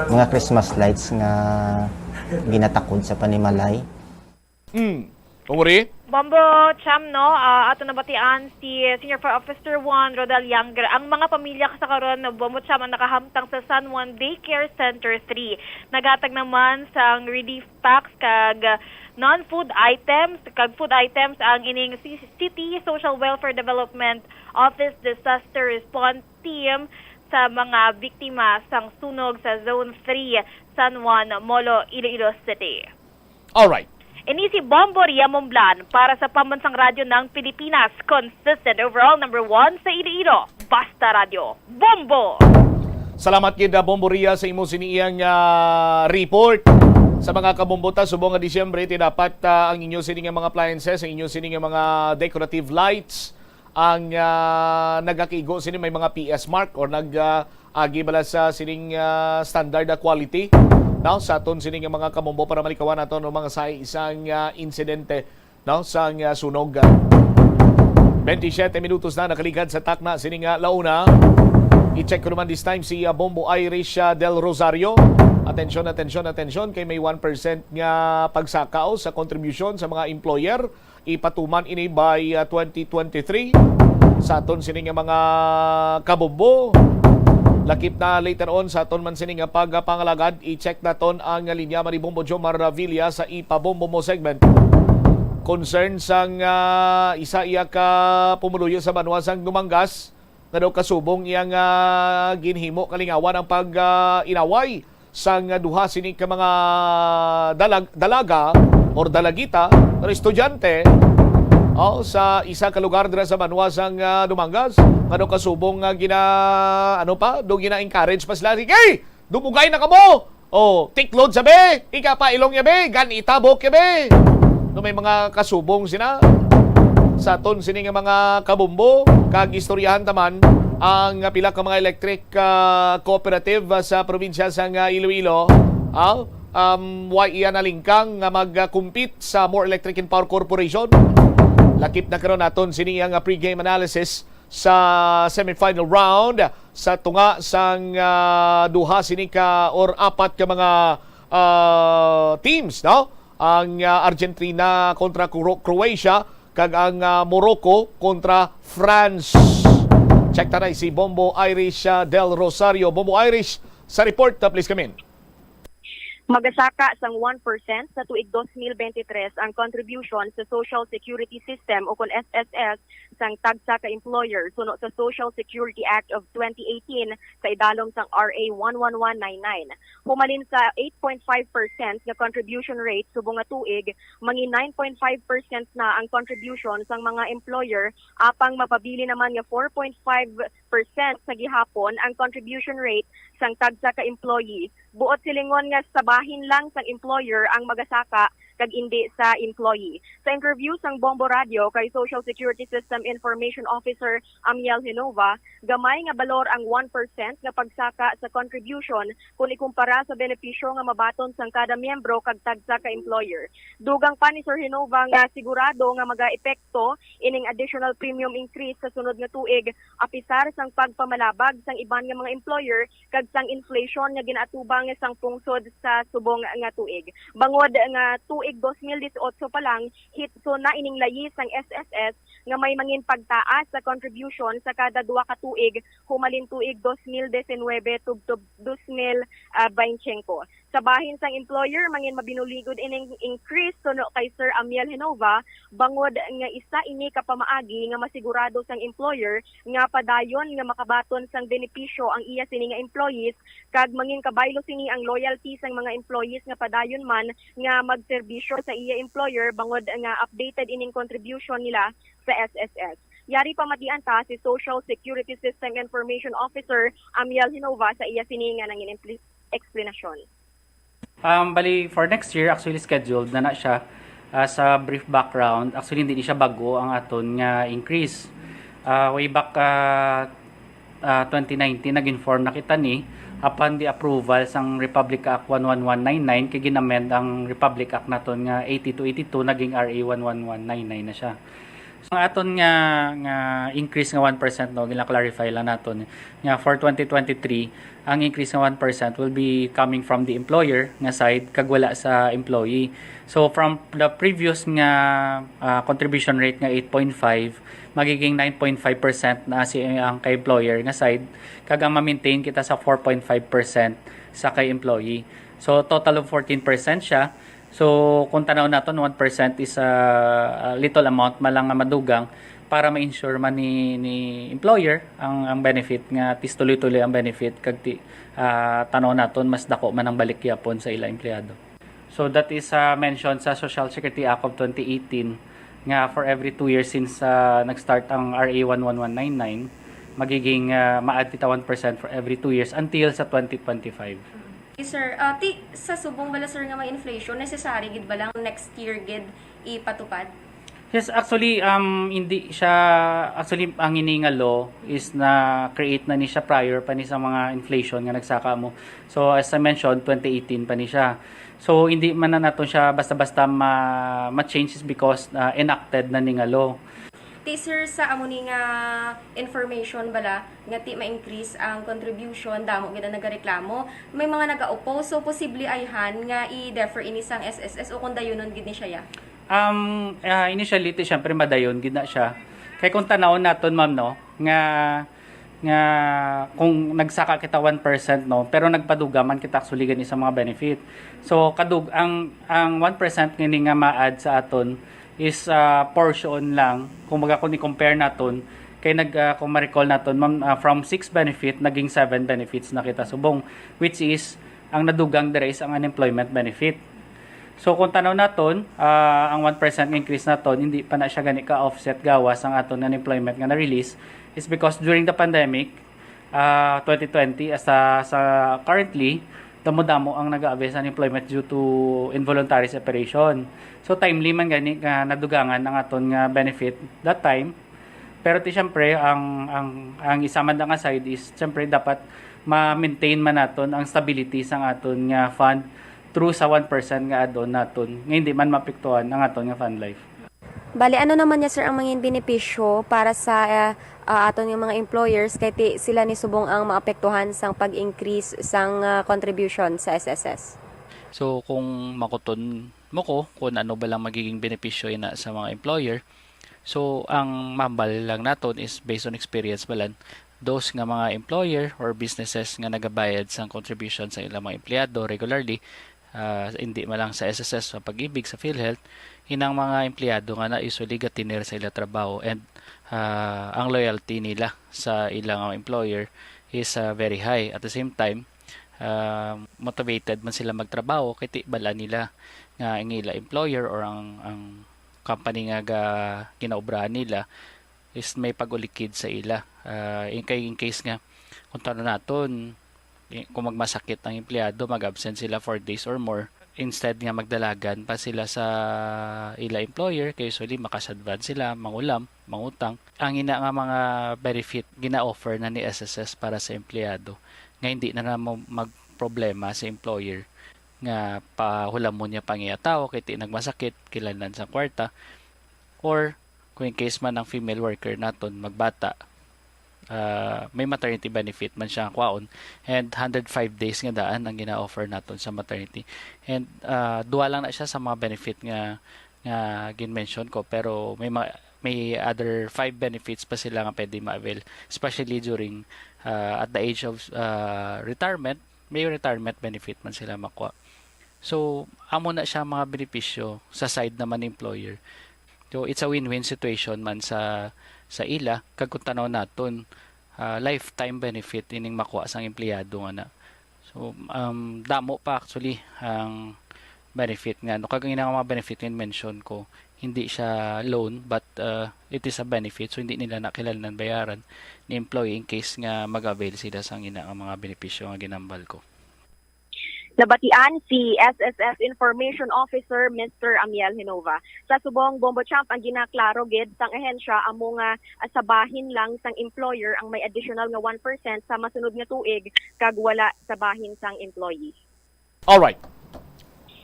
mga Christmas lights nga ginatakod sa panimalay. Mm. Umuri? Bombo Cham, no? Ah, ato nabatian si Senior Fire Officer one, Rodel Younger. Ang mga pamilya sa karon, Bombo Cham, ang nakahamtang sa San Juan Daycare Center three. Naghatag naman sang relief packs kag non-food items, kag food items ang ining C-, City Social Welfare Development Office Disaster Response Team sa mga biktima sang sunog sa Zone three, San Juan, Molo, Iloilo City. Alright. Ini si Bombo Ria Momblan para sa Pambansang Radyo ng Pilipinas, consistent overall number one sa Iloilo. Basta Radyo, Bombo! Salamat gid, ah, Bombo Ria, sa imo sini iyang, ah, report. Sa mga kabombo ta, subong nga Disyembre, ti dapat, ah, ang inyo sini nga mga appliances, ang inyo sini nga mga decorative lights, ang, ah, nagakigo sini may mga P S mark or nag, ah, agi bala sa sining, ah, standard na quality, no? Sa aton sini nga mga kabombo para malikawan naton ang mga sa isang, ah, insidente, no? Sa, ah, sunog. Twenty-seven minutos na nakaligad sa takna sini nga launa. I-check ko naman this time si, ah, Bombo Irish, ah, Del Rosario. Atensyon, atensyon, atensyon kay may one percent nga pagsaka, oh, sa contribution sa mga employer. Ipatuman ini by, ah, twenty twenty-three. Sa aton sini nga mga kabombo, lakip na later on sa aton man sini nga pagpangalagad, i-check naton ang linya man ni Bombo Jomar Villa sa Ipabombo Mo segment. Concern sang, ah, isa iya ka pumuluyo sa banwa sang Dumangas, nga daw kasubong iyang, ah, ginhimo kalingawan ang pag, ah, inaway sang duha sini ka mga dalag-, dalaga or dalagita or estudyante, oh, sa isa ka lugar dira sa banwa sang, ah, Dumangas, nga daw kasubong nga gina-, ano pa, do gina-encourage pa sila, "Sige, dumugay na kamo! Oh, tiklod sa be! Ika pa ilong ya be! Gan itabok ya be!" No, may mga kasubong sina sa aton sini nga mga kabombo, kag istoryahan taman ang pila ka mga electric, ah, cooperative, ah, sa probinsya sang, ah, Iloilo. Ah, um, why iya nalingkang nga mag-compete sa More Electric and Power Corporation? Lakip na karon naton sini ang, ah, pregame analysis sa semifinal round sa tunga sang, ah, duha sini ka or apat ka mga, ah, teams, no? Ang, ah, Argentina kontra Cro-, Croatia kag ang, ah, Morocco kontra France. Check ta na si Bombo Irish, ah, Del Rosario. Bombo Irish, sa report, ah, please come in. Magasaka sang one percent sa tuig twenty twenty-three ang contribution sa Social Security System o kon S S S sang tagsa ka employer suno sa Social Security Act of twenty eighteen sa idalom sang R A one one one nine nine. Humalin sa eight point five percent nga contribution rate subong nga tuig, mangi nine point five percent na ang contribution sang mga employer, apang mapabilin naman nga four point five percent sa gihapon ang contribution rate sang tagsa ka employee. Buot silingon nga sa bahin lang sang employer ang magasaka kag indi sa employee. Sa interview sang Bombo Radio kay Social Security System Information Officer Amiel Genova, gamay nga balor ang one percent nga pagsaka sa contribution kon ikumpara sa benepisyo nga mabaton sang kada miyembro kag tagsa ka employer. Dugang pa ni Sir Genova nga sigurado nga magaepekto ining additional premium increase sa sunod nga tuig, apisar sang pagpamalabag sang iban nga mga employer kag sang inflation nga ginaatubang sang pungsod sa subong nga tuig. Bangod nga tuig twenty eighteen pa lang, hitso na ining layi sang S S S nga may mangin pagtaas sa contribution sa kada duha ka tuig, humalin tuig twenty nineteen tubtob twenty twenty-five. Sa bahin sang employer, mangin mabinuligod ining increase suno kay Sir Amiel Genova, bangod nga isa ini ka pamaagi nga masigurado sang employer nga padayon nga makabaton sang benepisyo ang iya sini nga employees, kag mangin kabaylo sini ang loyalty sang mga employees nga padayon man nga magserbisyo sa iya employer bangod nga updated ining contribution nila sa S S S. Yari pamatian ta si Social Security System Information Officer Amiel Genova sa iya sini nga nangin-, eksplanasyon. Um, bali, for next year, actually scheduled na na siya. Ah, sa brief background, actually, hindi ni siya bago ang aton nga increase. Ah, way back, ah, ah, twenty nineteen, nag-inform na kita ni upon the approval sang Republic Act one one one nine nine, kay gin-amend ang Republic Act naton nga eighty-two eighty-two, naging R A one one one nine nine na siya. So, ang aton nga, nga increase nga one percent, no, gina-clarify lang naton nga for twenty twenty-three, ang increase nga one percent will be coming from the employer nga side kag wala sa employee. So, from the previous nga, ah, contribution rate nga eight point five, magiging nine point five percent na si ang kay employer nga side, kag ang ma-maintain kita sa four point five percent sa kay employee. So, total of fourteen percent siya. So, kung tanaw naton, one percent is a, a little amount man lang nga madugang para ma-ensure man ni, ni employer ang, ang benefit, nga tistuloy-tuloy ang benefit, kag ti-, ah, tanaw naton, mas dako man ang balik yapon sa ila empleyado. So, that is, ah, mentioned sa Social Security Act of twenty eighteen, nga for every two years since, ah, nag-start ang R A one one one nine nine, magiging, ah, ma-add kita one percent for every two years until sa twenty twenty-five. Okay, sir. Ah, ti, sa subong bala, sir, nga may inflation, necessary gid ba lang next year gid ipatupad? Yes, actually, um, hindi siya, actually, ang ini nga law is na-create na ni siya prior pa ni sa mga inflation nga nagsaka mo. So, as I mentioned, twenty eighteen pa ni siya. So, hindi man na nato siya basta-basta ma-, ma-change is because, ah, enacted na ni nga law. Ti, sir, sa amo ni nga information bala nga ti ma-increase ang contribution, damo gid ang nagareklamo. May mga naga-oppose, so posible ayhan nga i-defer ini sang S S S o kung dayunon gid ni siya ya? Um, ah, initially, ti, syempre, madayon gid na siya. Kay kung tanawon naton, ma'am, no, nga, nga kung nagsaka kita one percent, no, pero nagpadugang man kita actually gani sa mga benefit. So, kadug-, ang, ang one percent ngini nga ma-add sa aton is, ah, portion lang. Kung baga, kung i-compare naton, kay nag, ah, kung ma-recall naton, ma'am, ah, from six benefit, naging seven benefits na kita subong, which is, ang nadugang dira is ang unemployment benefit. So, kung tanaw naton, ah, ang one percent nga increase naton, hindi pa na siya gani ka-offset gawas ang aton unemployment nga na-release, is because during the pandemic, ah, twenty twenty, as sa, sa currently, damo-damo ang nag-a-avail sa unemployment due to involuntary separation. So, timely man gani nga nadugangan ang aton nga benefit that time. Pero ti, syempre, ang, ang, ang isa man nga side is, syempre, dapat ma-maintain man naton ang stability sang aton nga fund through sa one percent nga add-on naton, nga hindi man maapektuhan ang aton nga fund life. Bali, ano naman niya, sir, ang mangin benepisyo para sa, ah, ah, aton nga mga employers kay ti sila ni subong ang maapektuhan sang pag-increase sang, ah, contribution sa S S S? So, kung makuton mo ko kung ano ba lang magiging benepisyo ina sa mga employer, so, ang mambal lang naton is based on experience ba lang, those nga mga employer or businesses nga nagabayad sang contribution sa ilang mga empleyado regularly, ah, hindi man lang sa S S S, sa Pag-ibig, sa PhilHealth, inang mga empleyado nga na usually gatener sa ila trabaho and, ah, ang loyalty nila sa ilang employer is, ah, very high. At the same time, ah, motivated man sila magtrabaho kay ti bala nila nga ang ila employer or ang, ang company nga ga-, ginaobrahan nila is may pag-ulikid sa ila. Ah, in kay, in case nga, kung tanaw naton, i-, kung magmasakit ang empleyado, mag-absent sila four days or more, instead nga magdalagan pa sila sa ila employer, kay usually makasadvan sila, mangulam, mangutang. Ang ina nga mga benefit gina-offer na ni S S S para sa empleyado, nga hindi na na mo magproblema sa employer nga pahulamon niya pa ang iya tawo kay ti nagmasakit, kinahanglan sang kwarta, or kung in case man ang female worker naton magbata, ah, may maternity benefit man siya nga kwaon, and hundred five days nga daan ang gina-offer naton sa maternity. And, ah, duha lang na siya sa mga benefit nga, nga gin-mention ko, pero may mga, may other five benefits pa sila nga pwede ma-avail, especially during, ah, at the age of, ah, retirement, may retirement benefit man sila makuha. So, amo na siya mga benepisyo sa side naman ni employer. So, it's a win-win situation man sa, sa ila, kag kung tanaw naton, ah, lifetime benefit ining makuha sang empleyado nga na. So, um, damo pa actually ang benefit nga, no, kag ang ina nga mga benefit nga mention ko, hindi siya loan, but, uh, it is a benefit. So, hindi nila na kinahanglan bayaran ni employee in case nga mag-avail sila sang ina nga mga benepisyo nga ginambal ko. Nabatian si S S S Information Officer Mister Amiel Genova. Sa subong, Bombo Champ, ang ginaklaro gid sang ahensya amo nga, ah, sa bahin lang sang employer ang may additional nga one percent sa masunod nga tuig kag wala sa bahin sang employee. Alright.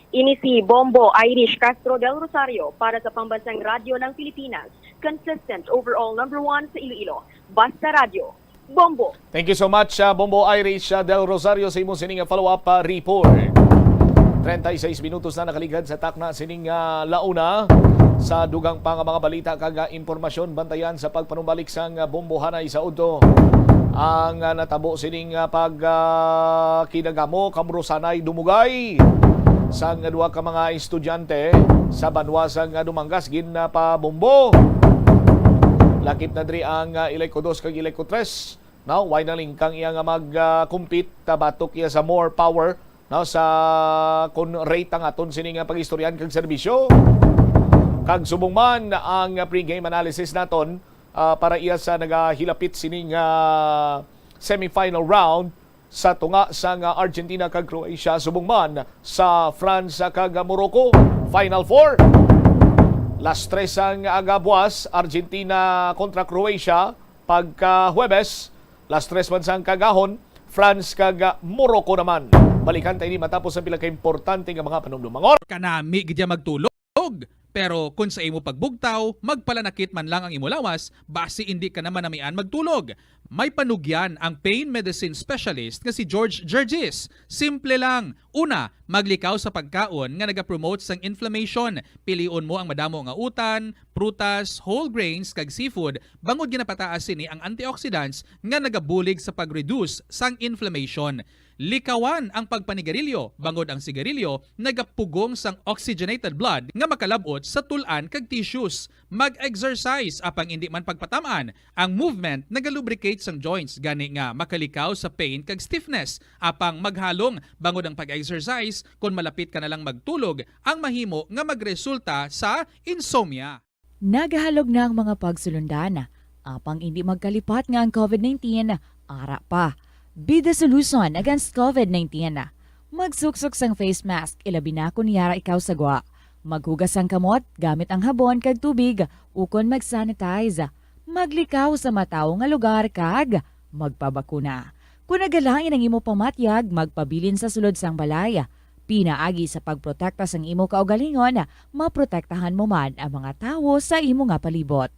Ini si Bombo Irish Castro del Rosario para sa Pambansang Radyo ng Pilipinas. Consistent overall number one sa Iloilo. Basta Radyo. Bombo. Thank you so much, ah, Bombo Irish, ah, del Rosario, sa imo sining follow-up, ah, report. Treinta y seis minutos na nakaligad sa takna sining, ah, launa. Sa dugang pa nga mga balita kag, ah, impormasyon, bantayan sa pagpanumbalik sang, ah, Bombo Hanay sa udto. Ang, ah, natabo sining, ah, pag, ah, kinagamo, kamrusanay dumugay sang duha ka mga estudyante sa banwa sang, ah, Dumangas ginpabombo. Lakip na diri ang, ah, Ileco dos kag Ileco tres. Now, why na lingkang iya nga mag, ah, compete, ah, batok iya sa more power, no, sa kun rate ang aton sini nga pag-istoryahan kag serbisyo. Kag subong man ang pregame analysis naton, ah, para iya sa nagahilapit sining, ah, semifinal round sa tunga sang, ah, Argentina kag Croatia, subong man sa France kag Morocco. Final four. Alas tres sang aga buwas, Argentina kontra Croatia. Pagka Huwebes, alas tres man sang kaagahon, France kag Morocco naman. Balikan ta ini matapos ang pila ka importante nga mga panumdum. Mangor! Kanami gid ya magtulog. Pero kon sa imo pagbugtaw, magpalanakit man lang ang imo lawas, basi indi ka na manamian magtulog. May panugyan ang pain medicine specialist nga si George Gergis. Simple lang. Una, maglikaw sa pagkaon nga nagapromote sang inflammation. Pilion mo ang madamo nga utan, prutas, whole grains, kag seafood, bangod ginapataas sini ang antioxidants nga nagabulig sa pag-reduce sang inflammation. Likawan ang pagpanigarilyo, bangod ang sigarilyo nagapugong sang oxygenated blood nga makalab-ot sa tul-an kag tissues. Mag-exercise, apang indi man pagpatam-an. Ang movement nagalubricate sang joints, gani nga makalikaw sa pain kag stiffness. Apang maghalong, bangod ang pag-exercise, kon malapit ka na lang magtulog, ang mahimo nga magresulta sa insomnia. Nagahalog na ang mga pagsulundan, apang indi magkalipat nga ang COVID nineteen ara pa. Be the solution against COVID nineteen. Magsuksok sang face mask, ilabi na kon yara ikaw sa gwa. Maghugas sang kamot gamit ang habon kag tubig, ukon mag-sanitize. Maglikaw sa matawo nga lugar kag magpabakuna. Kon nagalain ang imo pamatyag, magpabilin sa sulod sang balay. Pinaagi sa pagprotekta sang imo kaugalingon, maprotektahan mo man ang mga tawo sa imo nga palibot.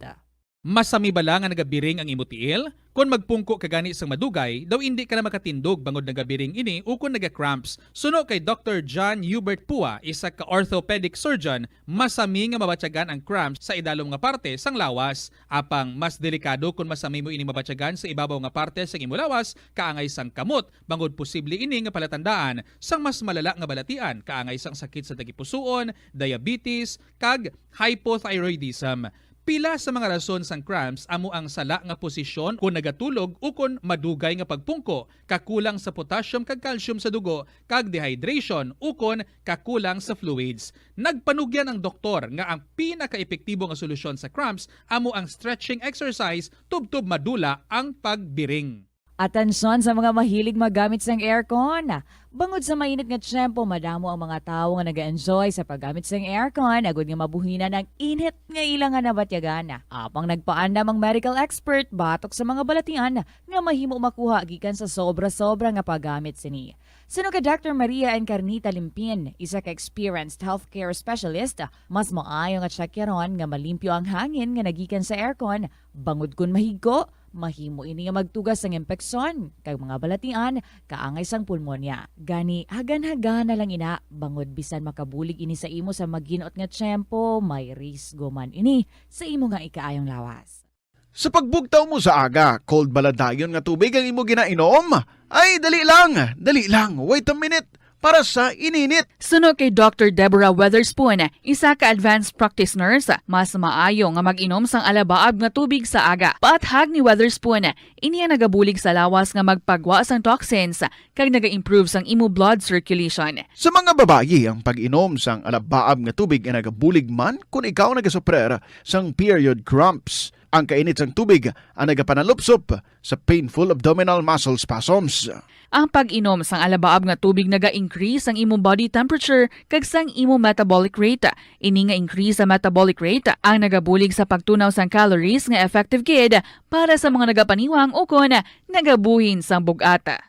Masami bala nga nagabiring ang imo tiil? Kon magpungko ka gani sang madugay, daw indi ka na makatindog bangod nagabiring ini ukon naga-cramps. Suno kay Doctor John Hubert Pua, isa ka orthopedic surgeon, masami nga mabatyagan ang cramps sa idalom nga parte sang lawas. Apang mas delikado kon masami mo ini mabatyagan sa ibabaw nga parte sang imo lawas, kaangay sang kamot, bangod posible ini nga palatandaan sang mas malala nga balatian, kaangay sang sakit sa tagipusoon, diabetes, kag hypothyroidism. Pila sa mga rason sang cramps amo ang sala nga posisyon kon nagatulog ukon madugay nga pagpungko, kakulang sa potassium kag calcium sa dugo, kag dehydration ukon kakulang sa fluids. Nagpanugyan ang doktor nga ang pinakaepektibo nga solusyon sa cramps amo ang stretching exercise tubtob madula ang pagbiring. Atensyon sa mga mahilig maggamit sang aircon. Bangod sa mainit nga tiyempo, madamo ang mga tawo nga naga-enjoy sa paggamit sang aircon agod nga mabuhinan ang init nga ila nga nabatyagan. Apang nagpaandam ang medical expert batok sa mga balatian nga mahimo makuha gikan sa sobra-sobra nga paggamit sini. Suno kay Doctor Maria Encarnita Limpin, isa ka experienced healthcare specialist, mas maayo nga tsekyaron nga malimpyo ang hangin nga nagikan sa aircon, bangod kon mahigko, mahimo ini nga magtuga sang impeksyon kag mga balatian kaangay sang pulmonya. Gani, hagan-hagana lang ina, bangod bisan makabulig ini sa imo sa maginot nga tiyempo, may risgo man ini sa imo nga ikaayong lawas. Sa pagbugtaw mo sa aga, cold bala dayon nga tubig ang imo ginainom? Ay, dali lang, dali lang, wait a minute. Para sa ininit. Suno kay Doctor Deborah Weatherspoon, isa ka advanced practice nurse, mas maayo nga mag-inom sang alabaab nga tubig sa aga. Paathag ni Weatherspoon, ini ang nagabulig sa lawas nga magpagwa sang toxins kag naga-improve sang imo blood circulation. Sa mga babayi, ang pag-inom sang alabaab nga tubig ay nagabulig man kon ikaw nagasuprer sang period cramps. Ang kainit sang tubig ang nagapanalupsop sa painful abdominal muscle spasms. Ang pag-inom sang alabaab nga tubig naga-increase sang imo body temperature kag sang imo metabolic rate. Ini nga increase sa metabolic rate ang nagabulig sa pagtunaw sang calories nga effective gid para sa mga nagapaniwang ukon nagabuhin sang bug-at.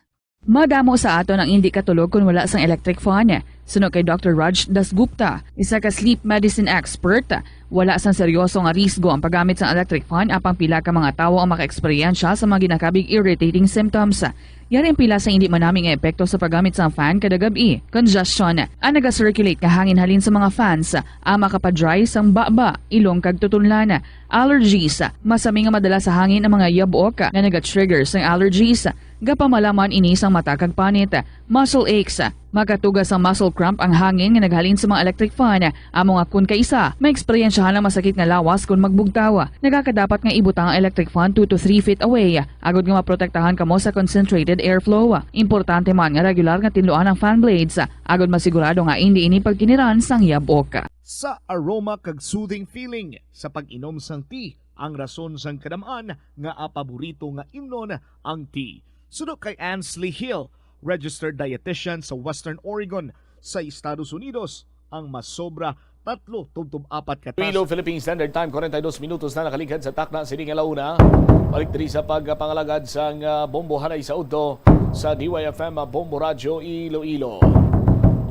Madamo sa aton ang indi katulog kon wala sang electric fan. Suno kay Doctor Raj Dasgupta, isa ka sleep medicine expert, wala sang seryoso nga risgo ang paggamit sang electric fan, apang pila ka mga tawo ang makaeksperyensya sa mga ginakabig irritating symptoms. Yari ang pila sa indi manami nga epekto sa paggamit sang fan kada gab-i. Congestion, ang naga-circulate nga hangin halin sa mga fans, ang makapa-dry sang baba, ilong kag tutunlan. Allergies, masami nga madala sa hangin ang mga yabok nga naga-trigger sang allergies. Gapamalaman ini sang mata kag panit. Muscle aches, makatuga sang muscle cramp ang hangin nga naghalin sa mga electric fan. Amo nga kon kaisa, maeksperiensyahan ang masakit nga lawas kon magbugtaw. Nagakadapat nga ibutang ang electric fan two to three feet away, agod nga maprotektahan kamo sa concentrated airflow. Importante man nga regular nga tinluan ang fan blades, agod masigurado nga indi ini pagkiniran sang yabok. Sa aroma kag soothing feeling sa pag-inom sang tea ang rason sang kadam-an nga paborito nga imnon ang tea. Suno kay Ansley Hill, registered dietitian sa Western Oregon sa Estados Unidos, ang masobra Tatlo tubtob apat ka taas. Iloilo Philippine Standard Time, forty-two minutos na nakaligad sa takna sini nga launa. Balik diri sa pagpangalagad sang ah, Bombohanay sa Udto sa D Y F M, ah, Bombo Radyo Iloilo.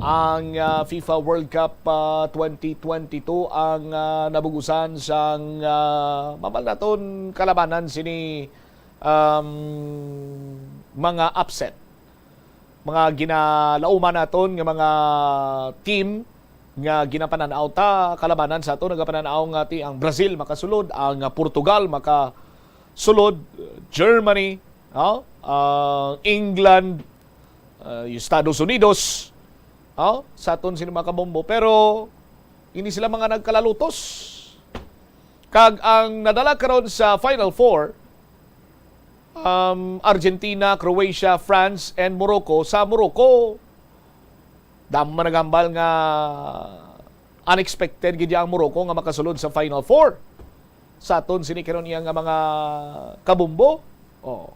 Ang ah, FIFA World Cup ah, twenty twenty-two ang ah, nabugusan sang ah, mabal naton kalabanan sini um, mga upset, mga ginalauman naton nga mga team nga ginapanan-aw ta, kalabanan sa aton nagapanan-aw nga ti ang Brazil makasulod, ang Portugal makasulod, Germany, oh, ang England, uh, Estados Unidos, oh, sa aton sini mga kabombo. Pero hindi sila mga nagkalalutos. Kag ang nadala karon sa Final Four, um, Argentina, Croatia, France, and Morocco. Sa Morocco, damo man naghambal nga unexpected gid ang Morocco nga makasulod sa Final Four. Sa aton sini karon iya nga mga kabumbo. Oh.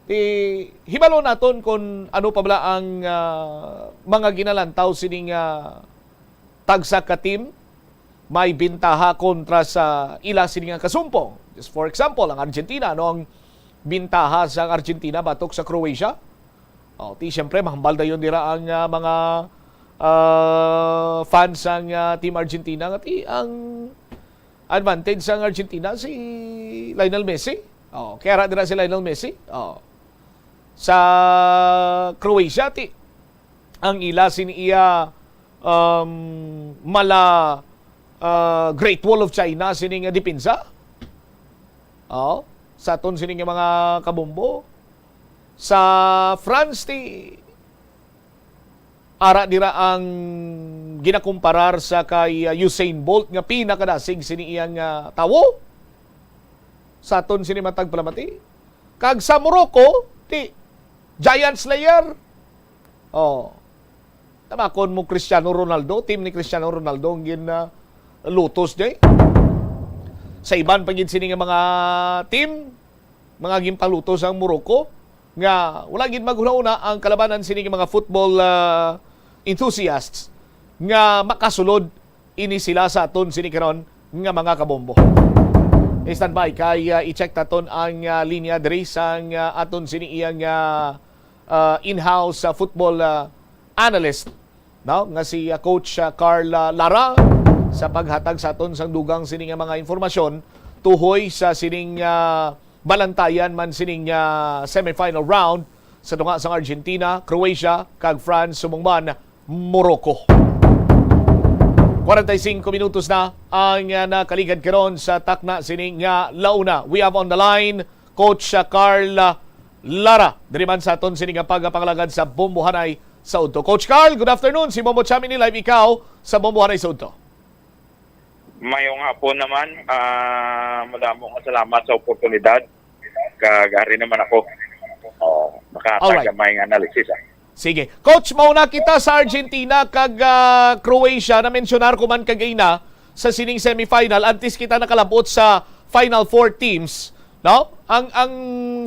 Di, hibalo naton kung ano pa bala ang ah, mga ginalantaw sini nga tagsa ka team may bintaha kontra sa ila sini nga kasumpong. Just for example, ang Argentina, ano ang bintaha sa Argentina batok sa Croatia? Oh, ti siyempre mahambal dayon dira ang ah, mga ah, fans sang ah, Team Argentina nga ti ang advantage sang Argentina si Lionel Messi. Oh, kaya ra dira si Lionel Messi. Oh. Sa Croatia ti ang ila sini iya um, mala ah, Great Wall of China sini nga depensa. Oh, sa aton sini nga mga kabombo. Sa France ti ara dira ang ginakumparar sa kay uh, Usain Bolt nga pinakadasig sini iyang uh, tawo. Sa aton sini matag palamati. Kag sa Morocco, ti Giant Slayer. Oh. Tama kon mo Cristiano Ronaldo, team ni Cristiano Ronaldo ang gin uh, lutos day. Sa iban pa gid sini nga mga team, mga ginpalutos ang Morocco nga wala gid maghunahuna ang kalabanan sini nga mga football uh, enthusiasts nga makasulod ini sila sa aton sini karon nga mga kabombo. Standby kay uh, i-check taton ang uh, linya diri sang uh, aton sini iyang uh, uh, in-house uh, football uh, analyst, no, nga si uh, Coach uh, Carl uh, Lara sa paghatag sa aton sang dugang sini nga mga informasyon tuhoy sa sining uh, balantayan man sining uh, semifinal round sa tunga sang Argentina, Croatia, kag France, subong man Morocco. Forty-five minutos na ang uh, nakaligad karon sa takna sini nga launa. We have on the line Coach uh, Carl uh, Lara, diri man sa aton sini nga pagpangalagad sa Bombohanay sa Udto. Coach Carl, good afternoon. Si Bombo Chamini live ikaw sa Bombohanay sa Udto. Mayong hapon naman. Ah, madamo nga salamat sa oportunidad. Kag ari naman ako. Oh, Alright. Makatagamay nga analysis. Ah. Sige. Coach, mauna kita sa Argentina kag ah, Croatia. Na-mensionar ko man kagina sa sining semifinal antes kita nakalabot sa Final Four teams, no? Ang ang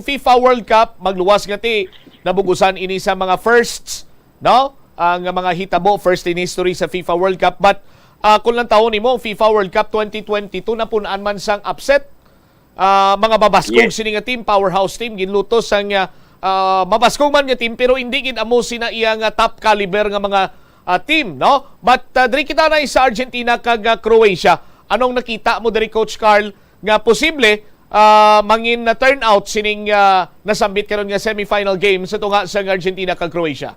FIFA World Cup magluwas nga ti nabugusan ini sa mga firsts, no? Ang mga hitabo, first in history sa FIFA World Cup. But ah, kung lang taon nimo, FIFA World Cup twenty twenty-two napun-an man sang upset. Ah, mga mabaskog Yes. sini nga team, powerhouse team, ginlutos sang ah, ah, mabaskog man nga team pero hindi gid amo sina iya nga top caliber nga mga ah, team, no? But ah, diri kita na sa Argentina kag ah, Croatia. Anong nakita mo diri, Coach Carl, nga posible ah, mangin na turnout sining ah, nasambit karon nga semifinal game sa tunga sa Argentina kag Croatia?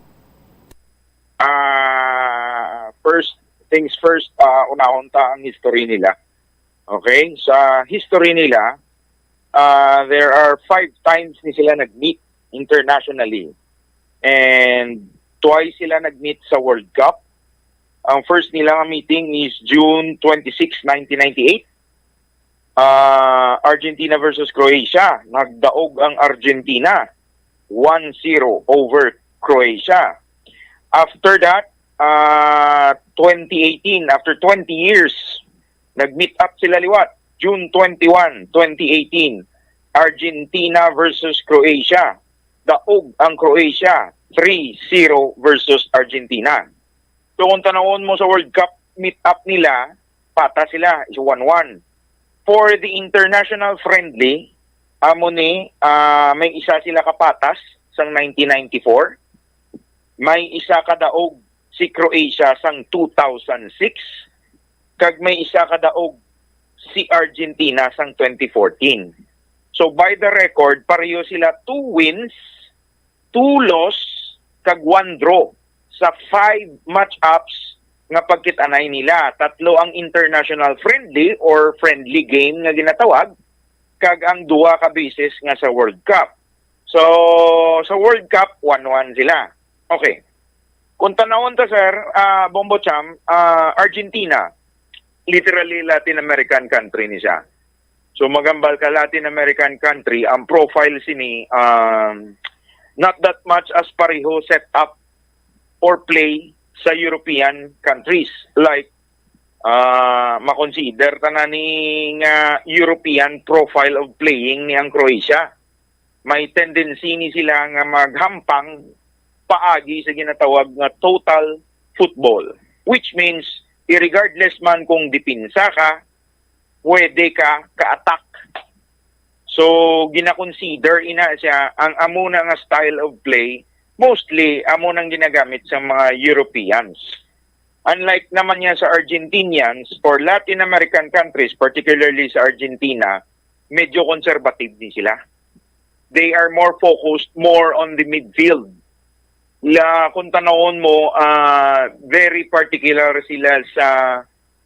Ah, first things first, ah, unahon ta ang history nila. Okay? Sa history nila, ah, there are five times ni sila nag-meet internationally. And twice sila nag-meet sa World Cup. Ang first nila nga meeting is June twenty-six, nineteen ninety-eight. Ah, Argentina versus Croatia. Nagdaog ang Argentina one zero over Croatia. After that, ah, twenty eighteen, after twenty years, nag-meet up sila liwat. June twenty-one, twenty eighteen, Argentina versus Croatia. Daog ang Croatia, three zero versus Argentina. So kung tanawon mo sa World Cup, meet up nila, patas sila, is one one. For the international friendly, amo ni, ah, may isa sila ka patas sang nineteen ninety-four, may isa ka daog si Croatia sang two thousand six, kag may isa ka daog si Argentina sang twenty fourteen. So, by the record, pareho sila, two wins, two loss, kag one draw sa five match-ups nga pagkit-anay nila. Tatlo ang international friendly or friendly game nga ginatawag, kag ang duha ka beses nga sa World Cup. So, sa World Cup, one one sila. Okay. Kung tanawon ta, sir, ah, Bombo Cham, ah, Argentina, literally Latin American country ni siya. So, magambal ka Latin American country, ang profile sini, um, not that much as pareho set up or play sa European countries. Like, ah, makonsider ta na ni nga European profile of playing ni ang Croatia. May tendency ni sila nga maghampang paagi sa ginatawag nga total football, which means, irregardless man kung depensa ka, pwede ka ka-attack. So, gina-consider ina siya ang amo na nga style of play, mostly amo nang ginagamit sa mga Europeans. Unlike naman niya sa Argentinians or Latin American countries, particularly sa Argentina, medyo conservative din sila. They are more focused more on the midfield. La, kung tanawon mo, ah, very particular sila sa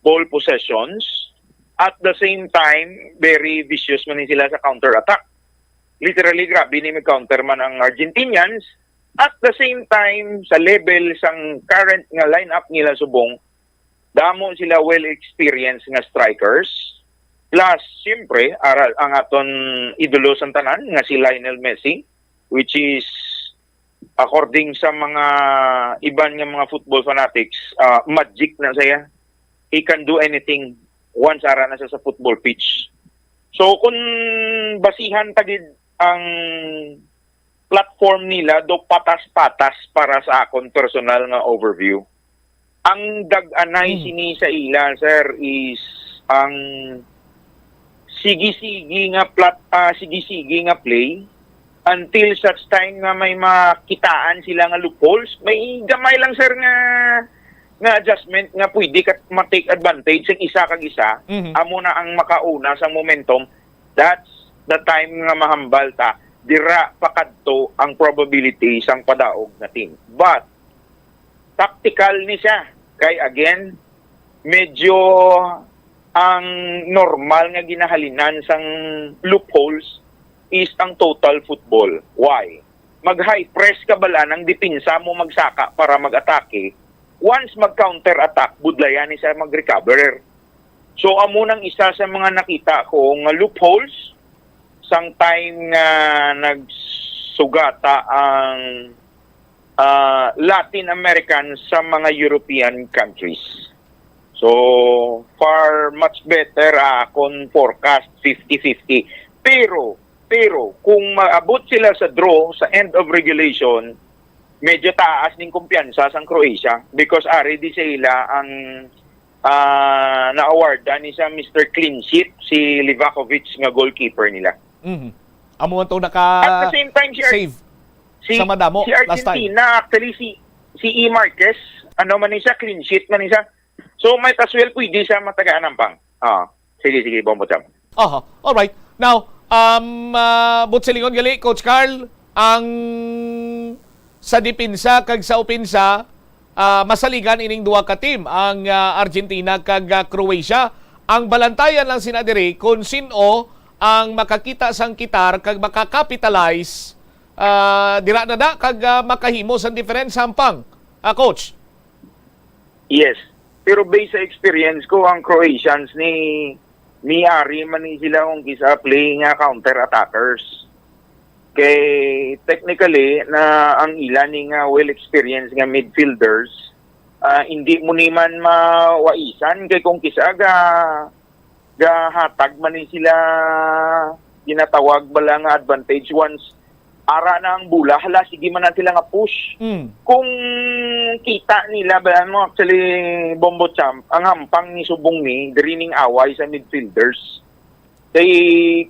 ball possessions. At the same time, very vicious man sila sa counter-attack. Literally, grabe ni mag-counter man ang Argentinians. At the same time, sa level sang current nga lineup nila subong, damo sila well-experienced nga strikers. Plus, siyempre, aral ang aton idolo sang tanan nga si Lionel Messi, which is, according sa mga iban nga mga football fanatics, ah, magic na siya. He can do anything once ara na siya sa football pitch. So, kung basihan ta gid ang platform nila, do patas-patas para sa akon personal nga overview. Ang dag-anay Hmm. sini sa ila, sir, is ang sige-sige nga plat-, ah, sige-sige nga play until such time nga may makitaan sila nga loopholes. May gamay lang, sir, nga, nga adjustment nga pwede ka ma-take advantage sa isa kag isa. Mhm. Amo na ang makauna sa momentum. That's the time nga mahambal ta. Dira pakadto ang probability sang padaog nga team. But, tactical ni siya. Kay again, medyo ang normal nga ginahalinan sang loopholes is ang total football. Why? Mag-high press ka bala, ang depensa mo magsaka para mag-atake. Once mag-counter attack, budlayan ni siya mag-recover. So, amo nang isa sa mga nakita ko nga loopholes sang time nga nagsugata ang, ah, Latin Americans sa mga European countries. So, far much better, ah, kung forecast fifty fifty. Pero, pero, kung maabot sila sa draw sa end of regulation, medyo taas ning kumpiyansa sang Croatia because ari di sa ila ang, ah, na-awardan ni sa Mister Clean Sheet, si Livakovic nga goalkeeper nila. Mhm. Amo man to naka At the same time, si Ar-, save si, sa madamo si last time. Argentina, actually, si, si E Marquez, ano man ni siya, clean sheet man ni siya. So, might as well pwede siya matagaan ang pang. Ah, sige, sige, Bombo Cham. Aha, all right. Now, um, ah, but silingon gali, Coach Carl, ang sa depensa kag sa opensa, ah, masaligan ining duha ka team, ang, ah, Argentina kag, ah, Croatia. Ang balantayan lang sina diri kung sin-o ang makakita sang kitar kag makakapitalize, ah, dira na da kag, ah, makahimo sang diferensya, hampang, ah, Coach. Yes. Pero based sa experience ko, ang Croatians ni, ni ari man ni sila kung kisa play nga counter attackers. Kay technically na ang ila ni nga well experienced nga midfielders, ah, hindi mo ni man mawaisan kay kung kisa ga gahatag man ni sila ginatawag bala nga advantage once ara na ang bola, hala, sige man na sila nga push. Mm. Kung kita nila, ba, ano, actually, Bombo Champ, ang hampang ni Subong ni, diri ning away sa midfielders. Kay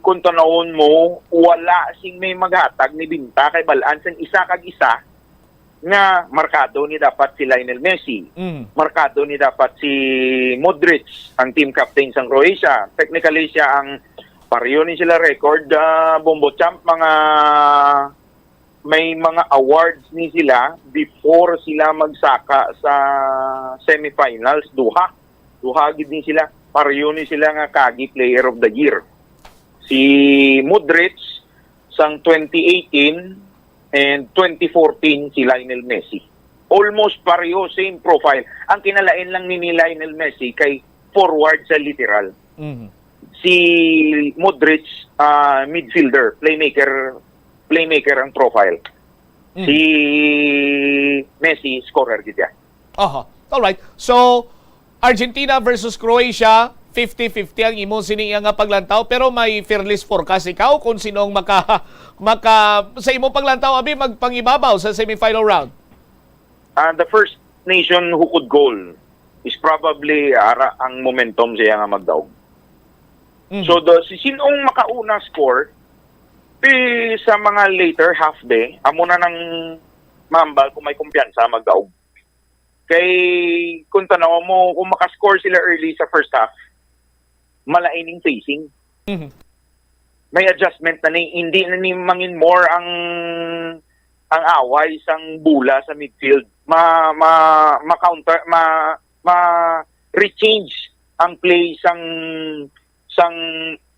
kung tanawon mo, wala sing may maghatag ni binta kay balaan sang isa kag isa nga markado ni dapat si Lionel Messi. Mm. Markado ni dapat si Modric, ang team captain sang Croatia. Technically, siya ang pareho ni sila record, ah, Bombo Champ, mga may mga awards ni sila before sila magsaka sa semifinals, duha. Duha gid ni sila. Pareho ni sila nga kagi player of the year. Si Modric sang twenty eighteen and twenty fourteen si Lionel Messi. Almost pareho, same profile. Ang kinalain lang ni, ni Lionel Messi kay forward sa literal. Mhm. Si Modric, ah, midfielder, playmaker, playmaker ang profile. Mm. Si Messi, scorer gid siya. Aha. All right. So, Argentina versus Croatia, fifty fifty ang imo sini nga paglantaw, pero may fearless forecast ikaw kung sino ang maka, maka, sa imo paglantaw, abi, magpangibabaw sa semifinal round? Ah, the first nation who could goal is probably ara ang momentum siya nga magdaog. Mhm. So, the, si sinong makauna score, eh, sa mga later half day, amo na nang mahambal kung may kumpiyansa magdaog. Kay, kung tanaw mo, kung makascore sila early sa first half, malain ning facing. Mhm. May adjustment na ni, hindi na ni mangin more ang, ang away sang bola sa midfield. Ma, ma, ma-counter, ma, ma-rechange ang play sang, sang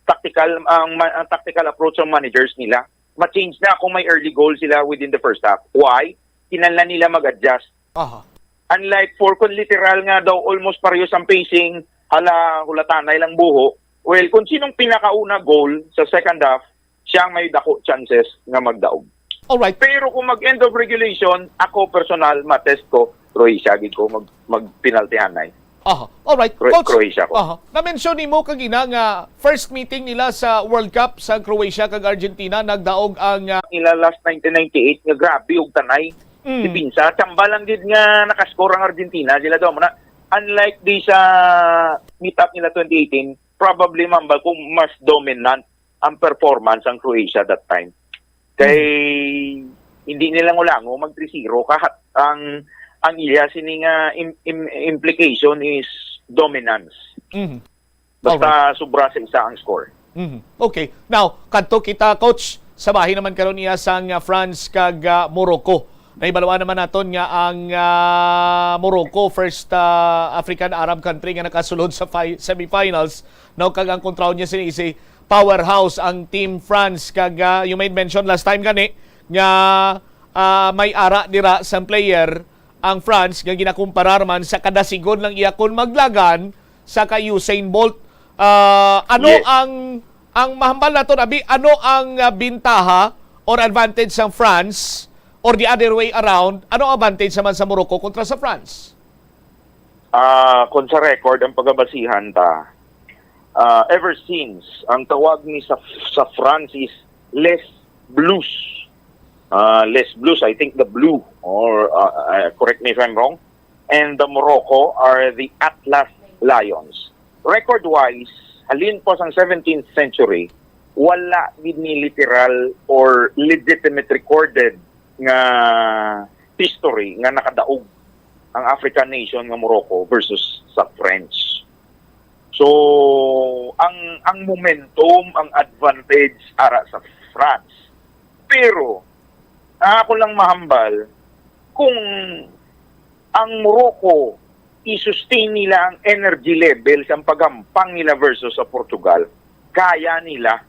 tactical, ang ma-, ang tactical approach sang managers nila. Ma-change na kung may early goal sila within the first half. Why? Kinahanglan nila mag-adjust. Aha. Unlike for, kung literal nga daw almost parehas ang pacing, hala, hulatanay lang buho. Well, kung sinong pinakauna goal sa second half, siya ang may dako chances nga magdaog. Alright. Pero kung mag-end of regulation, ako personal, matest ko, Croatia gid ko mag, magpinaltihanay. Aha. Alright. Cro-, Coach, Croatia ko. Aha. Na-mention nimo kagina nga first meeting nila sa World Cup sa Croatia kag Argentina, nagdaog ang, ah, nila last nineteen ninety-eight nga grabe og tanay. Mm. Depensa, tsamba lang gid nga nakascore ang Argentina. Sila daw mo na, unlike di sa meet-up nila twenty eighteen, probably, mambal kung mas dominant ang performance ang Croatia that time. Kay Mm. hindi nila ngulango mag three zero kahat ang, ang iya sini nga im-, im-, implication is dominance. Mhm. Basta Alright. sobra sa isa ang score. Mhm. Okay. Now, kadto kita, Coach, sa bahin naman karon niya sang, ah, France kag, ah, Morocco. Nahibaluan naman naton nga ang, ah, Morocco, first, ah, African Arab country nga nakasulod sa fi-, semifinals, no, kag ang kontrahon niya sini si powerhouse ang Team France, kag, ah, you made mention last time gani nga, ah, may ara dira sang player ang France nga ginakumparar man sa kada sigon lang iya kon maglagan sa kay Usain Bolt. Ah, ano Yes. ang, ang mahambal naton, abi, ano ang, ah, bintaha or advantage sang France or the other way around? Ano ang advantage naman sa Morocco kontra sa France? Ah, kung sa record ang pagabasihan ta, ah, ever since, ang tawag ni sa, sa France is Les Bleus. Ah, Les Bleus, I think the blue, or, ah, ah, correct me if I'm wrong. And the Morocco are the Atlas Lions. Record-wise, halin pa sang seventeenth century, wala gid ni literal or legitimate recorded nga history nga nakadaog ang African nation nga Morocco versus sa French. So, ang, ang momentum, ang advantage ara sa France. Pero, ang ako lang mahambal, kung ang Morocco, i-sustain nila ang energy level sa paghampang nila versus sa Portugal, kaya nila.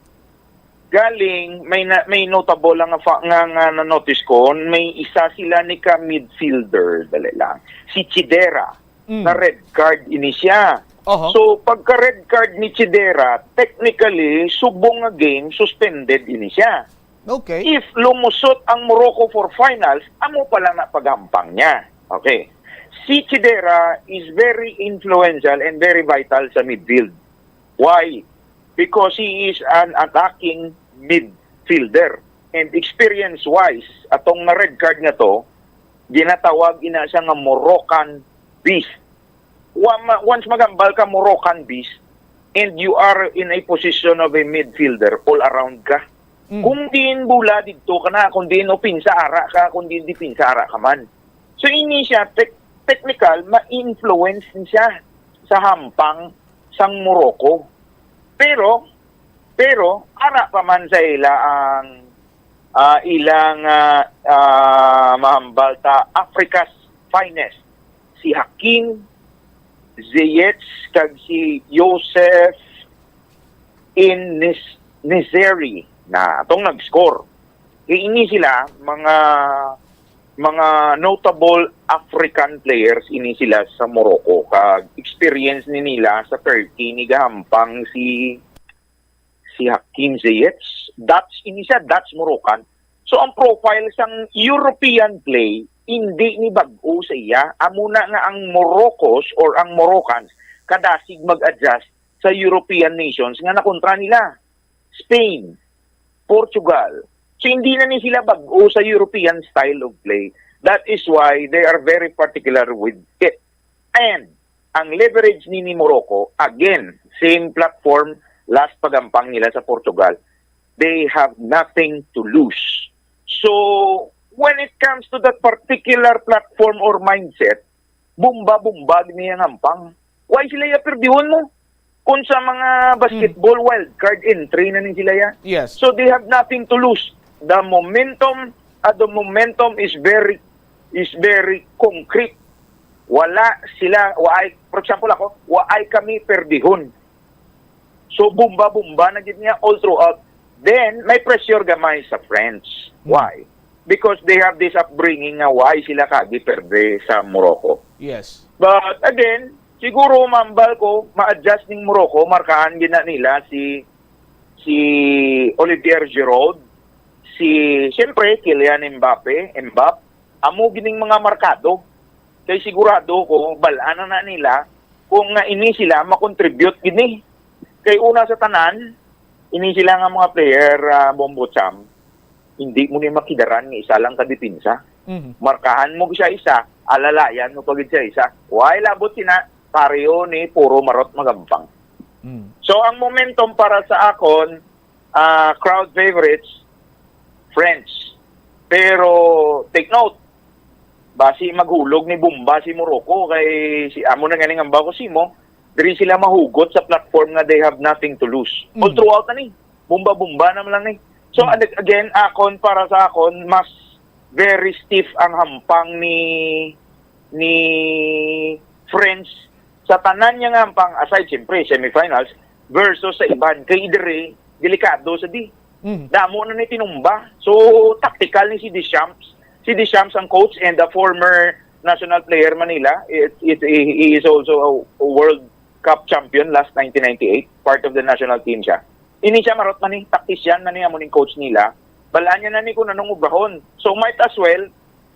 Galing, may na, may notable lang nga, fa-, nga, nga na-notice ko, may isa sila ni ka midfielder, dali lang, si Chidera, Mm. na red card ini siya. Oho. So, pagka red card ni Chidera, technically, subong nga game, suspended ini siya. Okay. If lumusot ang Morocco for finals, amo pa lang na paghampang niya. Okay. Si Chidera is very influential and very vital sa midfield. Why? Because he is an attacking midfielder. And experience-wise, atong na red card nga to, ginatawag ina siya nga Moroccan beast. Wa ma- once maghambal ka Moroccan beast, and you are in a position of a midfielder, all around ka. Mm. Kung diin bola didto ka na, kung diin opensa ara ka, kung diin depensa ara ka man. So ini siya tech- technical, ma-influence ni siya sa hampang sang Morocco. Pero pero ara pa man sa ila ang ah, ilang ah, ah, mahambal ta Africa's finest, si Hakim Ziyech kag si Joseph In Nis- Niseri na atong nag-score. Kay ini sila mga mga notable African players ini sila sa Morocco, kag experience ni nila sa thirty ni gahampang si si Hakim Ziyech. Dutch ini siya, Dutch Moroccan. So ang profile sang European play hindi ni bag-o sa iya. Amo na nga ang Moroccos or ang Moroccans kadasig mag-adjust sa European nations nga nakontra nila. Spain, Portugal. So hindi na ni sila bag-o sa European style of play. That is why they are very particular with it. And ang leverage ni, ni Morocco, again, same platform, last pagampang nila sa Portugal, they have nothing to lose. So, when it comes to that particular platform or mindset, bumba-bumba gid niya ang hampang. Why sila iya perdihon mo? Kung sa mga basketball, wild card entry na ni sila ya. Yes. So they have nothing to lose. The momentum, uh, the momentum is very is very concrete. Wala sila, waay, for example ako, waay kami perdihon. So bumba-bumba na gid niya all throughout. Then may pressure gamay sa French. Why? Because they have this upbringing nga why sila kagi perde sa Morocco. Yes. But again, siguro mambal ko, ma-adjust ning Morocco, markahan gina nila si si Olivier Giroud, si siyempre Kylian Mbappe, Mbappe, amo gining mga markado. Kay sigurado ko, bal-an na, na nila kung nga ini sila makontribute gini. Kay una sa tanan, ini sila nga mga player, ah, Bombo Cham, hindi mo ni makidaran nga isa lang ka depensa. Mhm. Markahan mo siya isa, alalayan mo pa gid siya isa. Why labot sina pareho ni puro marot magampang. Mm. So ang momentum para sa akon, ah, crowd favorites, French. Pero take note, basi maghulog ni bomba si Morocco kay si amo na ganing ang bako simo, diri sila mahugot sa platform nga they have nothing to lose. All Mm. throughout na ni. Bomba-bomba naman lang ni. So Mm. ag- again, akon para sa akon mas very stiff ang hampang ni ni French sa tanan niya nga hampang aside siyempre semifinals versus sa iban kay diri delikado sa di Mm. damo na ni tinumba. So tactical ni si Deschamps. Si Deschamps ang coach and a former national player Manila. It, it, he is also a World Cup champion last nineteen ninety-eight. Part of the national team siya. Ini siya marot man ni, tactician man ni amo ning coach nila. Balaan niya na ni kung anong obrahon. So might as well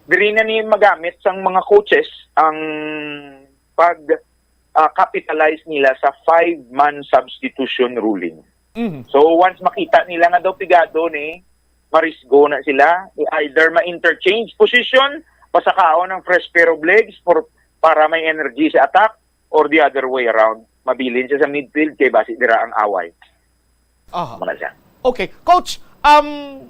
diri na ni magamit sang mga coaches ang pag ah, capitalize nila sa five-man substitution ruling. Mhm. So once makita nila nga daw pigado ni, marisgo na sila. Either ma-interchange position, pasakaon ang fresh pair of legs for, para may energy sa attack, or the other way around. Mabilin siya sa midfield kay basi dira ang away. Aha. Muna siya. Okay, coach, um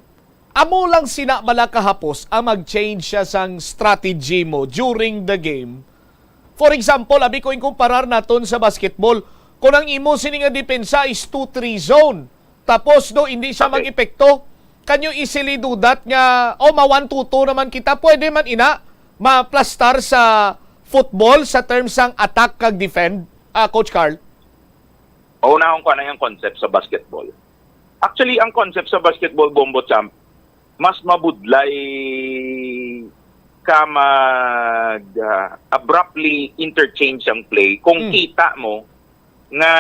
amo lang sina bala kahapos ang mag-change siya sang strategy mo during the game. For example, abi ko ikumparar naton sa basketball, kung ang imo sini nga depensa is two three zone, tapos do hindi siya Okay. mag-epekto, can you easily do that nga, oh, ma one two two naman kita, pwede man ina maplastar sa football sa terms sang attack kag defend, ah, Coach Carl? Unahon ko na yung concept sa basketball. Actually, ang concept sa basketball, Bombo Champ, mas mabudlay ka mag ah, abruptly interchange ang play kung Mm. kita mo nga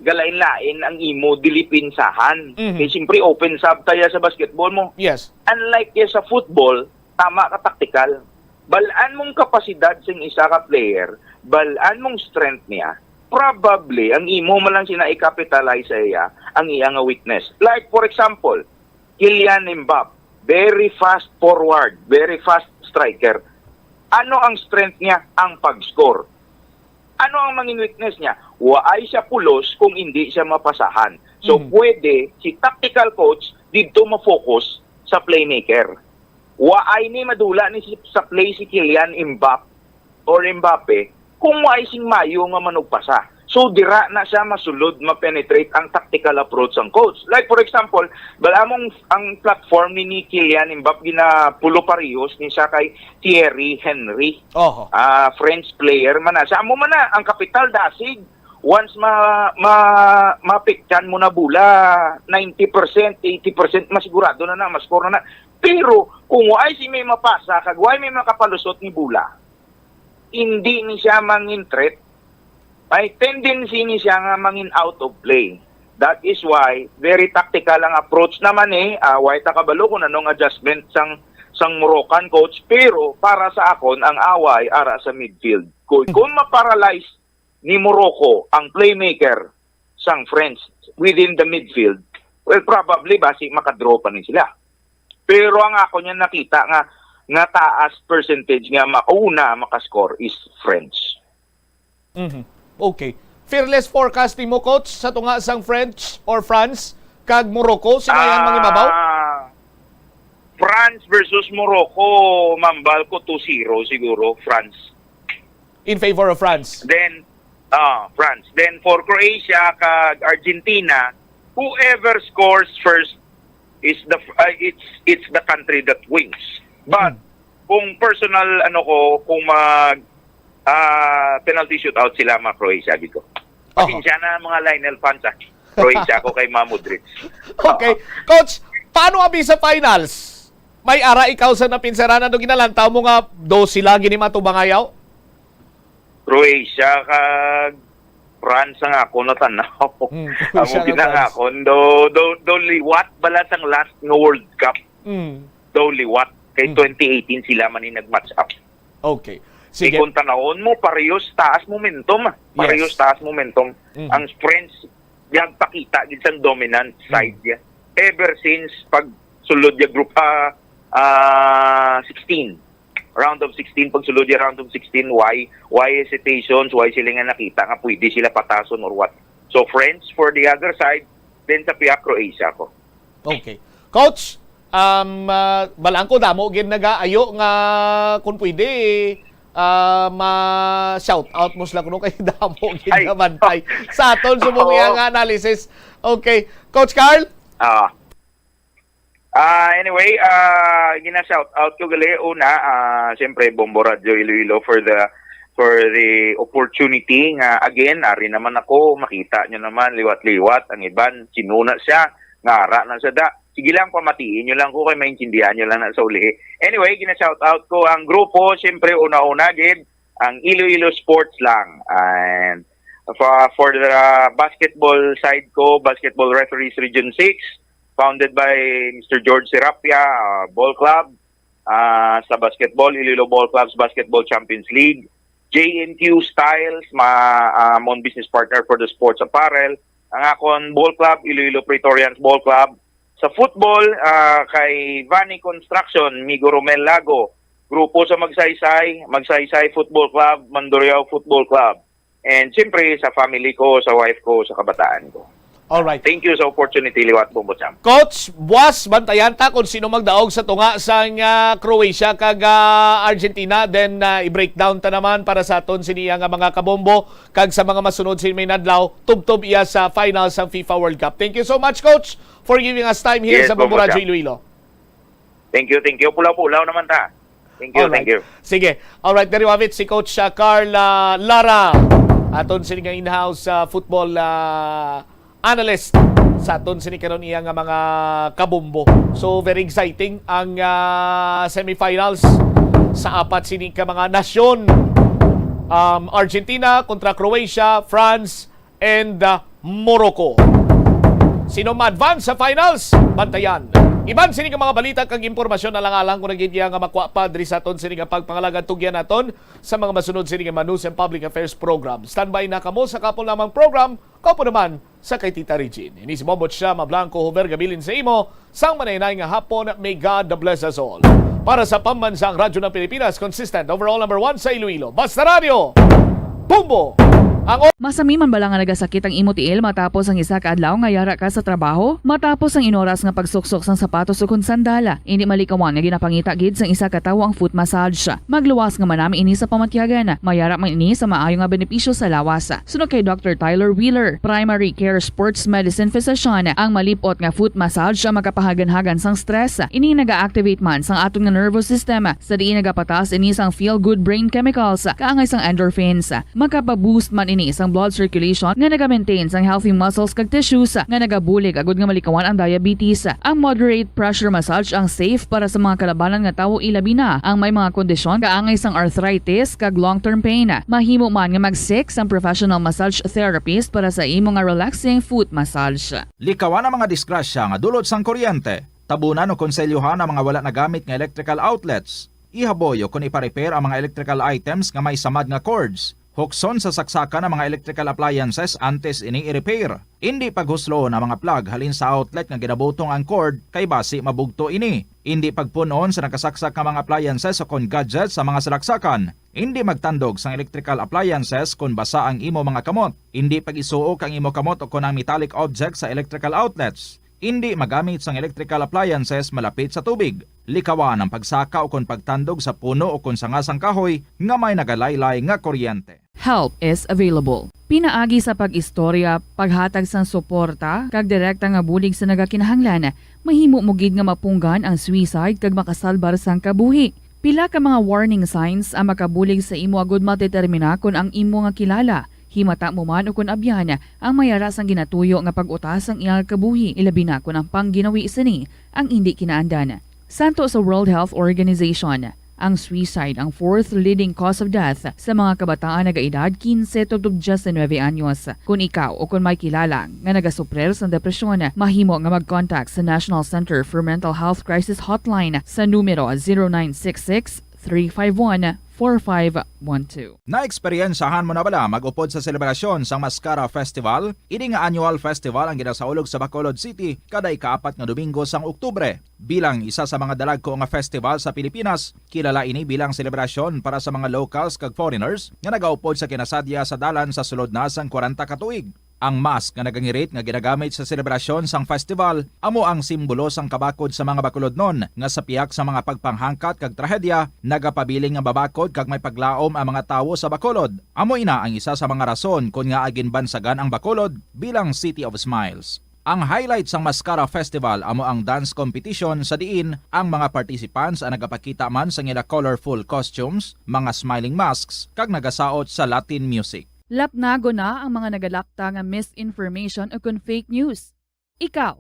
galain-lain ang imo dili pinsahan. Mhm. Kay siyempre open sab taya sa basketball mo. Yes. Unlike ya sa football, tama ka taktikal. Balaan mong kapasidad sing isa ka player, balaan mong strength niya, probably ang imo man lang sina i-capitalize sa iya ang iya nga weakness. Like for example, Kylian Mbappe, very fast forward, very fast striker. Ano ang strength niya? Ang pag-score. Ano ang mangin weakness niya? Waay siya pulos kung hindi siya mapasahan. So, Mhm. pwede si tactical coach didto ma-focus sa playmaker. Waay ni madula ni si, sa play si Kylian Mbappe or Mbappe kung waay sing mayo nga manugpasa. So, dira na siya masulod, ma-penetrate ang tactical approach sang coach. Like, for example, bala among ang platform ni, ni Kylian Mbappe ginapulo parehos ni siya kay Thierry Henry. Oho. Ah, French player man na. Sa amo man na, ang kapital dasig, once ma, ma, mapiktan mo na bula, ninety percent, eighty percent, masigurado na na, ma-score na na. Pero kung waay si may mapasa, kag waay may makapalusot ni bula, hindi ni siya mangin threat. May tendency ni siya nga mangin out of play. That is why very tactical ang approach naman eh. Ah, way ta kabalo kung anong adjustment sang sang Moroccan coach, pero para sa akon ang away ara sa midfield. Kung, kung ma-paralyze ni Morocco ang playmaker sang French within the midfield, well, probably basi makadraw pa ni sila. Pero ang ako niya nakita nga nga taas percentage nga mauna makascore is French. Mhm. Okay. Fearless forecast nimo, coach, sa tunga sang French or France kag Morocco, sino ang mangibabaw? Ah, France versus Morocco, mambal ko two zero siguro, France. In favor of France. Then, ah, France. Then for Croatia kag Argentina, whoever scores first is the uh, it's it's the country that wins. But Mm. kung personal ano ko, kung mag ah, penalty shootout sila mga Croatia gid ko. Oho. Pasensya na mga Lionel fans ah. Croatia ko kay mga Modric. Okay. Coach, paano abi sa finals? May ara ikaw sa napinsaranan do ginalantaw mo nga do sila gini matubangayaw? Croatia kag France ang ako natanaw. Hmm, Ang Croatia kag ginang France. Akon do do do liwat bala sang last nga World Cup. Mm. Do liwat kay Hmm. twenty eighteen sila man ni nag-match up. Okay. Sige. Sige. Kung tanawon mo, parehas taas momentum. Ah. Parehas Yes. taas momentum. Mhm. Ang French, nagpakita gid sang dominant side niya. Ever since pag sulod niya group ah ah, sixteen. Round of sixteen, pag sulod niya round of sixteen, why why hesitations, why sila nga nakita nga pwede sila patason or what. So French for the other side, then sa piya Croatia ko. Okay. Coach, um, ah, balaan ko damo gid nagaayo nga kung pwede ah ma shout out mo sila kuno kay damo gid Ay. Nga bantay sa aton subong Oo. Iya nga analysis. Okay, Coach Carl? Ah. Ah, anyway, ah gina-shout out ko gali una, ah siyempre Bombo Radio Iloilo for the for the opportunity nga again ari naman ako, makita nyo naman liwat-liwat ang iban sinuna siya, ngara na sa da. Sige lang, pamatiin nyo lang ko kay maintindihan nyo lang na sa ulihi. Anyway, gina-shout out ko ang grupo, siyempre una-una gid ang Iloilo Sports lang. And for, for the basketball side ko, Basketball Referees Region six, founded by Mister George Serapia, uh, Ball Club, uh, sa basketball, Iloilo Ball Clubs Basketball Champions League, J N Q Styles, ma, uh, Mon Business Partner for the Sports Apparel, ang akon Ball Club, Iloilo Praetorians Ball Club, sa football, uh, kay Vani Construction, Migo Romel Lago, grupo sa Magsaysay, Magsaysay Football Club, Mandurriao Football Club, and siyempre sa family ko, sa wife ko, sa kabataan ko. Alright. Thank you sa opportunity, Liwat Bombo Champ. Coach, buwas, bantayan ta kung sino magdaog sa tunga sang ah, Croatia kag ah, Argentina. Then ah, i-breakdown ta naman para sa aton siniya nga mga kabombo kag sa mga masunod sini may nadlaw tubtob iya sa final sang FIFA World Cup. Thank you so much, Coach, for giving us time here Yes, sa Bombo Bombo Radyo Champ. Iloilo. Thank you, thank you. Pulaw-pulaw naman ta. Thank you, Alright. thank you. Sige. Alright, diri wavit si Coach ah, Carl ah, Lara. Aton sini nga in-house ah, football ah, analyst sa aton sini karon iya nga mga kabombo. So very exciting ang ah, semifinals sa apat sini ka mga nasyon. Um, Argentina kontra Croatia, France, and ah, Morocco. Sino ma-advance sa finals? Bantayan. Iban sini nga mga balita kag impormasyon alang-alang ko na gid iya nga makuha pa diri sa aton sini nga pagpangalagad, tugyan naton sa mga masunod sini nga Manus and Public Affairs program. Standby na kamo sa kapon lamang program, kaupo naman Sa kay Tita Regine. Ini si Bombot siya, Mablanco, Hover, gabilin sa imo. Sang manay-nay nga hapon, may God bless us all. Para sa Pambansang Radyo ng Pilipinas, consistent, overall number one sa Iloilo. Basta Radyo, Bombo! Ang o- Masami man bala nga nagasakit ang imo tiil matapos ang isa ka adlaw nga yara ka sa trabaho? Matapos ang inoras nga pagsuksok sang sapatos ukon sandala, indi malikawan nga ginapangita gid sang isa ka tawo ang foot massage. Magluwas nga manami ini sa pamatyagan. Mayara man ini sa maayo nga benepisyo sa lawas. Suno kay Doctor Tyler Wheeler, primary care sports medicine physician, ang malip-ot nga foot massage ang makapahaganhagan sang stress. Ini naga-activate man sang aton nga nervous system, sa diin nagapataas ini sang feel-good brain chemicals, kaangay sang endorphins. Makapa-boost man ini sang blood circulation nga naga-maintain sang healthy muscles kag tissues nga nagabulig agud nga malikawan ang diabetes. Ang moderate pressure massage ang safe para sa mga kalabanan nga tawo, ilabi na ang may mga kondisyon kaangay sang arthritis kag long-term pain. Mahimo man nga mag-seek sang professional massage therapist para sa imo nga relaxing foot massage. Likawan ang mga disgrasya nga dulot sang kuryente. Tabunan o konselyuhan ang mga wala nagamit nga electrical outlets. Ihaboy o kon ipa-repair ang mga electrical items nga may samad nga cords. Hukson sa saksakan ang mga electrical appliances antes ini i-repair. Indi paghusloon ang mga plug halin sa outlet nga ginabutong ang cord, kay basi mabugto ini. Indi pagpun-on sa nakasaksak nga mga appliances o kon gadgets sa mga salaksakan. Indi magtandog sang electrical appliances kon basa ang imo mga kamot. Indi pag-isuok ang imo kamot o kon ang metallic objects sa electrical outlets. Indi magamit sang electrical appliances malapit sa tubig. Likawan ang pagsaka o kon pagtandog sa puno o kon sanga sang kahoy nga may nagalaylay nga kuryente. Help is available. Pinaagi sa pag-istorya, paghatag sang suporta, kag direkta nga bulig sa nagakinahanglan, mahimo mo gid nga mapunggan ang suicide kag makasalbar sang kabuhi. Pila ka mga warning signs ang makabulig sa imo agud madetermina kon ang imo nga kilala, himata mo man o kon abyan, ang mayara sang ginatuyo nga pag-utas sang iyang kabuhi, ilabi na kon ang pangginawi sini ang indi kinaandan. Santo sa World Health Organization, ang suicide ang fourth leading cause of death sa mga kabataan nagaedad quince tubtob diecinuebe anyos. Kon ikaw o kon may kilala nga nagasuprir sang depresyon, mahimo nga mag-contact sa National Center for Mental Health Crisis Hotline sa numero zero nine six six, three five one, four five one two. Naeksperyensyahan mo na bala mag-upod sa selebrasyon sang Mascara Festival? Ini nga annual festival ang ginasaulog sa Bacolod City kada ikaapat nga Domingo sang Oktubre. Bilang isa sa mga dalagko nga festival sa Pilipinas, kilala ini bilang selebrasyon para sa mga locals kag foreigners nga nagaupod sa kinasadya sa dalan sa sulod na sang kwarenta ka tuig. Ang mask nga nagangirit nga ginagamit sa selebrasyon sang festival amo ang simbolo sang kabakod sa mga Bacolodnon, nga sa pihak sa mga pagpanghangkat kag trahedya, nagapabilin nga mabakod kag may paglaom ang mga tawo sa Bacolod. Amo ina ang isa sa mga rason kon ngaa ginbansagan ang Bacolod bilang City of Smiles. Ang highlight sang Mascara Festival amo ang dance competition, sa diin ang mga participants ang nagapakita man sang ila colorful costumes, mga smiling masks, kag nagasaot sa Latin music. Lapnagon na ang mga nagalakta nga misinformation ukon fake news. Ikaw,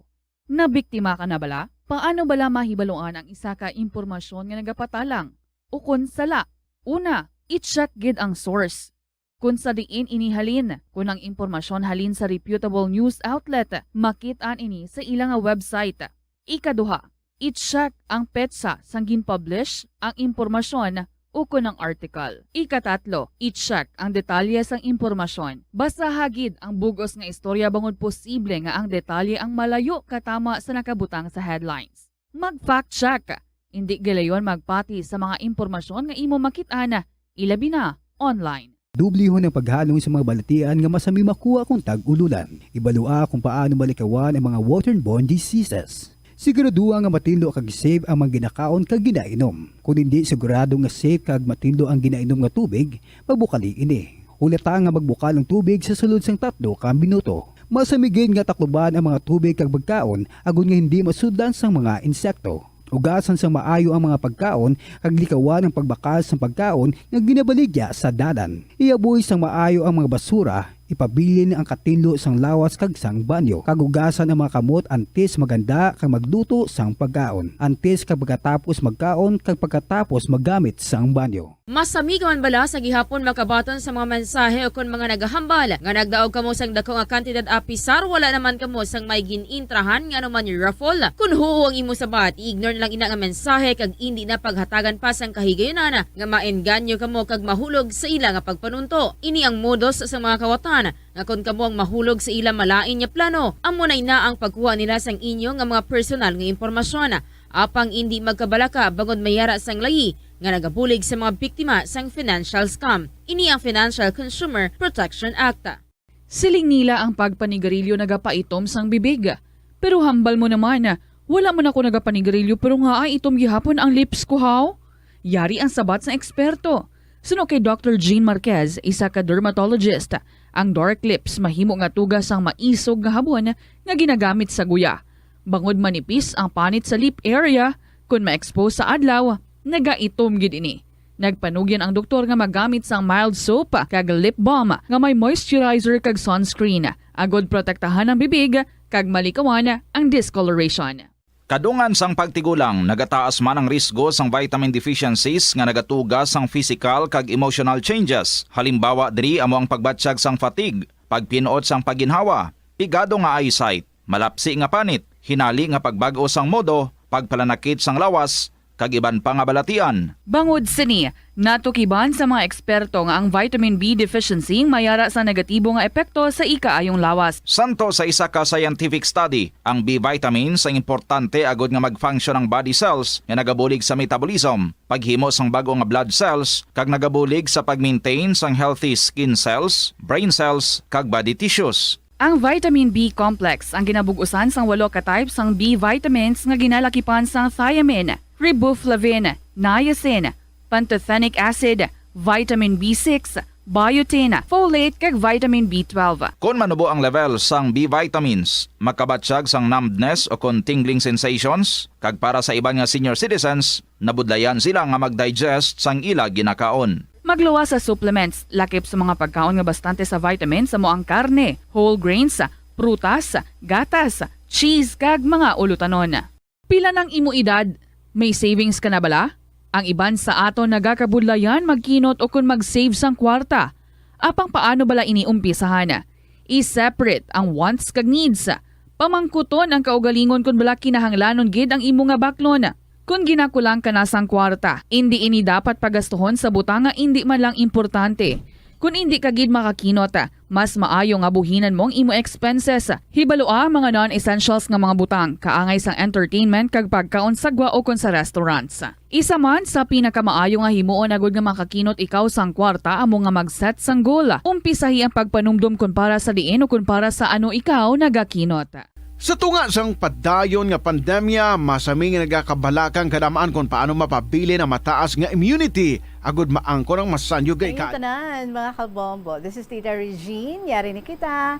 nabiktima ka na bala? Paano bala mahibaluan ang isa ka impormasyon nga nagapatalang ukon sala? Una, i-check gid ang source. Kon sa diin ini halin, kon ang impormasyon halin sa reputable news outlet, makit-an ini sa ila nga website. Ikaduha, i-check ang petsa sang gin-publish ang impormasyon ukon ang article. Ikatatlo, i-check ang detalye sang impormasyon. Basaha gid ang bug-os nga istorya bangod posible nga ang detalye ang malayo katama sa nakabutang sa headlines. Mag-fact check. Indi gilayon magpati sa mga impormasyon nga imo makit-an, ilabi na online. Dublihon ang paghalong sa mga balatian nga masami makuha kon tag-ululan. Ibalua kung paano malikawan ang mga waterborne diseases. Siguraduha nga matinlo kag safe ang mga ginakaon kag ginainom. Kon indi sigurado nga safe kag matinlo ang ginainom nga tubig, magbukali ini. Hulata nga magbukal ang tubig sa sulod sang tatlo ka minuto. Masami gid nga takluban ang mga tubig kag pagkaon agod nga hindi masudlan sang mga insekto. Ugasan sang maayo ang mga pagkaon kag likawan ang pagbakal sang pagkaon nga ginabaligya sa dalan. Ihaboy sang maayo ang mga basura, ipabilin ang katinlo sang lawas kag sang banyo, kag ugasan ang mga kamot antes maghanda kag magluto sang pagkaon, antes kag pagkatapos magkaon kag pagkatapos maggamit sang banyo. Masami ka man bala sa gihapon makabaton sa mga mensahe ukon mga nagahambal nga nagdaog kamo sang dako nga kantidad apisar wala naman kamo sang may gin-intrahan nga anuman raffle? Kon huo ang imo sabat, i-ignore na lang ina nga mensahe kag indi na paghatagan pa sang kahigayunan nga maengganyo kamo kag mahulog sa ila nga pagpanunto. Ini ang modus sa mga kawatan nga kon kamo ang mahulog sa ila malain nga plano, amo na ina ang pagkuha nila sang inyo nga mga personal nga impormasyon. Apang indi magkabalaka bangod may ara sang layi nga nagabulig sa mga biktima sang financial scam. Ini ang Financial Consumer Protection Act. Siling nila ang pagpanigarilyo nagapaitom sang bibig. Pero hambal mo naman, wala man ako nagapanigarilyo pero nga ay itom gihapon ang lips ko, haw? Yari ang sabat sang eksperto. Suno kay Doctor Jean Marquez, isa ka dermatologist, ang dark lips mahimo nga tuga sang maisog nga habon nga ginagamit sa guya. Bangod manipis ang panit sa lip area, kon ma-expose sa adlaw, nagaitom gid ini. Nagpanugyan ang doktor nga magamit sang mild soap kag lip balm nga may moisturizer kag sunscreen, agod protektahan ang bibig kag malikawan ang discoloration. Kadungan sang pagtigulang, nagataas man ang risgo sang vitamin deficiencies nga nagatuga sang physical kag emotional changes. Halimbawa diri amo ang pagbatyag sang fatigue, pagpin-ot sang pagginhawa, pigado nga eyesight, malapsi nga panit, hinali nga pagbag-o sang modo, pagpalanakit sang lawas, kag iban pa nga balatian. Bangod sini, natukiban sa mga eksperto nga ang vitamin B deficiency may ara sa negatibo nga epekto sa ikaayong lawas. Santo sa isa ka scientific study, ang B vitamins ang importante agod nga mag-function ang body cells nga nagabulig sa metabolism, paghimo sang bag-o nga blood cells, kag nagabulig sa pag-maintain sang healthy skin cells, brain cells, kag body tissues. Ang vitamin B complex ang ginabug-usan sang walo ka type sang B vitamins nga ginalakipan sang thiamine, riboflavin, niacin, pantothenic acid, vitamin B six, biotin, folate, kag vitamin B twelve. Kon manubo ang level sang B vitamins, makabatyag sang numbness o kon tingling sensations, kag para sa iban nga senior citizens, nabudlayan sila nga mag-digest sang ila ginakaon. Magluwas sa supplements, lakip sa mga pagkaon nga bastante sa vitamins amo ang karne, whole grains, prutas, gatas, cheese, kag mga ulutanon. Pila nang imo edad? May savings ka na bala? Ang iban sa aton nagakabudlayan magkinot ukon mag-save sang kwarta. Apang paano bala ini umpisahan? I-separate ang wants kag needs. Pamangkuton ang kaugalingon kon bala kinahanglanon gid ang imo nga baklon. Kon ginakulang ka na sang kwarta, indi ini dapat pagastuhon sa butang nga indi man lang importante. Kon indi ka gid makakinot, mas maayo nga buhinan mo ang imo expenses. Hibalua ang mga non-essentials nga mga butang, kaangay sang entertainment kag pagkaon sa gwa ukon sa restaurants. Isa man sa pinakamaayo nga himuon agud nga makakinot ikaw sang kwarta amo nga mag-set sang goal. Umpisahi ang pagpanumdom kon para sa diin o kon para sa ano ikaw nagakinot. Sa tunga sang padayon nga pandemya, masami nga nagakabalaka ang kadam-an kon paano mapabilin ang mataas nga immunity agud maangkon ang masanyog nga Sa inyo ika- tanan, mga kabombo. This is Tita Regine. Yari ni kita.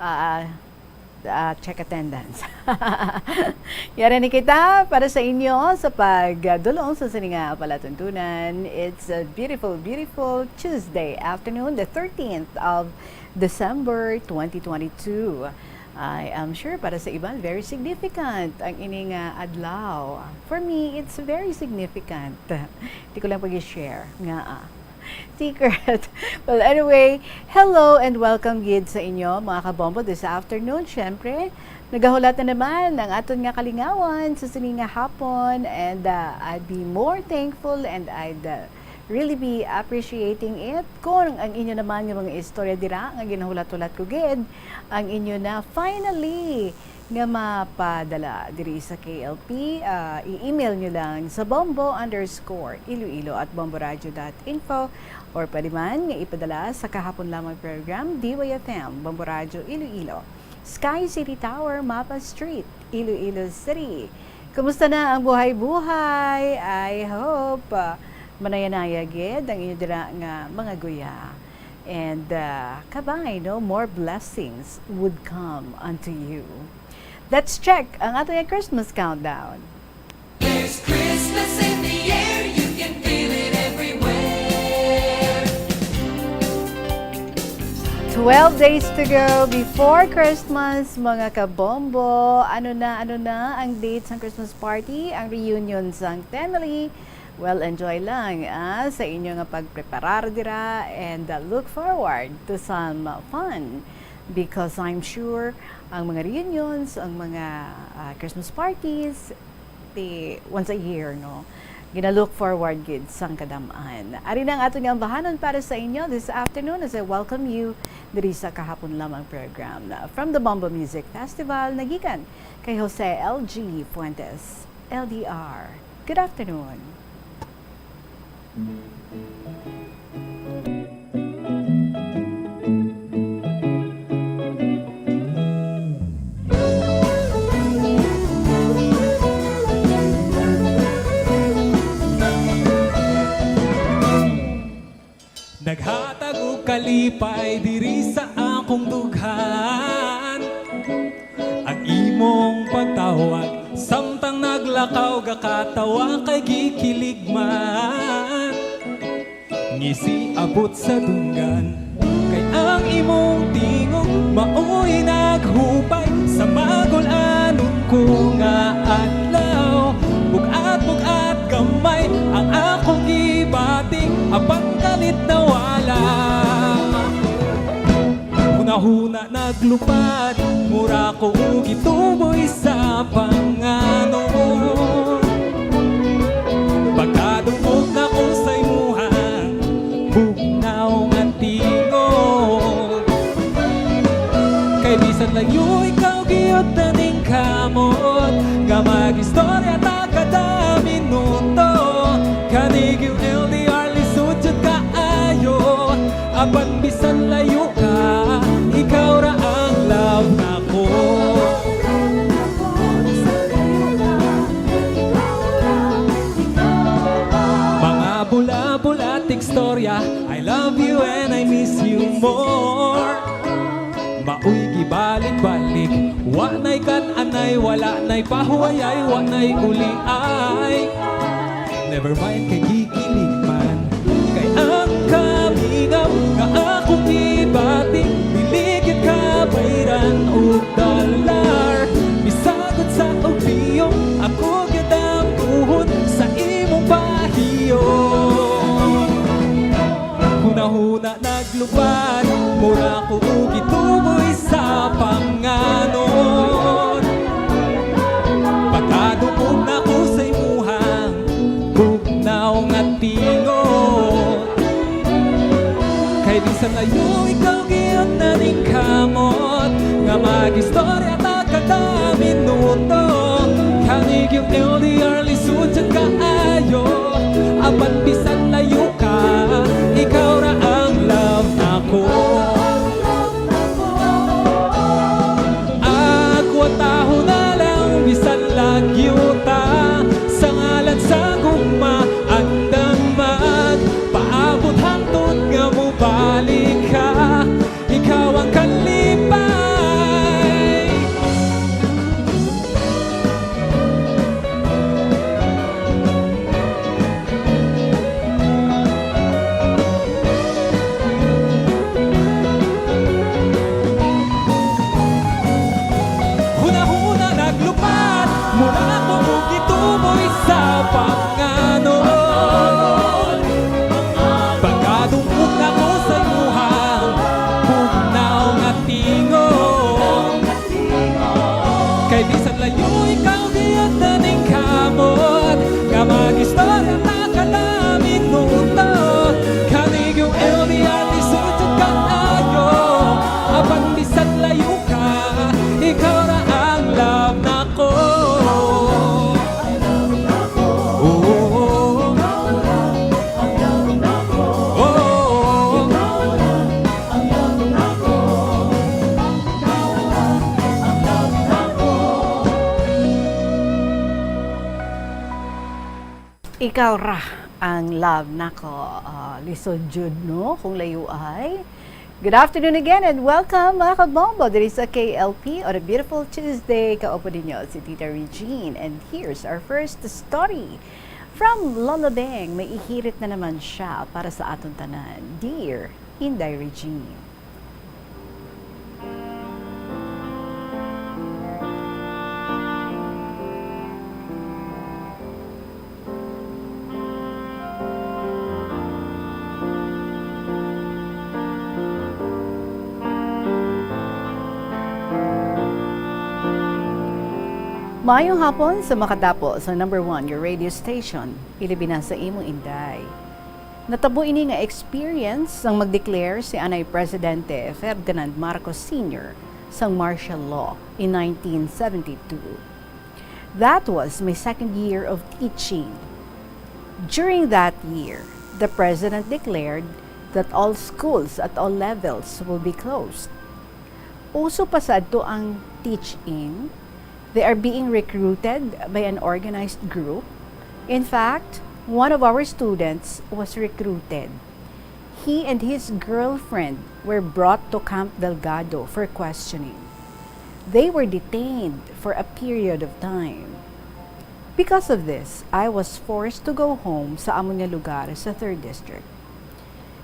Ah, ah, check attendance. Yari ni kita para sa inyo sa pagdulong sa sini nga palatuntunan. It's a beautiful, beautiful Tuesday afternoon, the thirteenth of December twenty twenty-two. I am sure para sa iban, very significant ang ini nga adlaw. For me, it's very significant. Di ko lang pag-share nga, ah, secret. Well, anyway, hello and welcome gid sa inyo, mga kabombo, this afternoon. Syempre, nagahulat na naman ang aton nga kalingawan sa sini nga hapon, and, ah, I'd be more thankful and I'd, ah, really be appreciating it kung ang inyo naman nga mga istorya dira nga ginahulat-hulat ko gid ang inyo na finally nga mapadala diri sa K L P, ah, i-email nyo lang sa bombo underscore iloilo at bomboradio dot info, or pwede man nga ipadala sa kahapon lamang program, D Y F M, Bombo Radio Iloilo, Sky City Tower, Mapa Street, Iloilo City. Kumusta na ang buhay-buhay? I hope, ah, manaya-naya gid ang inyo dira nga mga guya. And, ah, kabay, no, more blessings would come unto you. Let's check ang ato nga Christmas countdown. There's Christmas in the air, you can feel it everywhere. Twelve days to go before Christmas, mga kabombo. Ano na, ano na ang date sang Christmas party, ang reunion sang family? Well, enjoy lang, ah, sa inyo nga pagpreparar dira, and, ah, look forward to some fun, because I'm sure ang mga reunions, ang mga, ah, Christmas parties, they, once a year, no? Gina-look forward gid sang kadam-an. Ari na ang aton nga ambahanon para sa inyo this afternoon as I welcome you diri sa kahapon lamang program. From the Bombo Music Festival, nagikan kay Jose L G Fuentes, L D R. Good afternoon. Naghatag og kalipay diri sa akong dughan. Ang imong pagtawag, samtang naglakaw, gakatawa kay gikilig man. Ngisi abot sa dunggan, kay ang imong tingog maoy naghupay sa magul-anon ko nga adlaw. Bug-at-bug-at gamay ang akong gibati, apan kalit nawala. Hunahuna naglupad, mura ko gituboy sa panganon. Pagkadungog nako sa imuhang bugnaw nga tingog, kay bisan layo ikaw, gihap na ning kamot nga mag-istorya ta kada minuto. Kani gyud L D R, lisod jud kaayo. Apan bisan layo ka, ikaw ra ang love nako. Mga bula-bula, tigstorya, I love you and I miss you more. Maoy gibalik-balik, wa na'y kan-anay, wala na'y pahuwayay, wa na'y uliay. Never mind kay gikilig man. Kay ang kamingaw nga akong gibati, dili gyud kabayran og dollar. Bisag unsa og biyong, ako gyud ang tuhod sa imong pahiyom. Hunahuna naglupad, mura ko gituboy sa panganon. Pagkadungog nako sa imuhang bugnaw nga tingog, kay bisan layo ikaw, gihap na ning kamot nga mag-istorya ta kada minuto. Kani gyud L D R, lisod jud kaayo. Apan bisan layo ka, ikaw ra ang love nako. Agwataho na lang bisan lagyo ta, sa ngalan sa gugma, andam magpaabot hangtod nga mobalik ka. Ikaw ang kalipay. Hunahuna naglupad, mura ko gituboy sa panganon. Pagkadungog nako sa imuhang bugnaw nga tingog, kay bisan layo ikaw, gihap na ning kamot nga mag-istorya ta kada minuto. Kani gyud L D R, lisod jud kaayo. Apan bisan layo ka, ikaw ra ang love nako. Oh, oh, oh. Oh, oh, oh. Ikaw ra ang love nako. Ah, lisod jud, no, kung layuay. Good afternoon again and welcome, mga kabombo, diri sa K L P on a beautiful Tuesday. Kaupo ninyo si Tita Regine, and here's our first story from Lola Beng. May ihirit na naman siya para sa aton tanan. Dear Inday Regine. Maayong hapon sa makatapo sa number one nga radio station, ilabi na sa imong inday. Natabo ini nga experience sang mag-declare si anay Presidente Ferdinand Marcos Senior sang martial law in nineteen seventy-two. That was my second year of teaching. During that year, the president declared that all schools at all levels will be closed. Uso pa sadto ang teach-in. They are being recruited by an organized group. In fact, one of our students was recruited. He and his girlfriend were brought to Camp Delgado for questioning. They were detained for a period of time. Because of this, I was forced to go home sa amon nga lugar sa third district.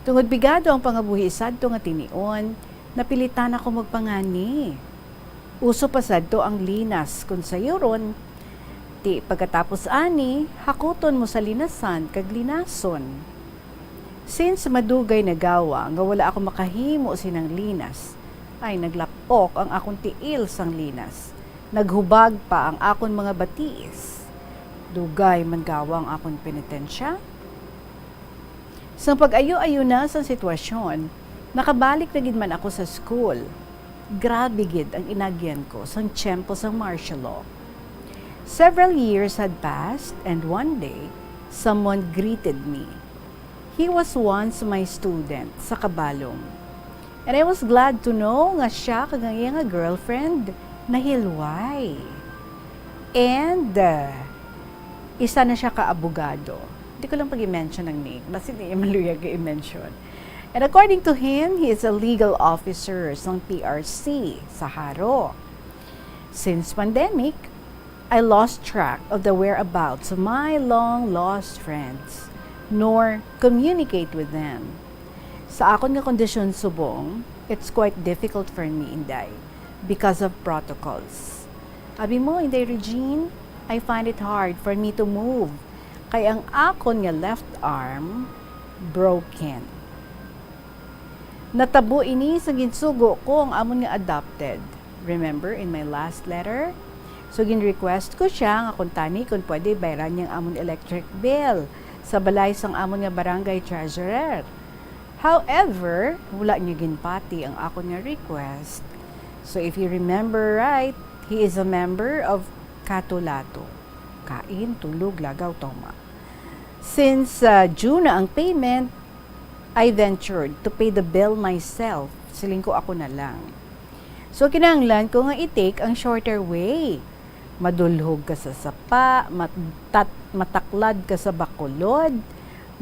Tungod bigado ang pangabuhi sadto nga tinion, napilitan ako magpangani. Uso pa sadto ang linas kon sayuron, ti pagkatapos ani, hakuton mo sa linasan kag linason. Since madugay na gawa nga wala ako makahimo sinang linas, ay naglap-ok ang akon tiil sang linas. Naghubag pa ang akon mga batiis. Dugay man gawa ang akon penitensya. Sang pag-ayo-ayo na sang sitwasyon, nakabalik na gid man ako sa school. Grabe gid ang inagyan ko sang tiyempo sang martial law. Several years had passed, and one day, someone greeted me. He was once my student sa Kabalong. And I was glad to know nga siya kag ang iya nga girlfriend nahilway. And, uh, isa na siya ka abogado. Di ko lang pag-i-mention ang name. Basi di maluyag i-mention. And according to him, he is a legal officer sang P R C sa Jaro. Since pandemic, I lost track of the whereabouts of my long lost friends, nor communicate with them. Sa akon nga kondisyon subong, it's quite difficult for me, Inday, because of protocols. Abi mo, Inday Regine, I find it hard for me to move, kay ang akon nga left arm broken. Natabo ini sa ginsugo ko ang amon nga adopted. Remember in my last letter? So, gin-request ko siya nga kung tani kung pwede bayran niya ang amon electric bill sa balay sang amon nga barangay treasurer. However, wala niya ginpati ang akon nga request. So, if you remember right, he is a member of Katulato. Kain, tulog, lagaw, toma. Since, uh, due na ang payment, I ventured to pay the bill myself. Siling ko, ako na lang. So, kinahanglan ko nga i-take ang shorter way. Madulhog ka sa sapa, matat-, mataklad ka sa Bacolod,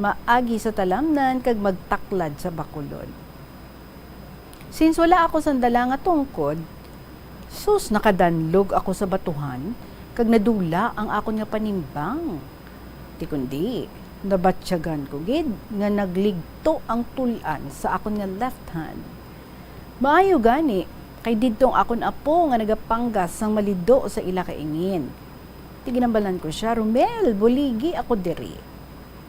maagi sa talamnan, kag magtaklad sa Bacolod. Since wala ako sang dala nga tungkod, sus, nakadanlog ako sa batuhan, kag nadula ang akon nga panimbang. Ti kundi, nabatyagan ko gid nga nagligto ang tul-an sa akon nga left hand. Maayo gani, kay didto ang akon apo nga nagapanggas sang malido sa ila kaingin. Ti ginambalan ko sia, "Romel, buligi ako diri."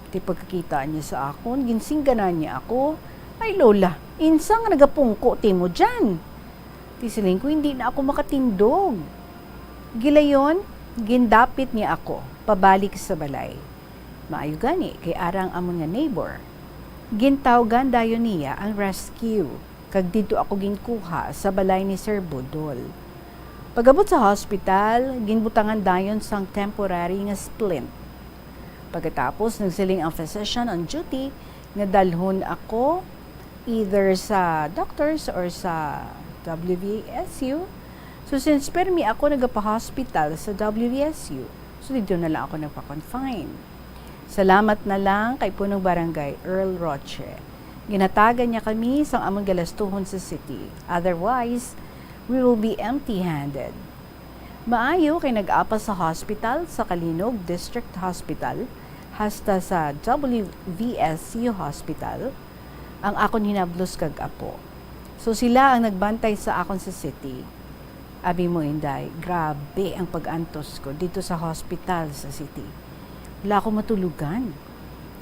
Ti pagkakita niya sa akon, ginsingganan niya ako, "Ay, Lola, insa nga nagapungko timo dyan?" Ti siling ko, "Hindi na ako makatindog." Gilayon, gindapit niya ako pabalik sa balay. Maayo gani, kay ara ang amon nga neighbor. Gintawgan dayon niya ang rescue, kag didto ako ginkuha sa balay ni Sir Budol. Pag-abot sa hospital, ginbutangan dayon sang temporary nga splint. Pagkatapos, nagsiling ang physician on duty nga dalhon ako either sa doctors or sa W V S U. So, since permi ako nagapa-hospital sa W V S U, so didto na lang ako nagpa-confine. Salamat na lang kay Punong Barangay Earl Roche. Ginhatagan niya kami sang amon galastuhon sa city. Otherwise, we will be empty-handed. Maayo kay nag-apas sa hospital sa Calinog District Hospital hasta sa W V S U Hospital ang akon hinablos kag apo. So, sila ang nagbantay sa akon sa city. Abi mo, Inday, grabe ang pag-antos ko dito sa hospital sa city. Wala ako matulogan.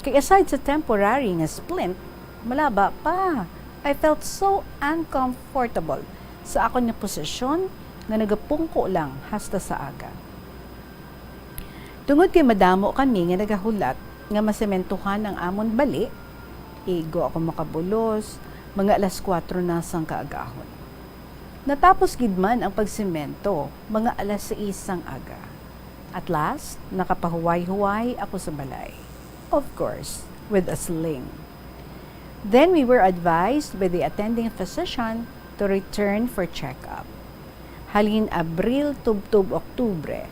Kay aside sa temporary nga splint, malaba pa. I felt so uncomfortable sa akon nga posisyon nga nagapungko lang hasta sa aga. Tungod kay madamo kami nga nagahulat nga masementohan ang amon bali, igo ako makabulos, mga alas kuwatro na sang kaagahon. Natapos gid man ang pagsemento, mga alas sais sang aga. At last, nakapahuway-huway ako sa balay. Of course, with a sling. Then we were advised by the attending physician to return for checkup. Halin Abril tubtob Oktubre,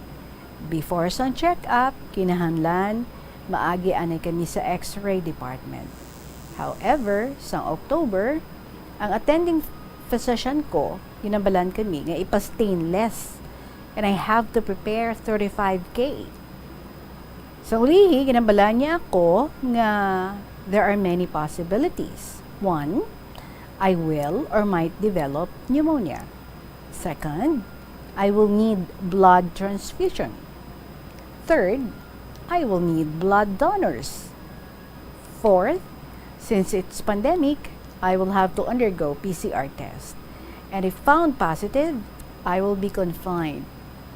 before sang check-up, kinahanglan maagi anay kami sa X-ray department. However, sang October, ang attending physician ko ginambalan kami nga ipa-stainless, and I have to prepare thirty-five K. Sa ulihi, ginambalan niya ako nga there are many possibilities. One, I will or might develop pneumonia. Second, I will need blood transfusion. Third, I will need blood donors. Fourth, since it's pandemic, I will have to undergo P C R test. And if found positive, I will be confined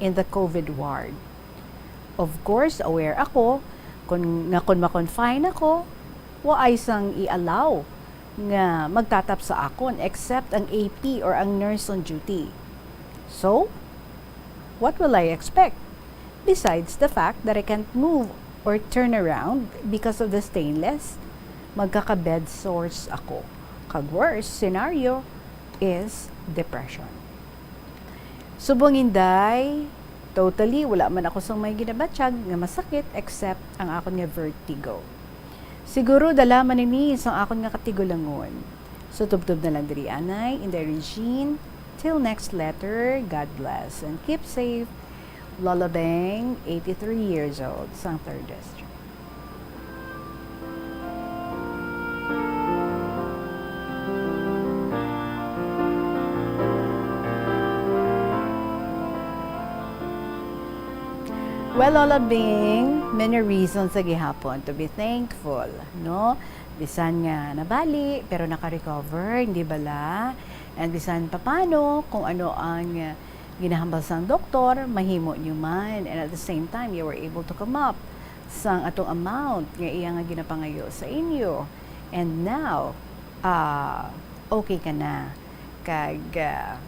in the COVID ward. Of course, aware ako kun, nga kun ma-confine ako, wa ay sang i-allow nga magtatap sa akon except ang A P or ang nurse on duty. So, what will I expect? Besides the fact that I can't move or turn around because of the stainless, magkaka-bed sores ako. Kag worst scenario is depression. Subong, Inday, totally wala man ako sang may ginabatyag nga masakit except ang akon nga vertigo. Siguro dala man ini sang akon nga katigulangon. So, tubtob na lang diri, anay, Inday Regine. Till next letter, God bless and keep safe. Lola Beng, eighty-three years old, sang third District. Well, Lola Bing, many reasons sa gihapon to be thankful, no? Bisan nga nabali, pero naka-recover, hindi bala? And bisan papano, kung ano ang, uh, ginahambal sang doktor, mahimo nyo man. And at the same time, you were able to come up sang atong amount nga iya nga ginapangayo sa inyo. And now, ah, okay ka na. Kag, ah,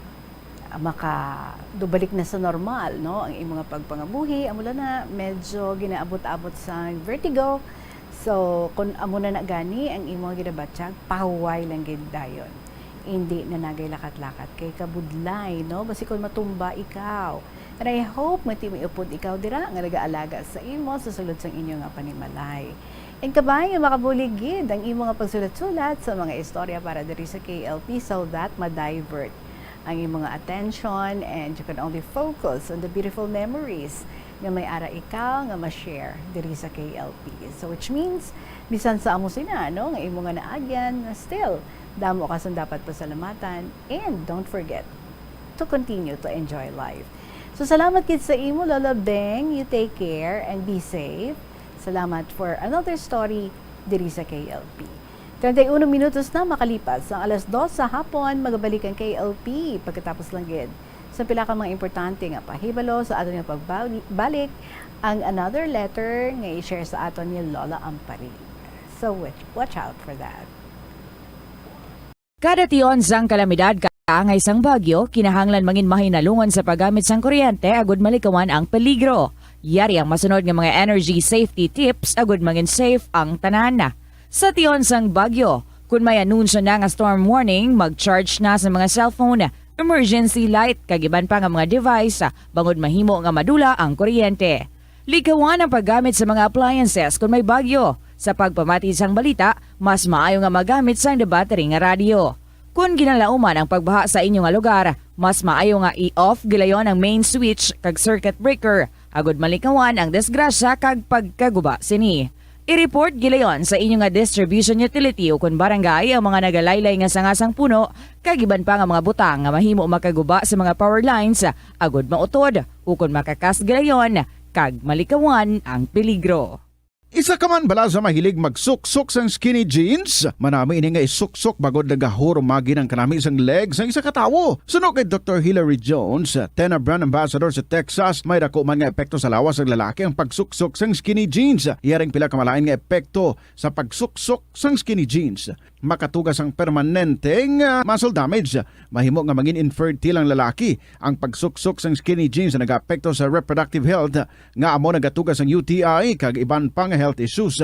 makadubalik na sa normal, no? Ang imo nga pagpangabuhi, amo lang na, medyo ginaabot-abot sa vertigo. So, kung amo na na gani ang imo nga ginabatyag, pahuway lang gid dayon. Hindi na nagay lakat-lakat kay kabudlay, no? Basi kung matumba ikaw. And I hope nga ti may upod ikaw dira nga nagaalaga sa imo sa sulod sang inyo nga panimalay. And kabay nga makabulig gid ang imo nga pagsulat-sulat sa mga istorya para diri sa K L P so that ma-divert ang imo nga attention and you can only focus on the beautiful memories nga may ara ikaw nga ma-share diri sa K L P. So which means, bisan sa amo sina, no, nga imo nga naagyan, still, damo ka sang dapat pasalamatan and don't forget to continue to enjoy life. So salamat gid sa imo, Lola Beng. You take care and be safe. Salamat for another story diri sa K L P. Treinta y uno minutos na makalipas ang alas dos sa hapon, magabalik ang K L P pagkatapos lang gid sa pila ka mga importante nga pahibalo sa aton nga pagbalik, ang another letter nga i-share sa aton ni Lola Amparig. So watch, watch out for that. Kada tion sang kalamidad, kaangay sang bagyo, kinahanglan mangin mahinalungan sa paggamit sang kuryente agud malikawan ang peligro. Yari ang masunod nga mga energy safety tips agud mangin safe ang tanan. Sa tion sang bagyo, kun may anunsyo na nga storm warning, mag-charge na sa mga cellphone, emergency light, kag iban pa nga mga device, bangod mahimo nga madula ang kuryente. Likawan ang paggamit sa mga appliances kon may bagyo. Sa pagpamati sang balita, mas maayo nga magamit sang debattery nga radyo. Kon ginalauman ang pagbaha sa inyo nga lugar, mas maayo nga i-off gilayon ang main switch kag circuit breaker, agud malikawan ang disgrasya kag pagkaguba sini. I-report gilayon sa inyo nga distribution utility ukon barangay ang mga nagalaylay nga sanga sang puno kag iban pa nga mga butang nga mahimo makaguba sa mga power lines, agud mautod ukon makakas gilayon kag malikawan ang peligro. Isa ka man bala sa mahilig magsuksok sang skinny jeans? Manami ini nga isuksok bangod nagahurumagi ang kanami sang leg sang isa ka tawo. Suno kay Doktor Hilary Jones, TENA brand ambassador sa Texas, may dako man nga epekto sa lawas sang lalaki ang pagsuksok sang skinny jeans. Yari ang pila ka malain nga epekto sa pagsuksok sang skinny jeans. Makatuga sang permanenteng, ah, muscle damage. Mahimo nga mangin infertile ang lalaki. Ang pagsuksok sang skinny jeans nagaapekto sa reproductive health, nga amo nagatuga sang U T I kag iban pa nga health issues.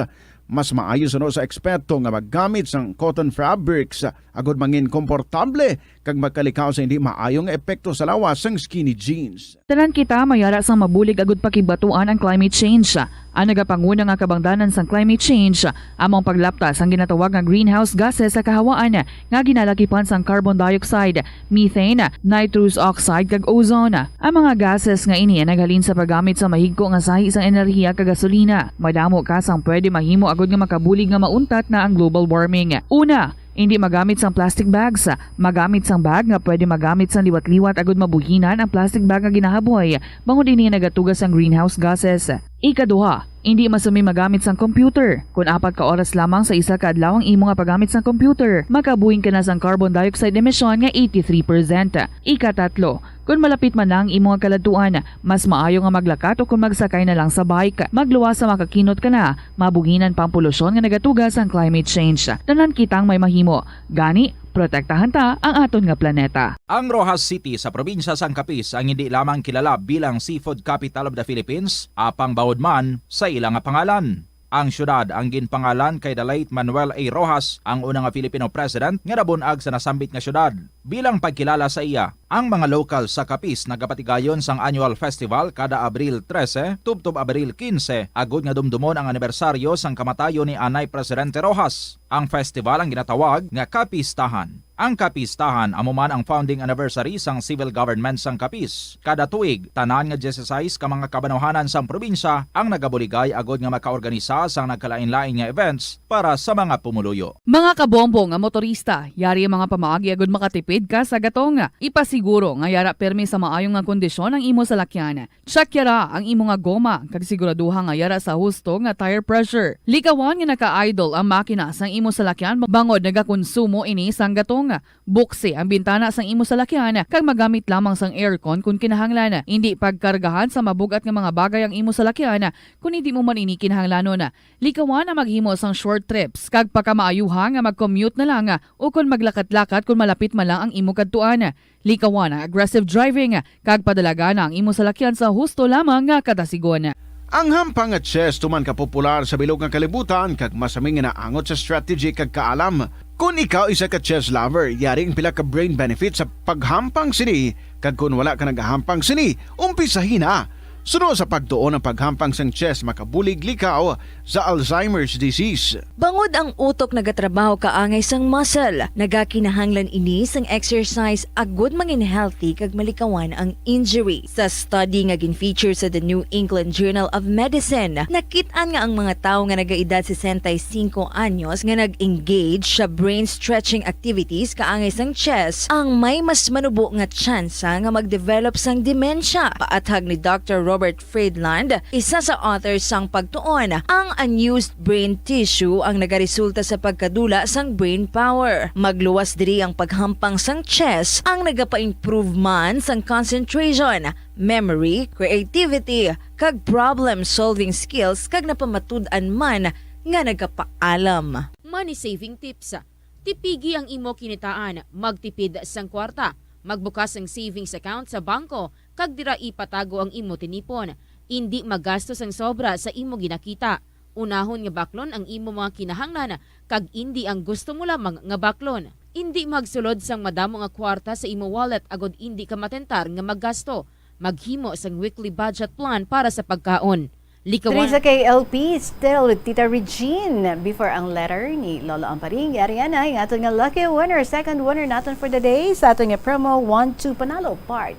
Mas maayo suno sa eksperto nga maggamit sang cotton fabrics agod mangin komportable kag magkalikaw sa hindi maayo nga epekto sa lawas sang skinny jeans. Tanan kita may ara sang mabulig agud pakigbaton ang climate change. Ang nagapanguna nga kabangdanan sang climate change amo ang paglapta sang ginatawag nga greenhouse gases sa kahawaan nga ginalakipan sang carbon dioxide, methane, nitrous oxide, kag ozone. Ang mga gases nga ini ang naghalin sa paggamit sa mahigko nga sahi sang enerhiya kag gasolina. Madamo ka sang pwede mahimo agud nga makabulig nga mauntat na ang global warming. Una, hindi magamit sang plastic bags. Magamit sang bag nga pwede magamit sang liwat-liwat agud mabuhinan ang plastic bag nga ginahaboy, bangod ini nagatuga sang greenhouse gases. Ikaduha, hindi masumi magamit sang computer. Kon apat ka oras lamang sa isa ka adlaw ang imo nga paggamit sang computer, makabuhing ka na sang carbon dioxide emission nga eighty-three percent. Ikatatlo, kon malapit man na ang imo nga kaladtuan, mas maayo nga maglakat o kon magsakay na lang sa bike. Magluwas sa makakinot ka na, mabuhinan pa ang polusyon nga nagatuga sang climate change. Tanan kitang may mahimo. Gani, protektahan ta ang aton nga planeta. Ang Roxas City sa probinsya sang Capiz ang hindi lamang kilala bilang Seafood Capital of the Philippines, apang bawod man sa ila nga pangalan. Ang siyudad ang ginpangalan kay the late Manuel A. Roxas, ang una nga Filipino president nga nabun-ag sa nasambit nga siyudad. Bilang pagkilala sa iya, ang mga lokal sa Capiz nagapatigayon sang annual festival kada Abril trese tubtob Abril kinse, agud nga dumdumon ang anibersaryo sang kamatayon ni anay Presidente Roxas. Ang festival ang ginatawag nga Kapistahan. Ang Kapistahan amo man ang founding anniversary sang civil government sang Capiz. Kada tuig, tanan nga dieciséis ka mga kabanwahanan sang probinsya ang nagabuligay agud nga makaorganisa sang nagkalain-lain nga events para sa mga pumuluyo. Mga kabombo nga motorista, yari ang mga pamaagi agud makatipid ka sa gatong. Ipasiguro nga yara pirmi sa maayo nga kondisyon ang imo salakyan. Check yara ang imo nga goma kag siguraduha nga yara sa husto nga tire pressure. Likawan nga naka-idle ang makina sang imo salakyan bangod nagakonsumo ini sang gatong. Buksi ang bintana sang imo salakyan kag magamit lamang sang aircon kon kinahanglan. Indi pagkargahan sa mabug-at nga mga bagay ang imo salakyan kon indi mo man ini kinahanglanon. Likawan ang maghimo sang short trips kag pakamaayuha nga mag-commute na lang o kon maglakat-lakat kon malapit man lang ang imo kadtuan. Likawan ang aggressive driving kag padalagan ang imo salakyan sa husto lamang nga kadasigon. Ang hampang nga chess tuman ka popular sa bilog nga kalibutan kag masami nga naangot sa strategy kag kaalam. Kon ikaw isa ka chess lover, yari ang pila ka brain benefits sa paghampang sini, kag kon wala ka nagahampang sini, umpisahi na. Suno sa pagtuon, ang paghampang sang chess makabulig likaw sa Alzheimer's disease. Bangod ang utok nagatrabaho kaangay sang muscle, nagakinahanglan ini sang exercise agud mangin healthy kag malikawan ang injury. Sa study nga gin-feature sa The New England Journal of Medicine, nakit-an nga ang mga tawo nga nagaedad sesenta y cinco anyos nga nag-engage sa brain stretching activities kaangay sang chess ang may mas manubo nga tsansa nga mag-develop sang demensya. Paathag ni Doctor Robert Friedland, isa sa author sang pagtuon, ang unused brain tissue ang nagaresulta sa pagkadula sang brain power. Magluwas diri ang paghampang sang chess ang nagapa-improve man sang concentration, memory, creativity, kag problem-solving skills, kag napamatud-an man nga nagapaalam. Money saving tips. Tipigi ang imo kinitaan, magtipid sang kwarta, magbukas sang savings account sa bangko, kag dira ipatago ang imo tinipon. Indi magasto sang sobra sa imo ginakita. Unahon nga baklon ang imo mga kinahanglan, kag indi ang gusto mo lamang nga baklon. Indi magsulod sang madamo nga kwarta sa imo wallet agod indi ka matentar nga maggasto. Maghimo sang weekly budget plan para sa pagkaon. Likawan. Teresa K L P, still with Tita Regine. Before ang letter ni Lolo Amparing, yari na ang aton nga lucky winner, second winner naton for the day sa aton nga promo, One two Panalo Part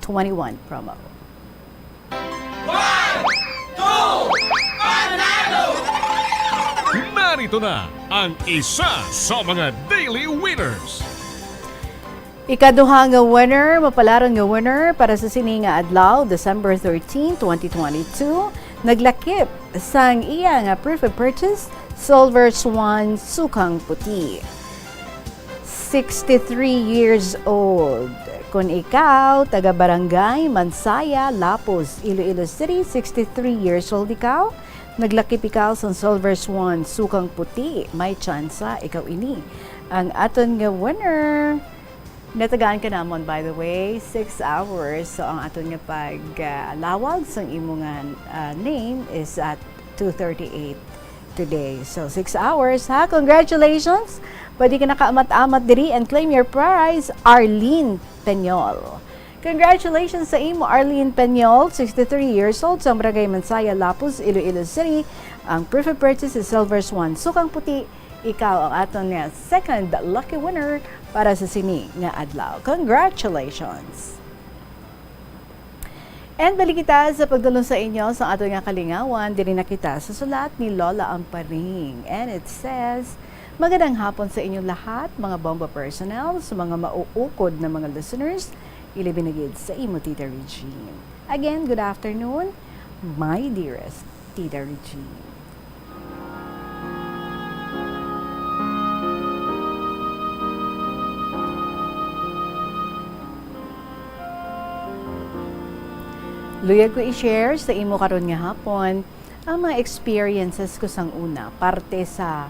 twenty-one promo. One two Panalo! Narito na ang isa sa mga daily winners. Ikaduha nga winner, mapalaron nga winner para sa sini nga adlaw, December thirteen, twenty twenty-two, naglakip sang iya nga proof of purchase, silver swan, sukang puti. Sixty-three years old. Kung ikaw, taga Barangay Mansaya, Lapuz, Iloilo City, sixty-three years old ikaw, naglakip ikaw sang silver swan, sukang puti, may tsansa ikaw ini ang aton nga winner. Natagaan ka namon, by the way, six hours. So, ang aton nga pag, ah, lawag sang imo nga, ah, name is at two thirty-eight today. So, six hours, ha? Congratulations! Pwede ka na kaamat-amat diri and claim your prize, Arlene Peñol. Congratulations sa imo, Arlene Peñol, sixty-three years old, sa Barangay Mansaya, Lapuz, Iloilo City. Ang proof of purchase is silver swan, sukang puti. Ikaw ang aton nga second lucky winner para sa sini nga adlaw. Congratulations! And balik kita sa pagdulong sa inyo sa aton nga kalingawan. Diri na kita sa sulat ni Lola Amparing. And it says, "Magandang hapon sa inyong lahat, mga Bombo personnel, sa mga mauukod na mga listeners, ilabi na gid sa imo, Tita Regine." Again, good afternoon, my dearest Tita Regine. Luyag ko i-share sa imo karon nga hapon ang mga experiences ko sang una, parte sa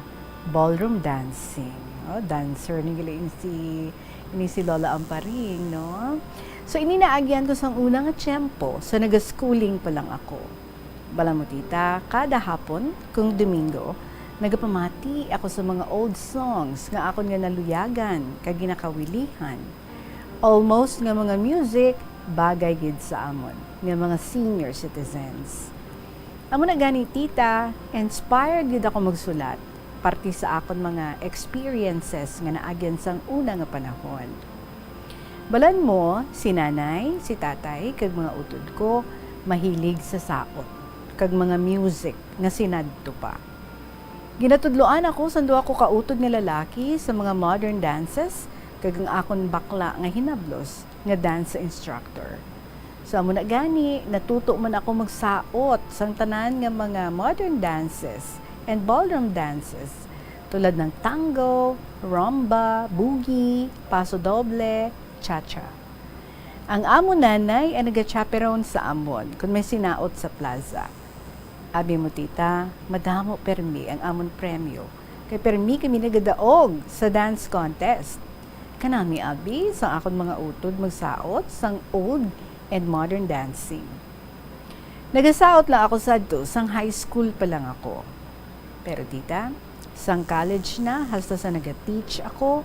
ballroom dancing. Oh, dancer ni gali si, ni si Lola Amparing, no? So, ini naagyan ko sang una nga tiyempo, sa naga-schooling pa lang ako. Bala mo, tita, kada hapon, kung Domingo, nagapamati ako sa mga old songs nga akon nga naluyagan kag ginakawilihan. Almost nga mga music bagay gid sa amon nga mga senior citizens. Amo na gani, tita, inspired gid ako magsulat, parte sa akon mga experiences nga naagyan sang una nga panahon. Balan mo, si nanay, si tatay, kag mga utod ko mahilig sa saot kag mga music nga sinadto pa. Ginatudloan ako sang duha ko ka utod nga lalaki sa mga modern dances kag ang akon bakla nga hinablos nga dance instructor. So, amo na gani, natuto man ako magsaot sang tanan nga mga modern dances and ballroom dances, tulad ng tango, rumba, boogie, paso doble, cha-cha. Ang amon nanay ang nagachaperon sa amon kon may sinaot sa plaza. Abi mo, tita, madamo permi ang amon premyo, kay permi kami nagadaog sa dance contest. Kanami abi sang akon mga utod magsaot sang old and modern dancing. Nagasaot lang ako sadto sang high school pa lang ako. Pero, tita, sang college na, hasta sa naga-teach ako,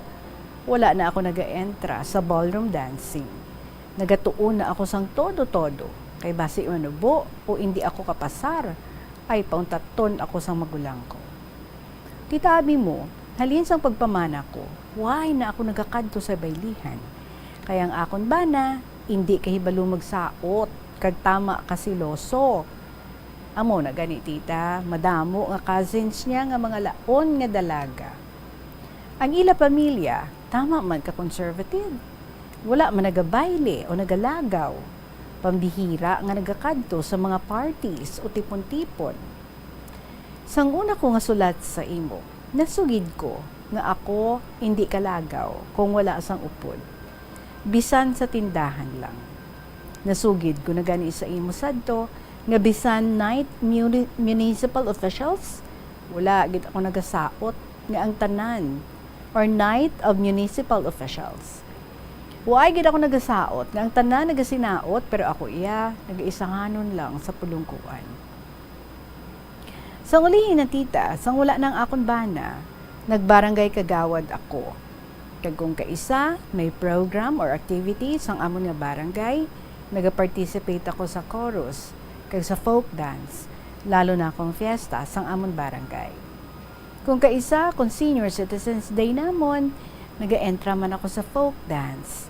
wala na ako naga-entra sa ballroom dancing. Nagatuon na ako sang todo-todo, kay basi manubo o indi ako kapasar, ay pauntaton ako sang magulang ko. Tita, abi mo, halin sang pagpamana ko, wala na ako nagakadto sa baylihan. Kay ang akon bana, indi kahibalo magsaot, kag tama ka siloso. Amo na gani, tita, madamo nga cousins niya nga mga laon nga dalaga. Ang ila pamilya, tama man ka conservative. Wala man nagabayle o nagalagaw. Pambihira nga nagakadto sa mga parties o tipon-tipon. Sang una ko nga sulat sa imo, nasugid ko nga ako indi kalagaw kung wala sang upod, bisan sa tindahan lang. Nasugid ko na gani sa imo sadto nga bisan night muni-, municipal officials, wala gid ako nagasaot nga ang tanan, or night of municipal officials. Wa gid ako nagasaot nga ang tanan nagasinaot, pero ako iya nagaisahanon lang sa pulungkuan. Sang ulihi na, tita, sang wala na ang akon bana, nagbarangay kagawad ako. Kag kung kaisa may program or activity sang amon nga barangay, nagaparticipate ako sa chorus kag sa folk dance, lalo na kung fiesta sang amon barangay. Kung kaisa, kung Senior Citizens Day namon, nagaentra man ako sa folk dance.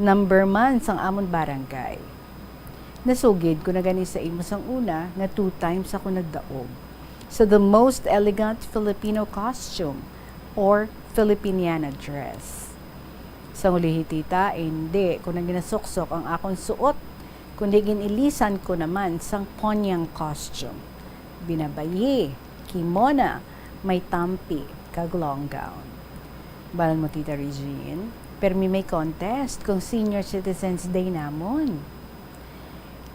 Number man sang amon barangay. Nasugid ko na gani sa imo sang una nga two times ako nagdaog sa the most elegant Filipino costume or Filipiniana dress. Sang ulihi, tita, indi ko na ginasuksok ang akon suot kundi gin-ilisan ko naman sang Ponyang costume. Binabayi, kimona, may tampi, kag long gown. Balan mo, Tita Regine, permi may contest kung Senior Citizens Day namon.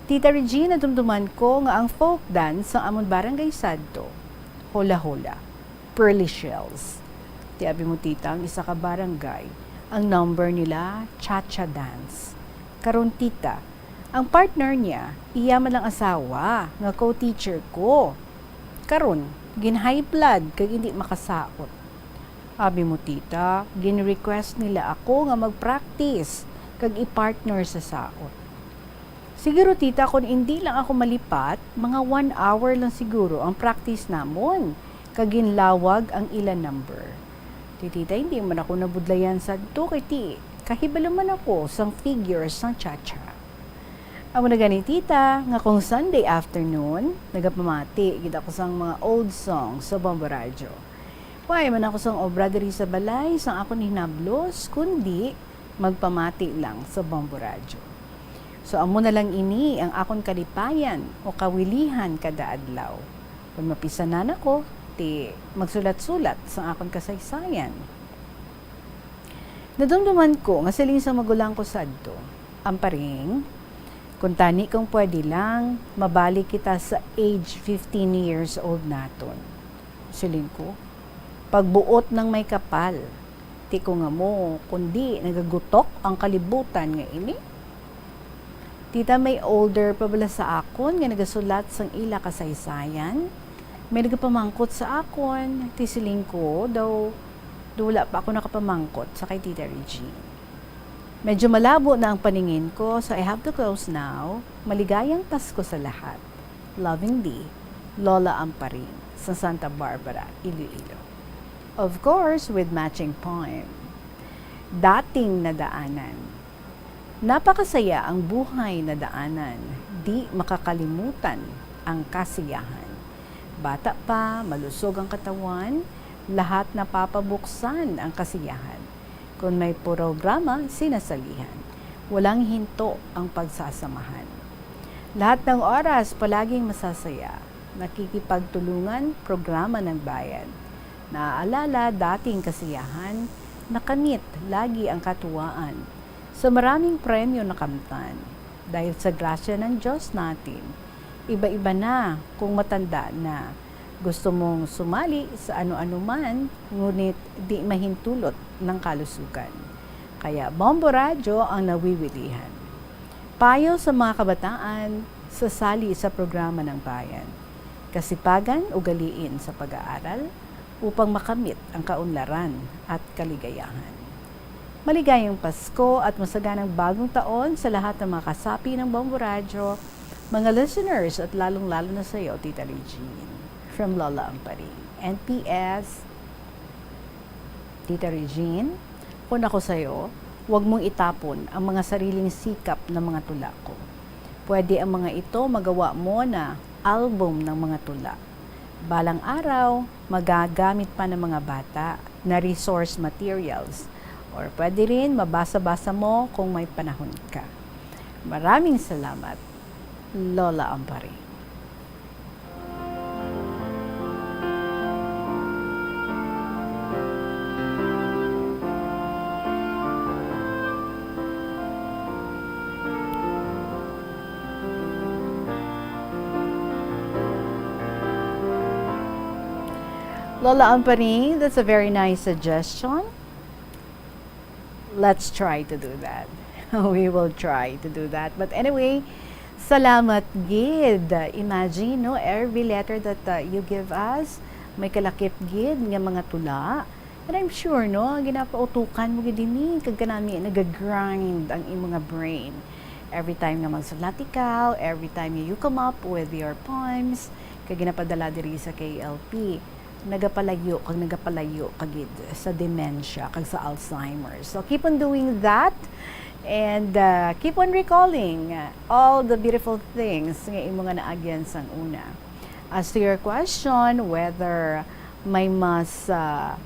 Tita Regine, nadumduman ko nga ang folk dance sang amon barangay sadto, hula-hula, pearly shells. Ti abi mo, Tita, ang isa ka barangay, ang number nila, cha-cha dance. Karon, Tita, ang partner niya, iya man lang asawa, nga co-teacher ko. Karon, gin-high blood kag indi makasaot. Abi mo, Tita, gin-request nila ako nga mag-practice kag i-partner sa saot. Siguro, Tita, kon indi lang ako malipat, mga one hour lang siguro ang practice namon, kag ginlawag ang ila number. Ti, Tita, hindi man ako nabudlayan sadto, kay ti, kahibalo man ako sang figures sang cha-cha. Amo na gani, Tita, nga kung Sunday afternoon, nagapamati gid ako sang mga old songs sa Bombo Radyo. Wala man ako sang obra diri sa balay sang akon hinablos, kundi magpamati lang sa Bombo Radyo. So, amo na lang ini ang akon kalipayan o kawilihan kada adlaw. Kon mapisanan ako, ti magsulat-sulat sang akon kasaysayan. Nadumduman ko nga siling sang magulang ko sadto, "Amparing, kung tani kung pwede lang, mabalik kita sa age fifteen years old naton." Siling ko, "Pagbuot nang may kapal, ti ko nga mo, kundi nagagutok ang kalibutan nga ini." Tita, may older pa bala sa akon nga nagasulat sang ila kasaysayan? May nagapamangkot sa akon, ti siling ko, daw, daw wala pa ako nakapamangkot sa kay Tita Regine. Medyo malabo na ang paningin ko, so I have to close now. Maligayang Pasko sa lahat. Lovingly, Lola Amparing, sa Santa Barbara, Iloilo. Of course, with matching poem. Dating nadaanan. Napakasaya ang buhay na daanan, di makakalimutan ang kasiyahan. Bata pa, malusog ang katawan, lahat napapabuksan ang kasiyahan. Kung may programa, sinasalihan. Walang hinto ang pagsasamahan. Lahat ng oras, palaging masasaya. Nakikipagtulungan, programa ng bayan. Naaalala dating kasiyahan, nakamit lagi ang katuwaan. Sa maraming premyo nakamtan. Dahil sa grasya ng Diyos natin, iba-iba na kung matanda na. Gusto mong sumali sa ano-ano man, ngunit di mahintulot ng kalusugan. Kaya Bombo Radyo ang nawiwilihan. Payo sa mga kabataan, sasali sa programa ng bayan. Kasipagan, ugaliin sa pag-aaral upang makamit ang kaunlaran at kaligayahan. Maligayang Pasko at masaganang Bagong Taon sa lahat ng mga kasapi ng Bombo Radyo, mga listeners, at lalong-lalo na sa iyo, Tita Regine. From Lola Amparing. N P S, Tita Regine, kung ako sa iyo, huwag mong itapon ang mga sariling sikap ng mga tula ko. Pwede ang mga ito magawa mo na album ng mga tula. Balang araw, magagamit pa ng mga bata na resource materials, or pwede rin mabasa-basa mo kung may panahon ka. Maraming salamat, Lola Amparing. Lola Amparing, that's a very nice suggestion. Let's try to do that. We will try to do that. But anyway, salamat gid. Imagine, no, every letter that, uh, you give us, may kalakip gid nga mga tula. And I'm sure, no, ginapautukan mo gid ini, kag kanami nagagrind ang imong nga brain. Every time nga magsulat ikaw, every time nga you come up with your poems, kag ginapadala diri sa K L P, nagapalayo kag nagapalayo ka gid sa dementia kag sa Alzheimer's. So, keep on doing that, and, uh, keep on recalling, uh, all the beautiful things nga imo nga naagyan sang una. As to your question, whether may mas, uh,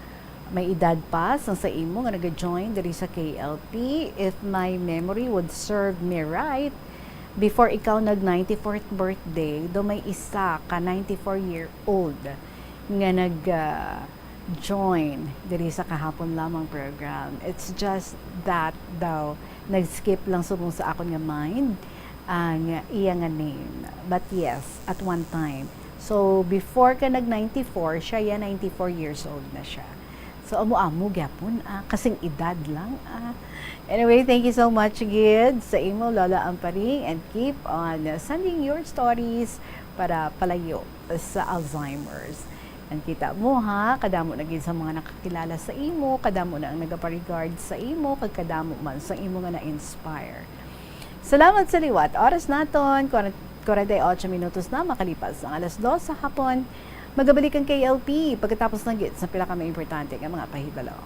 may edad pa sang sa imo nga naga-join diri sa K L P, if my memory would serve me right, Before ikaw nag ninety-fourth birthday, do may isa ka ninety-four-year-old nga nag, ah, join diri sa kahapon lamang program. It's just that daw, nag-skip lang subong sa akon nga mind ang iya nga name. But yes, at one time. So, before ka nag ninety-four, siya ya ninety-four years old na siya. So, amo-amo gyapon, ah, kasing edad lang, ah. Anyway, thank you so much gid sa imo, Lola Amparing, and keep on sending your stories para palayo sa Alzheimer's. And kita mo, ha, kadamo na gid sa mga nakakilala sa imo, kadamo na ang nagaparegard sa imo, kag kadamo man sa imo nga na-inspire. Salamat sa liwat. Oras naton, kwarenta y ocho minutos na makalipas ang alas dos sa hapon. Magabalik ang K L P pagkatapos na gid sa pila ka mga importante nga mga pahibalo.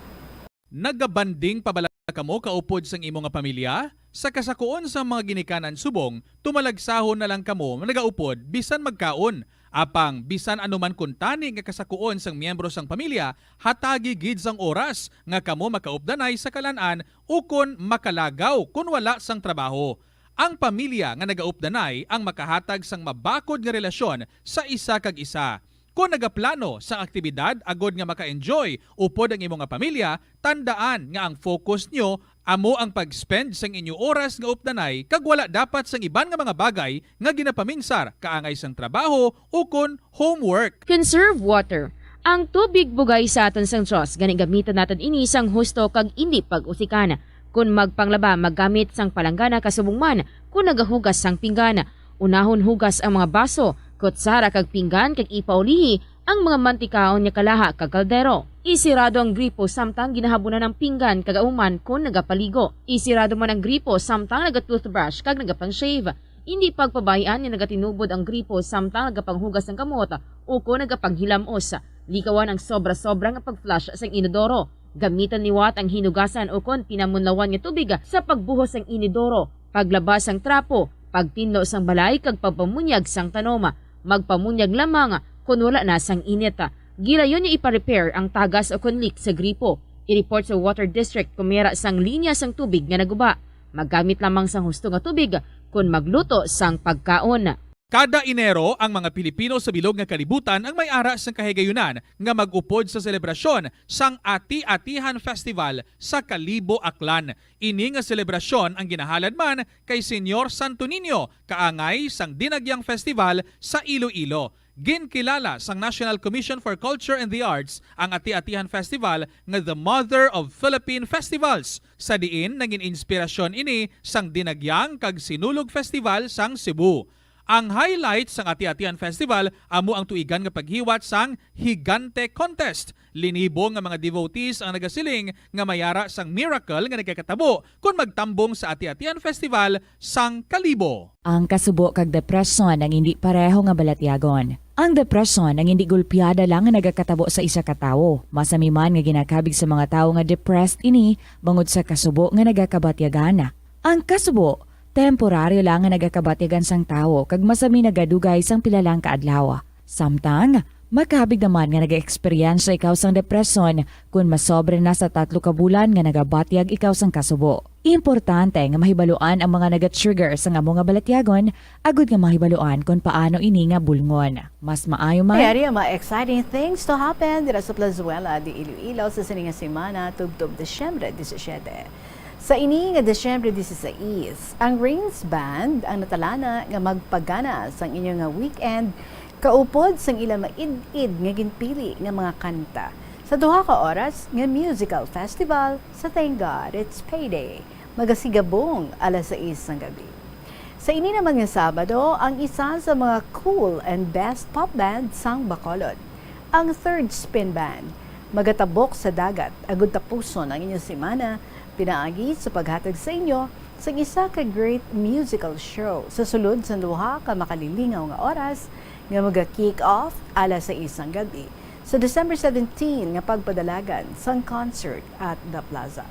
Nagabanding pa bala kamo kaupod sang imo nga pamilya? Sa kasakuon sang mga ginikanan subong, tumalagsahon na lang kamo nagaupod bisan magkaon. Apang bisan ano man kuntani nga kasakuon sang miyembro sang pamilya, hatagi gid sang oras nga kamo makaupdanay sa kalan-an ukon makalagaw kon wala sang trabaho. Ang pamilya nga nagaupdanay ang makahatag sang mabakod nga relasyon sa isa kag isa. Kon nagaplano sang aktibidad agod nga maka-enjoy upod ang imo nga pamilya, tandaan nga ang focus nyo amo ang pag-spend sang inyo oras nga updanay kag wala dapat sang iban nga mga bagay nga ginapaminsar kaangay sang trabaho ukon homework. Conserve water. Ang tubig bugay sa aton sang Dios, gani gamiton naton ini sang husto kag indi pag-usikan. Kon magpanglaba, maggamit sang palanggana kasubong man kon nagahugas sang pinggan. Unahon hugas ang mga baso, kutsara kag pinggan kag ipaulihi ang mga mantikaon nga kalaha kag kaldero. Isirado ang gripo samtang ginahabunan ang pinggan kag amo man kon nagapaligo. Isirado man ang gripo samtang naga-toothbrush kag nagapang-shave. Indi pagpabay-an nga nagatinubod ang gripo samtang nagapanghugas sang kamot ukon nagapanghilam-os. Likawan ang sobra-sobra nga pag-flush sang inodoro. Gamitan liwat ang hinugasan ukon pinamunlawan nga tubig sa pagbuhos sang inodoro, paglaba sang trapo, pagtinlo sang balay kag pagpamunyag sang tanom. Magpamunyag lamang kon wala na sang init. Gilayon nga ipa-repair ang tagas ukon leak sa gripo. I-report sa Water District kon may ara sang linya sang tubig nga naguba. Maggamit lamang sang husto nga tubig kon magluto sang pagkaon. Kada Enero, ang mga Pilipino sa bilog nga kalibutan ang may ara sang kahigayunan nga mag-upod sa selebrasyon sang Ati-Atihan Festival sa Kalibo, Aklan. Ini nga selebrasyon ang ginahalad man kay Señor Santo Niño, kaangay sang Dinagyang Festival sa Iloilo. Ginkilala sang National Commission for Culture and the Arts ang Ati-Atihan Festival nga the mother of Philippine festivals, sa diin nangin inspirasyon ini sang Dinagyang kag Sinulog Festival sang Cebu. Ang highlight sang Ati-Atihan Festival amo ang tuigan nga paghiwat sang Higante Contest. Linibo nga mga devotees ang nagasiling nga may ara sang miracle nga nagakatabo kon magtambong sa Ati-Atihan Festival sang Kalibo. Ang kasubo kag depresyon ang indi pareho nga balatyagon. Ang depresyon ang indi gulpiada lang nga nagakatabo sa isa ka tawo. Masami man nga ginakabig sa mga tawo nga depressed ini bangod sa kasubo nga nagakabatyagan. Ang kasubo, temporaryo lang nga nagakabatyagan sang tawo kag masami nagadugay sang pila lang ka adlaw. Samtang, makabig naman nga nag-eksperyensya ikaw sang depresyon kon masobra na sa tatlo ka bulan nga nagabatyag ikaw sang kasubo. Importante nga mahibaluan ang mga naga-trigger sang amo nga balatyagon agud nga mahibaluan kon paano ini nga bulngon. Mas maayo man. Kay ari ang mga exciting things to happen dira sa Plazuela de Iloilo sa sini nga semana, tubtob Disyembre disisiete. Sa ini nga Disyembre dieciséis, ang Rains Band ang natalana nga magpagana sang inyo nga weekend kaupod sang ila maid-id nga ginpili nga mga kanta sa duha ka oras nga musical festival sa Thank God It's Payday, magasigabong alas sais sang gabi. Sa ini naman nga Sabado, ang isa sa mga cool and best pop band sang Bacolod, ang Third Spin Band, magatabok sa dagat agud tapuson ang inyo semana pinaagi sa paghatag sa inyo sang isa ka great musical show sa sulod sang duha ka makalilingaw nga oras nga maga-kick off alas sais sang gabi sa December seventeen nga pagpadalagan sang concert at The Plaza.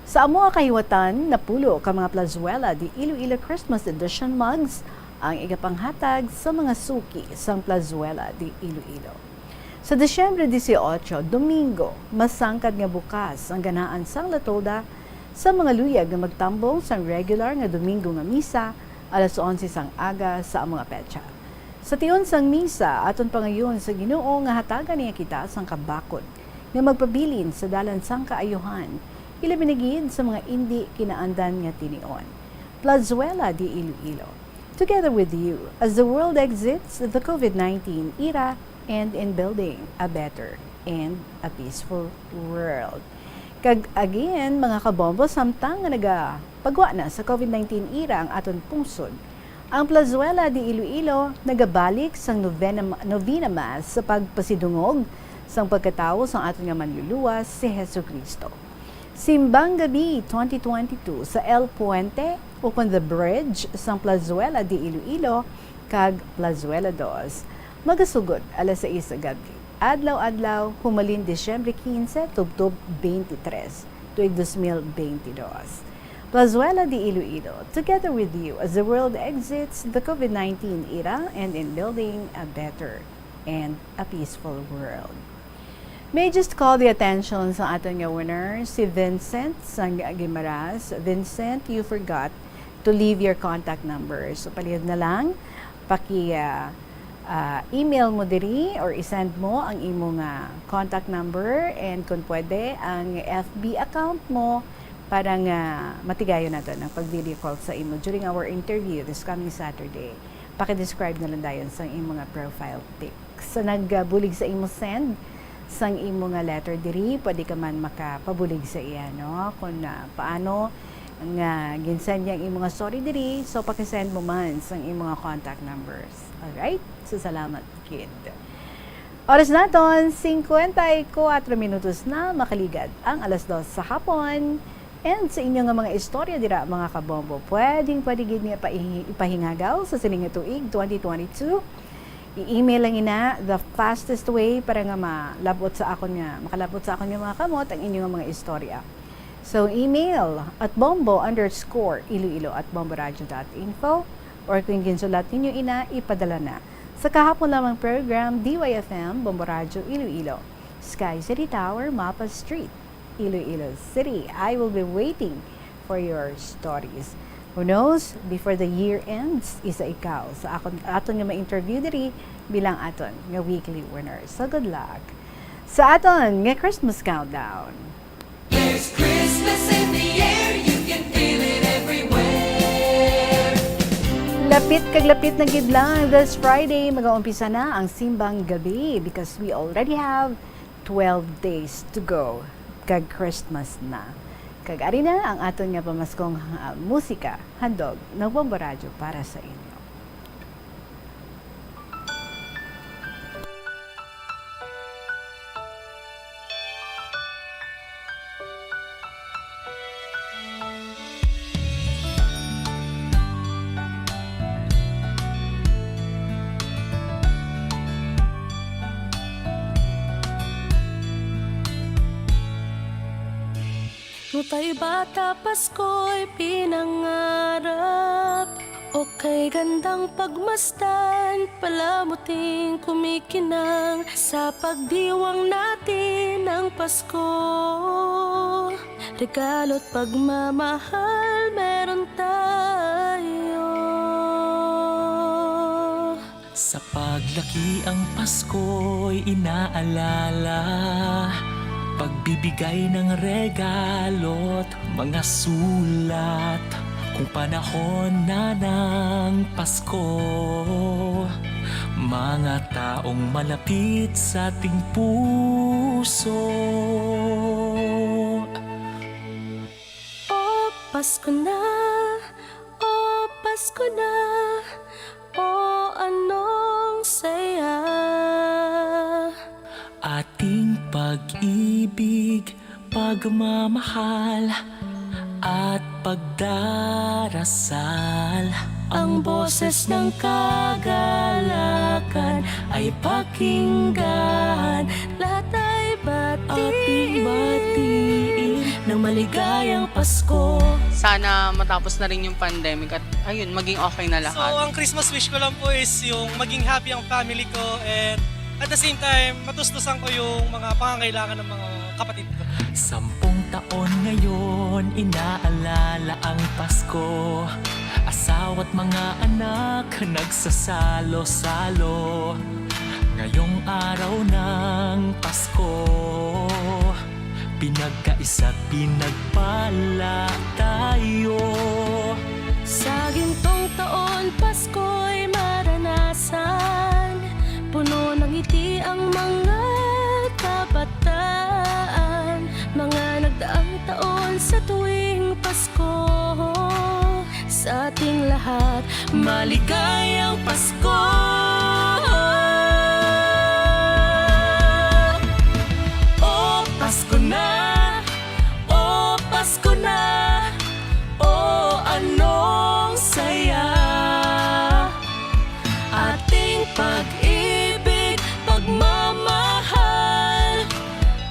Sa amo nga kahiwatan, napulo ka mga Plazuela de Iloilo Christmas Edition mugs ang igapanghatag sa mga suki sang Plazuela de Iloilo. Sa Disyembre dieciocho, Domingo, masangkad nga bukas ang ganaan sang La Tolda sa mga luyag nga magtambong sang regular nga Domingo nga misa alas onse sang aga sa amo nga petsa. Sa tion sang misa, aton pangayon sa Ginoo nga hatagan niya kita sang kabakod nga magpabilin sa dalan sang kaayuhan, ilabi na gid sa mga indi kinaandan nga tinion. Plazuela de Iloilo, together with you as the world exits the COVID nineteen era and in building a better and a peaceful world. Kag again, mga kabombo, samtang nga nagapagwa na sa COVID nineteen era ang aton pungsod, ang Plazuela de Iloilo nagabalik sang novena, novena Mass sa pagpasidungog sang pagkatawo sang aton nga Manluluwas, si Jesu-Cristo. Simbang Gabi twenty twenty-two sa El Puente, ukon The Bridge, sang Plazuela de Iloilo kag Plazuela Dos, magasugod alas sais sa gab-i, adlaw-adlaw, humalin Disyembre quince tubtob twenty-three, tuig dos mil bente dos. Plazuela de Iloilo, together with you as the world exits the COVID nineteen era and in building a better and a peaceful world. May I just call the attention sa aton nga winner, si Vincent sang Guimaras. Vincent, you forgot to leave your contact number. So, palihog na lang, paki, ah, ah, email mo diri or i-send mo ang imo nga contact number and, kung pwede, ang F B account mo para nga matigayon naton ang pag-video call sa imo during our interview this coming Saturday. Paki-describe na lang dayon sang imo nga profile pic. Sa nagbulig sa imo send sang imo nga letter diri, pwede ka man makapabulig sa iya, no? Kung, ah, paano nga ginsend niya ang imo nga story diri, so pakisend mo man sang imo nga contact numbers. Alright? So, salamat gid. Oras naton, singkwenta y kuwatro minutos na makaligad ang alas dos sa hapon. And sa inyo nga mga istorya dira, mga kabombo, pwedeng pwede gid nga ipaihi-, ipahingagaw sa sining nga tuig, twenty twenty-two. I-email lang ina, the fastest way para nga malabot sa akon nga, makalabot sa akon nga mga kamot ang inyo nga mga istorya. So, email at bombo underscore iloilo at bomboradio dot info, or kung ginsulat ninyo ina, ipadala na sa kahapon lamang program, D Y F M, Bombo Radio Iloilo, Sky City Tower, Mapa Street, Iloilo City. I will be waiting for your stories. Who knows, before the year ends, isa ikaw sa akon, aton nga ma-interview diri bilang aton nga weekly winner. So, good luck sa aton nga Christmas countdown. There's Christmas in the air, you can feel it everywhere. Lapit kag lapit na gid lang. This Friday, mag-aumpisa na ang Simbang Gabi because we already have twelve days to go, kag Christmas na. Kag ari na ang aton nga pamaskong, ah, musika, handog ng Bombo Radyo para sa inyo. Nutay bata Pasko'y pinangarap, o kay gandang pagmasdan, palamuting kumikinang sa pagdiwang natin ng Pasko. Regalo't pagmamahal meron tayo. Sa paglaki ang Pasko'y inaalala, pagbibigay ng regalo't mga sulat. Kung panahon na ng Pasko, mga taong malapit sa ating puso. O Pasko na, o Pasko na, o anong saya. Ating pag-ibig, pagmamahal, at pagdarasal. Ang boses ng kagalakan ay pakinggan. Lahat ay batiin. Ating batiin ng maligayang Pasko. Sana matapos na rin yung pandemic at, ayun, maging okay na lahat. So, ang Christmas wish ko lang po is yung maging happy ang family ko and at the same time, matustusan ko yung mga pangangailangan ng mga kapatid ko. Sampung taon ngayon, inaalala ang Pasko. Asawa't mga anak nagsasalo-salo. Ngayong araw ng Pasko, pinagkaisa't pinagpala tayo. Sa gintong taon, Pasko'y maranasan, puno ng ngiti ang mga kabataan. Mga nagdaang taon, sa tuwing Pasko, sa ating lahat, maligayang Pasko. O Pasko na, o Pasko na, o anong saya. Ating pag-ibig, pagmamahal,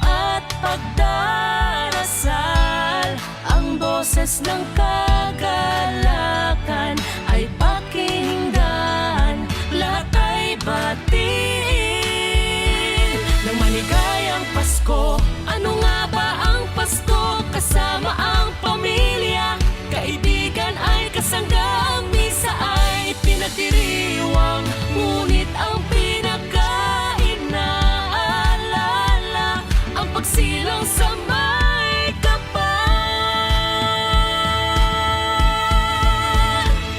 at pagdarasal. Ang boses ng kagalakan ay pakinggan, lahat ay batiin ng maligayang Pasko. Ano nga ba ang Pasko? Kasama ang pamilya, kaibigan ay kasangga. Ang misa ay pinagdiriwang, ngunit ang pinakainaalala ang pagsilang sa may kapal.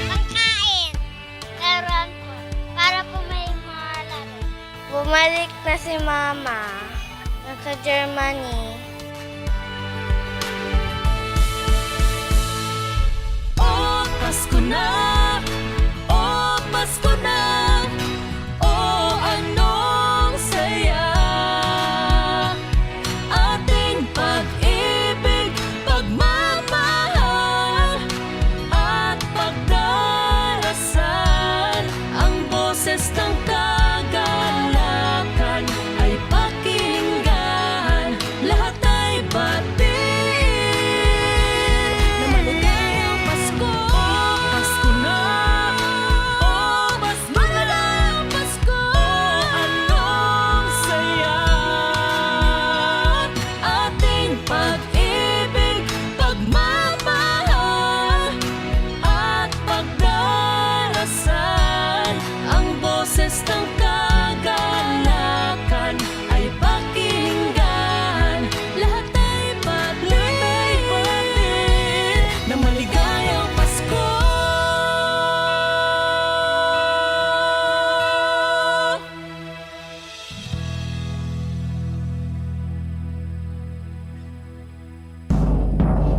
Pagkain. Laruan po. Para po may mga laro. Bumalik na si Mama. Nagka-Germany. O Pasko na, o Pasko na, o anong saya. Ating pag-ibig, pagmamahal, at pagdarasal. Ang boses ng kagalakan ay pakinggan, lahat ay batiin. Na maligayang Pasko. Pasko na. O Pasko na. Maligayang Pasko. O anong saya. Ating pag-ibig, pagmamahal, at pagdarasal. Ang boses ng kagalakan ay pakinggan, lahat ay batiin na maligayang Pasko.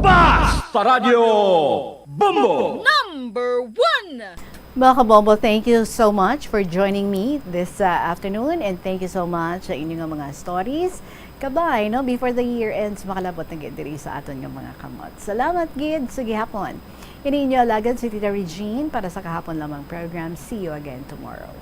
Basta Radyo Bombo! Number one! Mga kabombo, thank you so much for joining me this, uh, afternoon, and thank you so much sa inyo nga mga stories. Kabay, no? Before the year ends, makalabot na gid diri sa aton nga mga kamot. Salamat gid sa gihapon. Ini inyo alagad si Tita Regine para sa Kahapon Lamang program. See you again tomorrow.